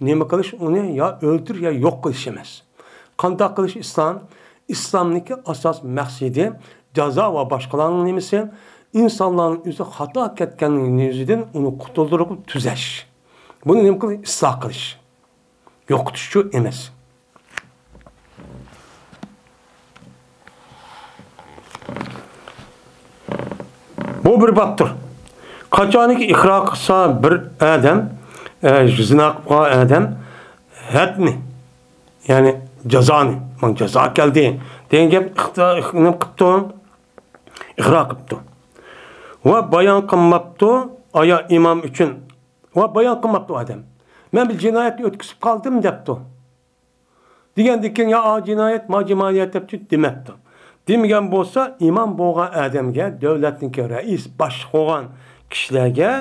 نېمە قىلىش، ئۇنى يا ئۆلتۈر، يا يوق قىلىش ئەمەس. قانداق قىلىش ئىسلام؟ ئىسلامنىڭكى ئاساس مەقسىتى جازا ۋە باشقىلارنىڭ نېمىسى؟ ئىنسانلارنىڭ ئۆزى خاتا كەتكەننىڭ يۈزىدىن ئۇنى قۇتۇلدۇرۇپ تۈزەش. بۇنى نېمە قىلىش؟ ئىسلاھ قىلىش. يوقىتىشچۇ ئەمەس. بۇ بىر بابتۇر. قاچانكى ئىقرار قىلسا بىر ئادەم، ئە، زىنا قىلغان ئادەم ھەدنى، يەنى جازانى، ماڭا جازا كەلدى دېگەن گەپ ئىقتا-، ئىق-، نېمە قىپتۇ؟ ئىقرار قىپتۇ. ۋە بايان قىلماپتۇ، ئايا ئىمام ئۈچۈن. ۋە بايان قىلماپتۇ ئادەم. مەن بىر جىنايەتنى ئۆتكۈزۈپ قالدىم دەپتۇ. دېگەندىن كېيىن، يا ئا جىنايەت، ما جىنايەت دەپ دېمەپتۇ. دېمىگەن بولسا، ئىمام بولغان ئادەمگە، دۆلەتنىڭكى رەئىس، باشلىق بولغان كىشىلەرگە،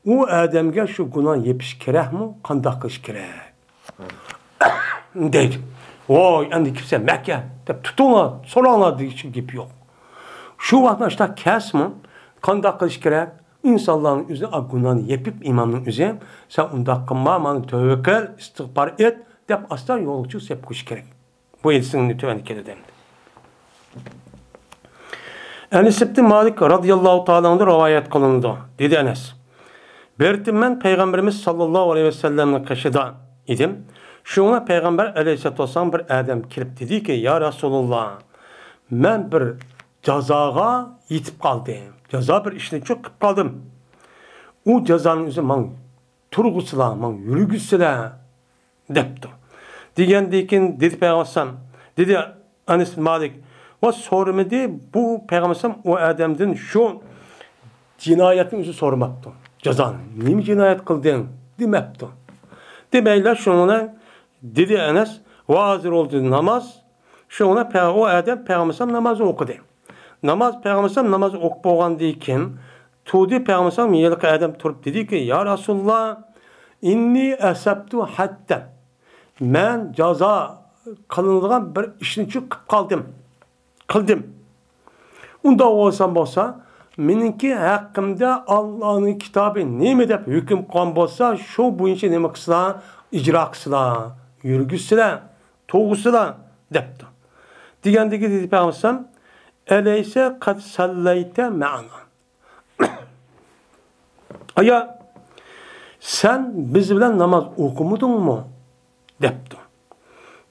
ئۇ ئادەمگە شۇ گۇناھ يېپىش كېرەكمۇ؟ قانداق قىلىش كېرەك؟ دەيدۇ. ۋاي، ئەمدى كىمسەن مەكە دەپ تۇتۇڭلار، سوراڭلار دېگۈچە گېپى يوق. شۇ ۋاقىتتا ئاشۇنداق كەلسىمۇ، قانداق قىلىش كېرەك؟ ئىنسانلارنىڭ ئۆزى ئا گۇناھنى يېپىپ، ئىمامنىڭ ئۆزى، سەن ئۇنداق قىلما، مانا تۆۋە قىل، ئىستىغپار ئېيت، دەپ ئاستا يولغا چىقىپ سەپ قويۇش كېرەك. بۇ ھەدىسنىڭ تۆۋەندە كېلىدۇ ئەمدى. ئەنەس ئىبن مالىك رازىياللاھۇ تائالا ئەنھۇدىن رىۋايەت قىلىنىدۇ. دېدى ئەنەس، بىر قېتىم مەن پەيغەمبىرىمىز ساللاللاھۇ ئەلەيھى ۋەسەللەمنىڭ قېشىدا ئىدىم. شۇڭا پەيغەمبەر ئەلەيھىسسالاتۇ ۋەسسالام بىر ئادەم كېلىپ دېدىكى، يا رەسۇلاللا، مەن بىر جازاغا يېتىپ قالدىم. جازا بىر ئىشنى چۈ قىلىپ قالدىم. ئۇ جازانىڭ ئۆزى ماڭا تۇرغۇزسىلا، ماڭا يۈرگۈزسىلە، دەپتۇ. دېگەندىن كېيىن دېدى پەيغەمبەر ئەلەيھىسسالام، دېدى ئەنەس بىن مالىك، ۋە سورىمىدى بۇ پەيغەمبەر ئەلەيھىسسالام ئۇ ئادەمدىن شۇ جىنايەتنى ئۆزى سورىماپتۇ. جازانى، نېمە جىنايەت قىلدىڭ؟ دېمەپتۇ. دېمەيلا شۇنىڭ بىلەن دېدى ئەنەس، ۋە ھازىر بولدى ناماز، شۇڭا پە-، ئۇ ئادەم پەيغەمبەر ئەلەيھىسسالام نامازنى ئوقۇدى. ناماز، پەيغەمبەر ئەلەيھىسسالام ناماز ئوقۇپ بولغاندىن كېيىن، تۇردى پەيغەمبەر ئەلەيھىسسالام، ھېلىقى ئادەم تۇرۇپ دېدىكى، يا رەسۇلاللا، ئىننى ئەسەبتۇ ھەددەن. مەن جازا قىلىنىدىغان بىر ئىشنى چۈ قىلىپ قالدىم. قىلدىم. ئۇنداق بولسام بولسا، مېنىڭكى ھەققىمدە ئاللانىڭ كىتابى نېمە دەپ ھۆكۈم قىلغان بولسا، شۇ بويىچە نېمە قىلسىلا، ئىجرا قىلسىلا، يۈرگۈزسىلا، تۇغۇسىلا دەپتۇ. دېگەندىكى دېدى پەيغەمبەر ئەلەيھىسسالام، ئەلەيسە قەد سەللەيتە مەئەنا؟ ئايا، سەن بىز بىلەن ناماز ئوقۇمىدىڭمۇ؟ دەپتۇ.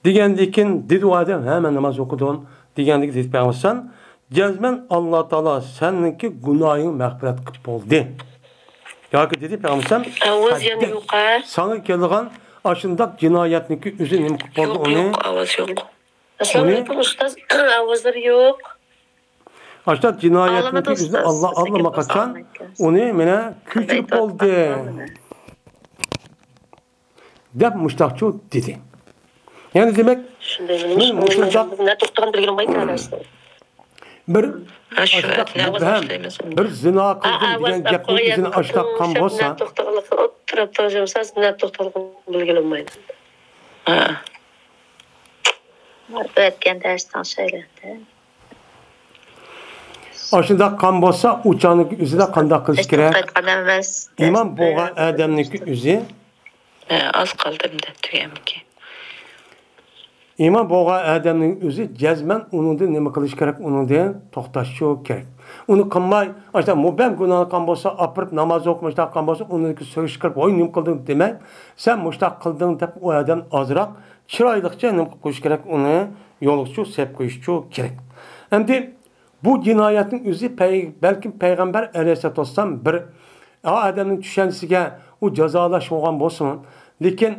دېگەندىكىن دېدى ئۇ ئادەم، ھە، مەن ناماز ئوقۇدۇم. دېگەندىكىن دېدى پەيغەمبەر ئەلەيھىسسالام، جەزمەن ئاللا تائالا سەنىڭكى گۇناھىڭنى مەغپىرەت قىلىپ بولدى. ياكى دېدى پەيغەمبەر ئەلەيھىسسالام، ئاۋاز يەنە يوق، ھە؟ ساڭا كەلگەن ئاشۇنداق جىنايەتنىڭكى ئۆزى نېمە قىلىپ بولدى يوق، ئۇنى؟ يوق، ئاۋاز يوق. ئۇنى ئەسسالامۇ ئەلەيكۇم ئۇستاز. ئاۋازلىرى يوق. ئاشۇنداق جىنايەتنىڭكى ئۆزىنى ئاللا ئاللىماقاچان ئۇنى مانا كۆچۈرۈپ بولدى دەپ مۇشتاقچۇ دېدى. يەنى دېمەك، شۇنداق مۇشۇنداق بىر، بىر زىنا قىلدىم دېگەن گەپنىڭ ئۆزىنى ئاشۇنداق قىلغان بولسا، توختىغانلىقىنى ئولتۇرۇپ تۇرۇپ بىلگىلى بولمايدۇ. ھە. ئۆتكەن دەرستىن شەيلەندى. ئاشۇنداق قان بولسا، ئۇ چاغنىڭ ئۆزىدە قانداق قىلىش كېرەك؟ ئىمام بولغان ئادەمنىڭ ئۆزى. ئاز قالدىم دەپ تۈگەمكى. ئىمام بولغان ئادەمنىڭ ئۆزى جەزمەن ئۇنىڭدىن نېمە قىلىش كېرەك؟ ئۇنىڭدىن توختاشچۇ كېرەك. ئۇنى قىلماي، ئاشۇنداق مۇبەم گۇناھنى قىلغان بولسا، ئاپىرىپ ناماز ئوقۇماشتا قىلغان بولسا، ئۇنىڭدىن سۆز چىقىرىپ، ۋاي نېمە قىلدىڭ دېمەي، سەن مۇشۇنداق قىلدىڭ دەپ ئۇ ئادەم ئازراق چىرايلىقچە نېمە قىلىپ قويۇش كېرەك؟ ئۇنى يولغىچۇ سېلىپ قويۇشچۇ كېرەك. ئەمدى بۇ جىنايەتنىڭ ئۆزى پەي-، بەلكىم پەيغەمبەر ئەلەيھىسسالاتۇ ۋەسسالام بىر ئا-، ئادەمنىڭ چۈشەنچىسىگە ئۇ جازالاش بولغان بولسىمۇ، لېكىن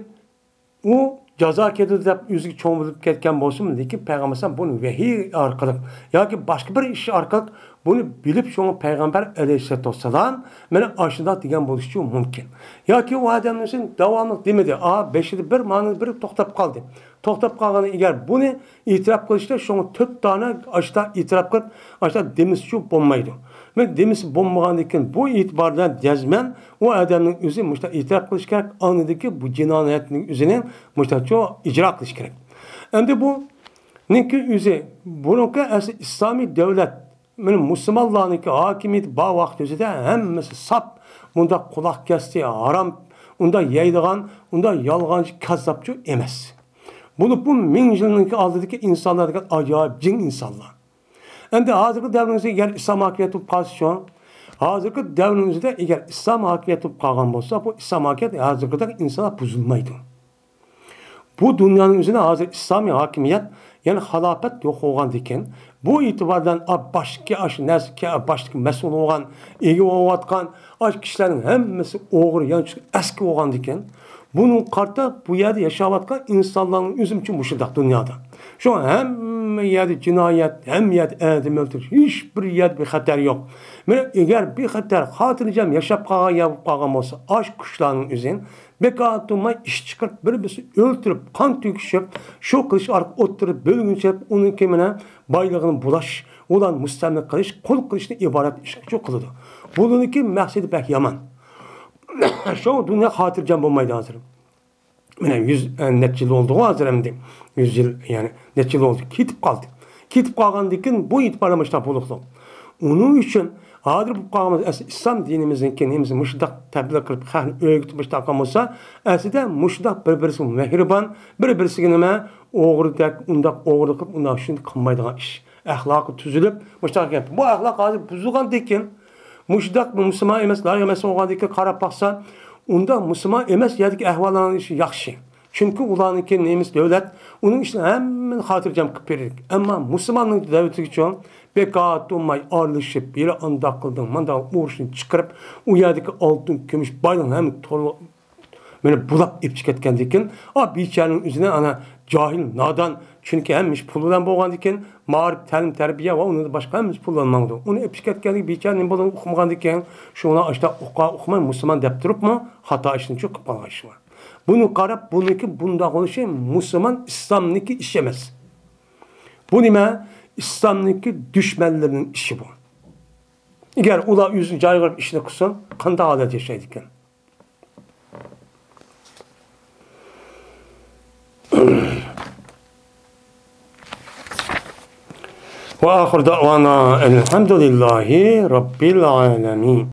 ئۇ جازا كېلىدۇ دەپ ئۆزىگە چوڭ بىلىپ كەتكەن بولسىمۇ، لېكىن پەيغەمبەر ئەلەيھىسسالام بۇنى ۋەھىي ئارقىلىق ياكى باشقا بىر ئىش ئارقىلىق بۇنى بىلىپ، شۇڭا پەيغەمبەر ئەلەيھىسسالاتۇ ۋەسسالام مانا ئاشۇنداق دېگەن بولۇشى مۇمكىن. ياكى ئۇ ئادەمنىڭ داۋاملىق دېمىدى، ئا، بېشىدا بىر مانا بىر توختاپ قالدى. توختاپ قالغىنى ئەگەر بۇنى ئېتىراپ قىلىشتا شۇڭا تۆت دانە ئاشتا ئېتىراپ قىلىپ، ئاشتا دېمىسىچۇ بولمايدۇ. مەن دېمىسى بولمىغاندىن كېيىن بۇ ئېتىبار بىلەن جەزمەن ئۇ ئادەمنىڭ ئۆزى مۇشتا ئېتىراپ قىلىش كېرەك، ئاندىن كېيىن بۇ جىنايەتنىڭ ئۆزىنى مۇشتاچۇ ئىجرا قىلىش كېرەك. ئەمدى بۇنىڭكى ئۆزى بۇرۇنقى ئەسلى ئىسلامىي دەۋلەت، مانا مۇسۇلمانلارنىڭكى ھاكىمىيىتى بار ۋاقىت ئۆزىدە ھەممىسى ساپ، ئۇنداق قۇلاق كەستى، ھارام، ئۇنداق يەيدىغان، ئۇنداق يالغانچى، كاززاپچۇ ئەمەس. بولۇپمۇ مىڭ يىلنىڭكى ئالدىدىكى ئىنسانلار دېگەن ئاجايىپ جىڭ ئىنسانلار. ئەمدى ھازىرقى دەۋرىمىزدە ئەگەر ئىسلام ھاكىمىيەت بولۇپ قالسىچۇ، ھازىرقى دەۋرىمىزدە ئەگەر ئىسلام ھاكىمىيەت بولۇپ قالغان بولسا، بۇ ئىسلام ھاكىمىيەت ھازىرقىدەك ئىنسانلار بۇزۇلمايدۇ. بۇ دۇنيانىڭ ئۆزىدە ھازىر ئىسلامىي ھاكىمىيەت، يەنى خىلاپەت يوق بولغاندىكىن، بۇ ئېتىبار بىلەن، ئا، باشتىكى ئاشۇ نەرسە، باشتىكى مەسئۇل بولغان، ئىگە بولۇۋاتقان ئاشۇ كىشىلەرنىڭ ھەممىسى ئوغرى، يانچۇق، ئەسكى بولغاندىكىن، بۇنىڭغا قارىتا بۇ يەردە ياشاۋاتقان ئىنسانلارنىڭ ئۆزىمۇ مۇشۇنداق دۇنيادا. شۇڭا ھەممە يەردە جىنايەت، ھەممە يەردە ئادەم ئۆلتۈرۈش، ھېچبىر يەردە بىخەتەر يوق. مانا ئەگەر بىخەتەر، خاتىرجەم ياشاپ قالغان يەر بولۇپ قالغان بولسا، ئاشۇ قۇشلارنىڭ ئۆزى بىكار تۇرماي ئىش چىقىرىپ، بىر-بىرسىنى ئۆلتۈرۈپ، قان تۆكۈشۈپ، شۇ قىلىش ئارقىلىق ئوتتۇرىدا بۆلگۈنچىلەپ، ئۇنىڭكى مانا بايلىقىنى بۇلاش، ئۇلارنى مۇستەملىكە قىلىش، قۇل قىلىشتىن ئىبارەت ئىشنى قىلىدۇ. بۇلارنىڭكى مەقسىتى بەك يامان. شۇ دۇنيا خاتىرجەم بولمايدۇ ھازىر. مانا يۈز، ئە، نەچچە يىل بولدىغۇ ھازىر ئەمدى. يۈز يىل، يەنى نەچچە يىل بولدى. كېتىپ قالدى. كېتىپ قالغاندىن كېيىن بۇ ئېتىبار بىلەن مۇشۇنداق بولۇقلۇق. ئۇنىڭ ئۈچۈن ھازىر بولۇپ قالغان ئەسلى ئىسلام دىنىمىزنىڭكى نېمىسى مۇشۇنداق تەبلىغ قىلىپ، خەقنى ئۆگىتىپ مۇشۇنداق قىلغان بولسا، ئەسلىدە مۇشۇنداق بىر-بىرسىگە مېھرىبان، بىر-بىرسىگە نېمە، ئوغرىدەك، ئۇنداق ئوغرىلىق قىلىپ، ئۇنداق شۇنداق قىلمايدىغان ئىش. ئەخلاقى تۈزۈلۈپ، مۇشۇنداق گەپ. بۇ ئەخلاق ھازىر بۇزۇلغاندىن كېيىن، مۇشۇنداق مۇسۇلمان ئەمەس، لايىق ئەمەس بولغاندىن كېيىن قاراپ باقسا، ئۇنداق مۇسۇلمان ئەمەس يەردىكى ئەھۋاللارنىڭ ئىشى ياخشى. چۈنكى ئۇلارنىڭكى نېمىسى دۆلەت، ئۇنىڭ ئىشىنى ھەممىنى خاتىرجەم قىلىپ بېرىدۇ. ئەمما مۇسۇلماننىڭ دەۋلىتىگىچۇ بىكار تۇرماي ئارىلىشىپ، بىرى ئانداق قىلدىڭ، مانداق ئۇرۇشنى چىقىرىپ، ئۇ يەردىكى ئالتۇن، كۈمۈش بايلىقنى ھەممە تورغا مېنى بۇلاپ ئېپچىقىپ كەتكەندىكىن، ئا، بىچارىنىڭ ئۆزىنى ئانا جاھىل، نادان، چۈنكى ھەممە ئىش پۇل بىلەن بولغاندىكىن، مائارىپ، تەلىم، تەربىيە ۋە ئۇنىڭدىن باشقا ھەممىسى پۇل بىلەن ماڭىدۇ. ئۇنى ئېپچىقىپ كەتكەندىكىن، بىچارە نېمە بولغانلىقىنى ئۇقمىغاندىكىن، شۇڭا ئاشتا ئۇقا-، ئۇقماي مۇسۇلمان دەپ تۇرۇپمۇ خاتا ئىشنى چوقۇپ قالغان ئىشى بار. بۇنى قاراپ، بۇنىڭكى بۇنداق بولۇشى مۇسۇلمان ئىسلامنىڭكى ئىشى ئەمەس. بۇ نېمە؟ ئىسلامنىڭكى دۈشمەنلىرىنىڭ ئىشى بۇ. ئەگەر ئۇلار ئۆزىنى جايغا قويۇپ ئىشنى قىلسۇن، قانداق ھالەت ياشايدىكەن؟ وآخر دعوانا الحمد لله رب العالمين.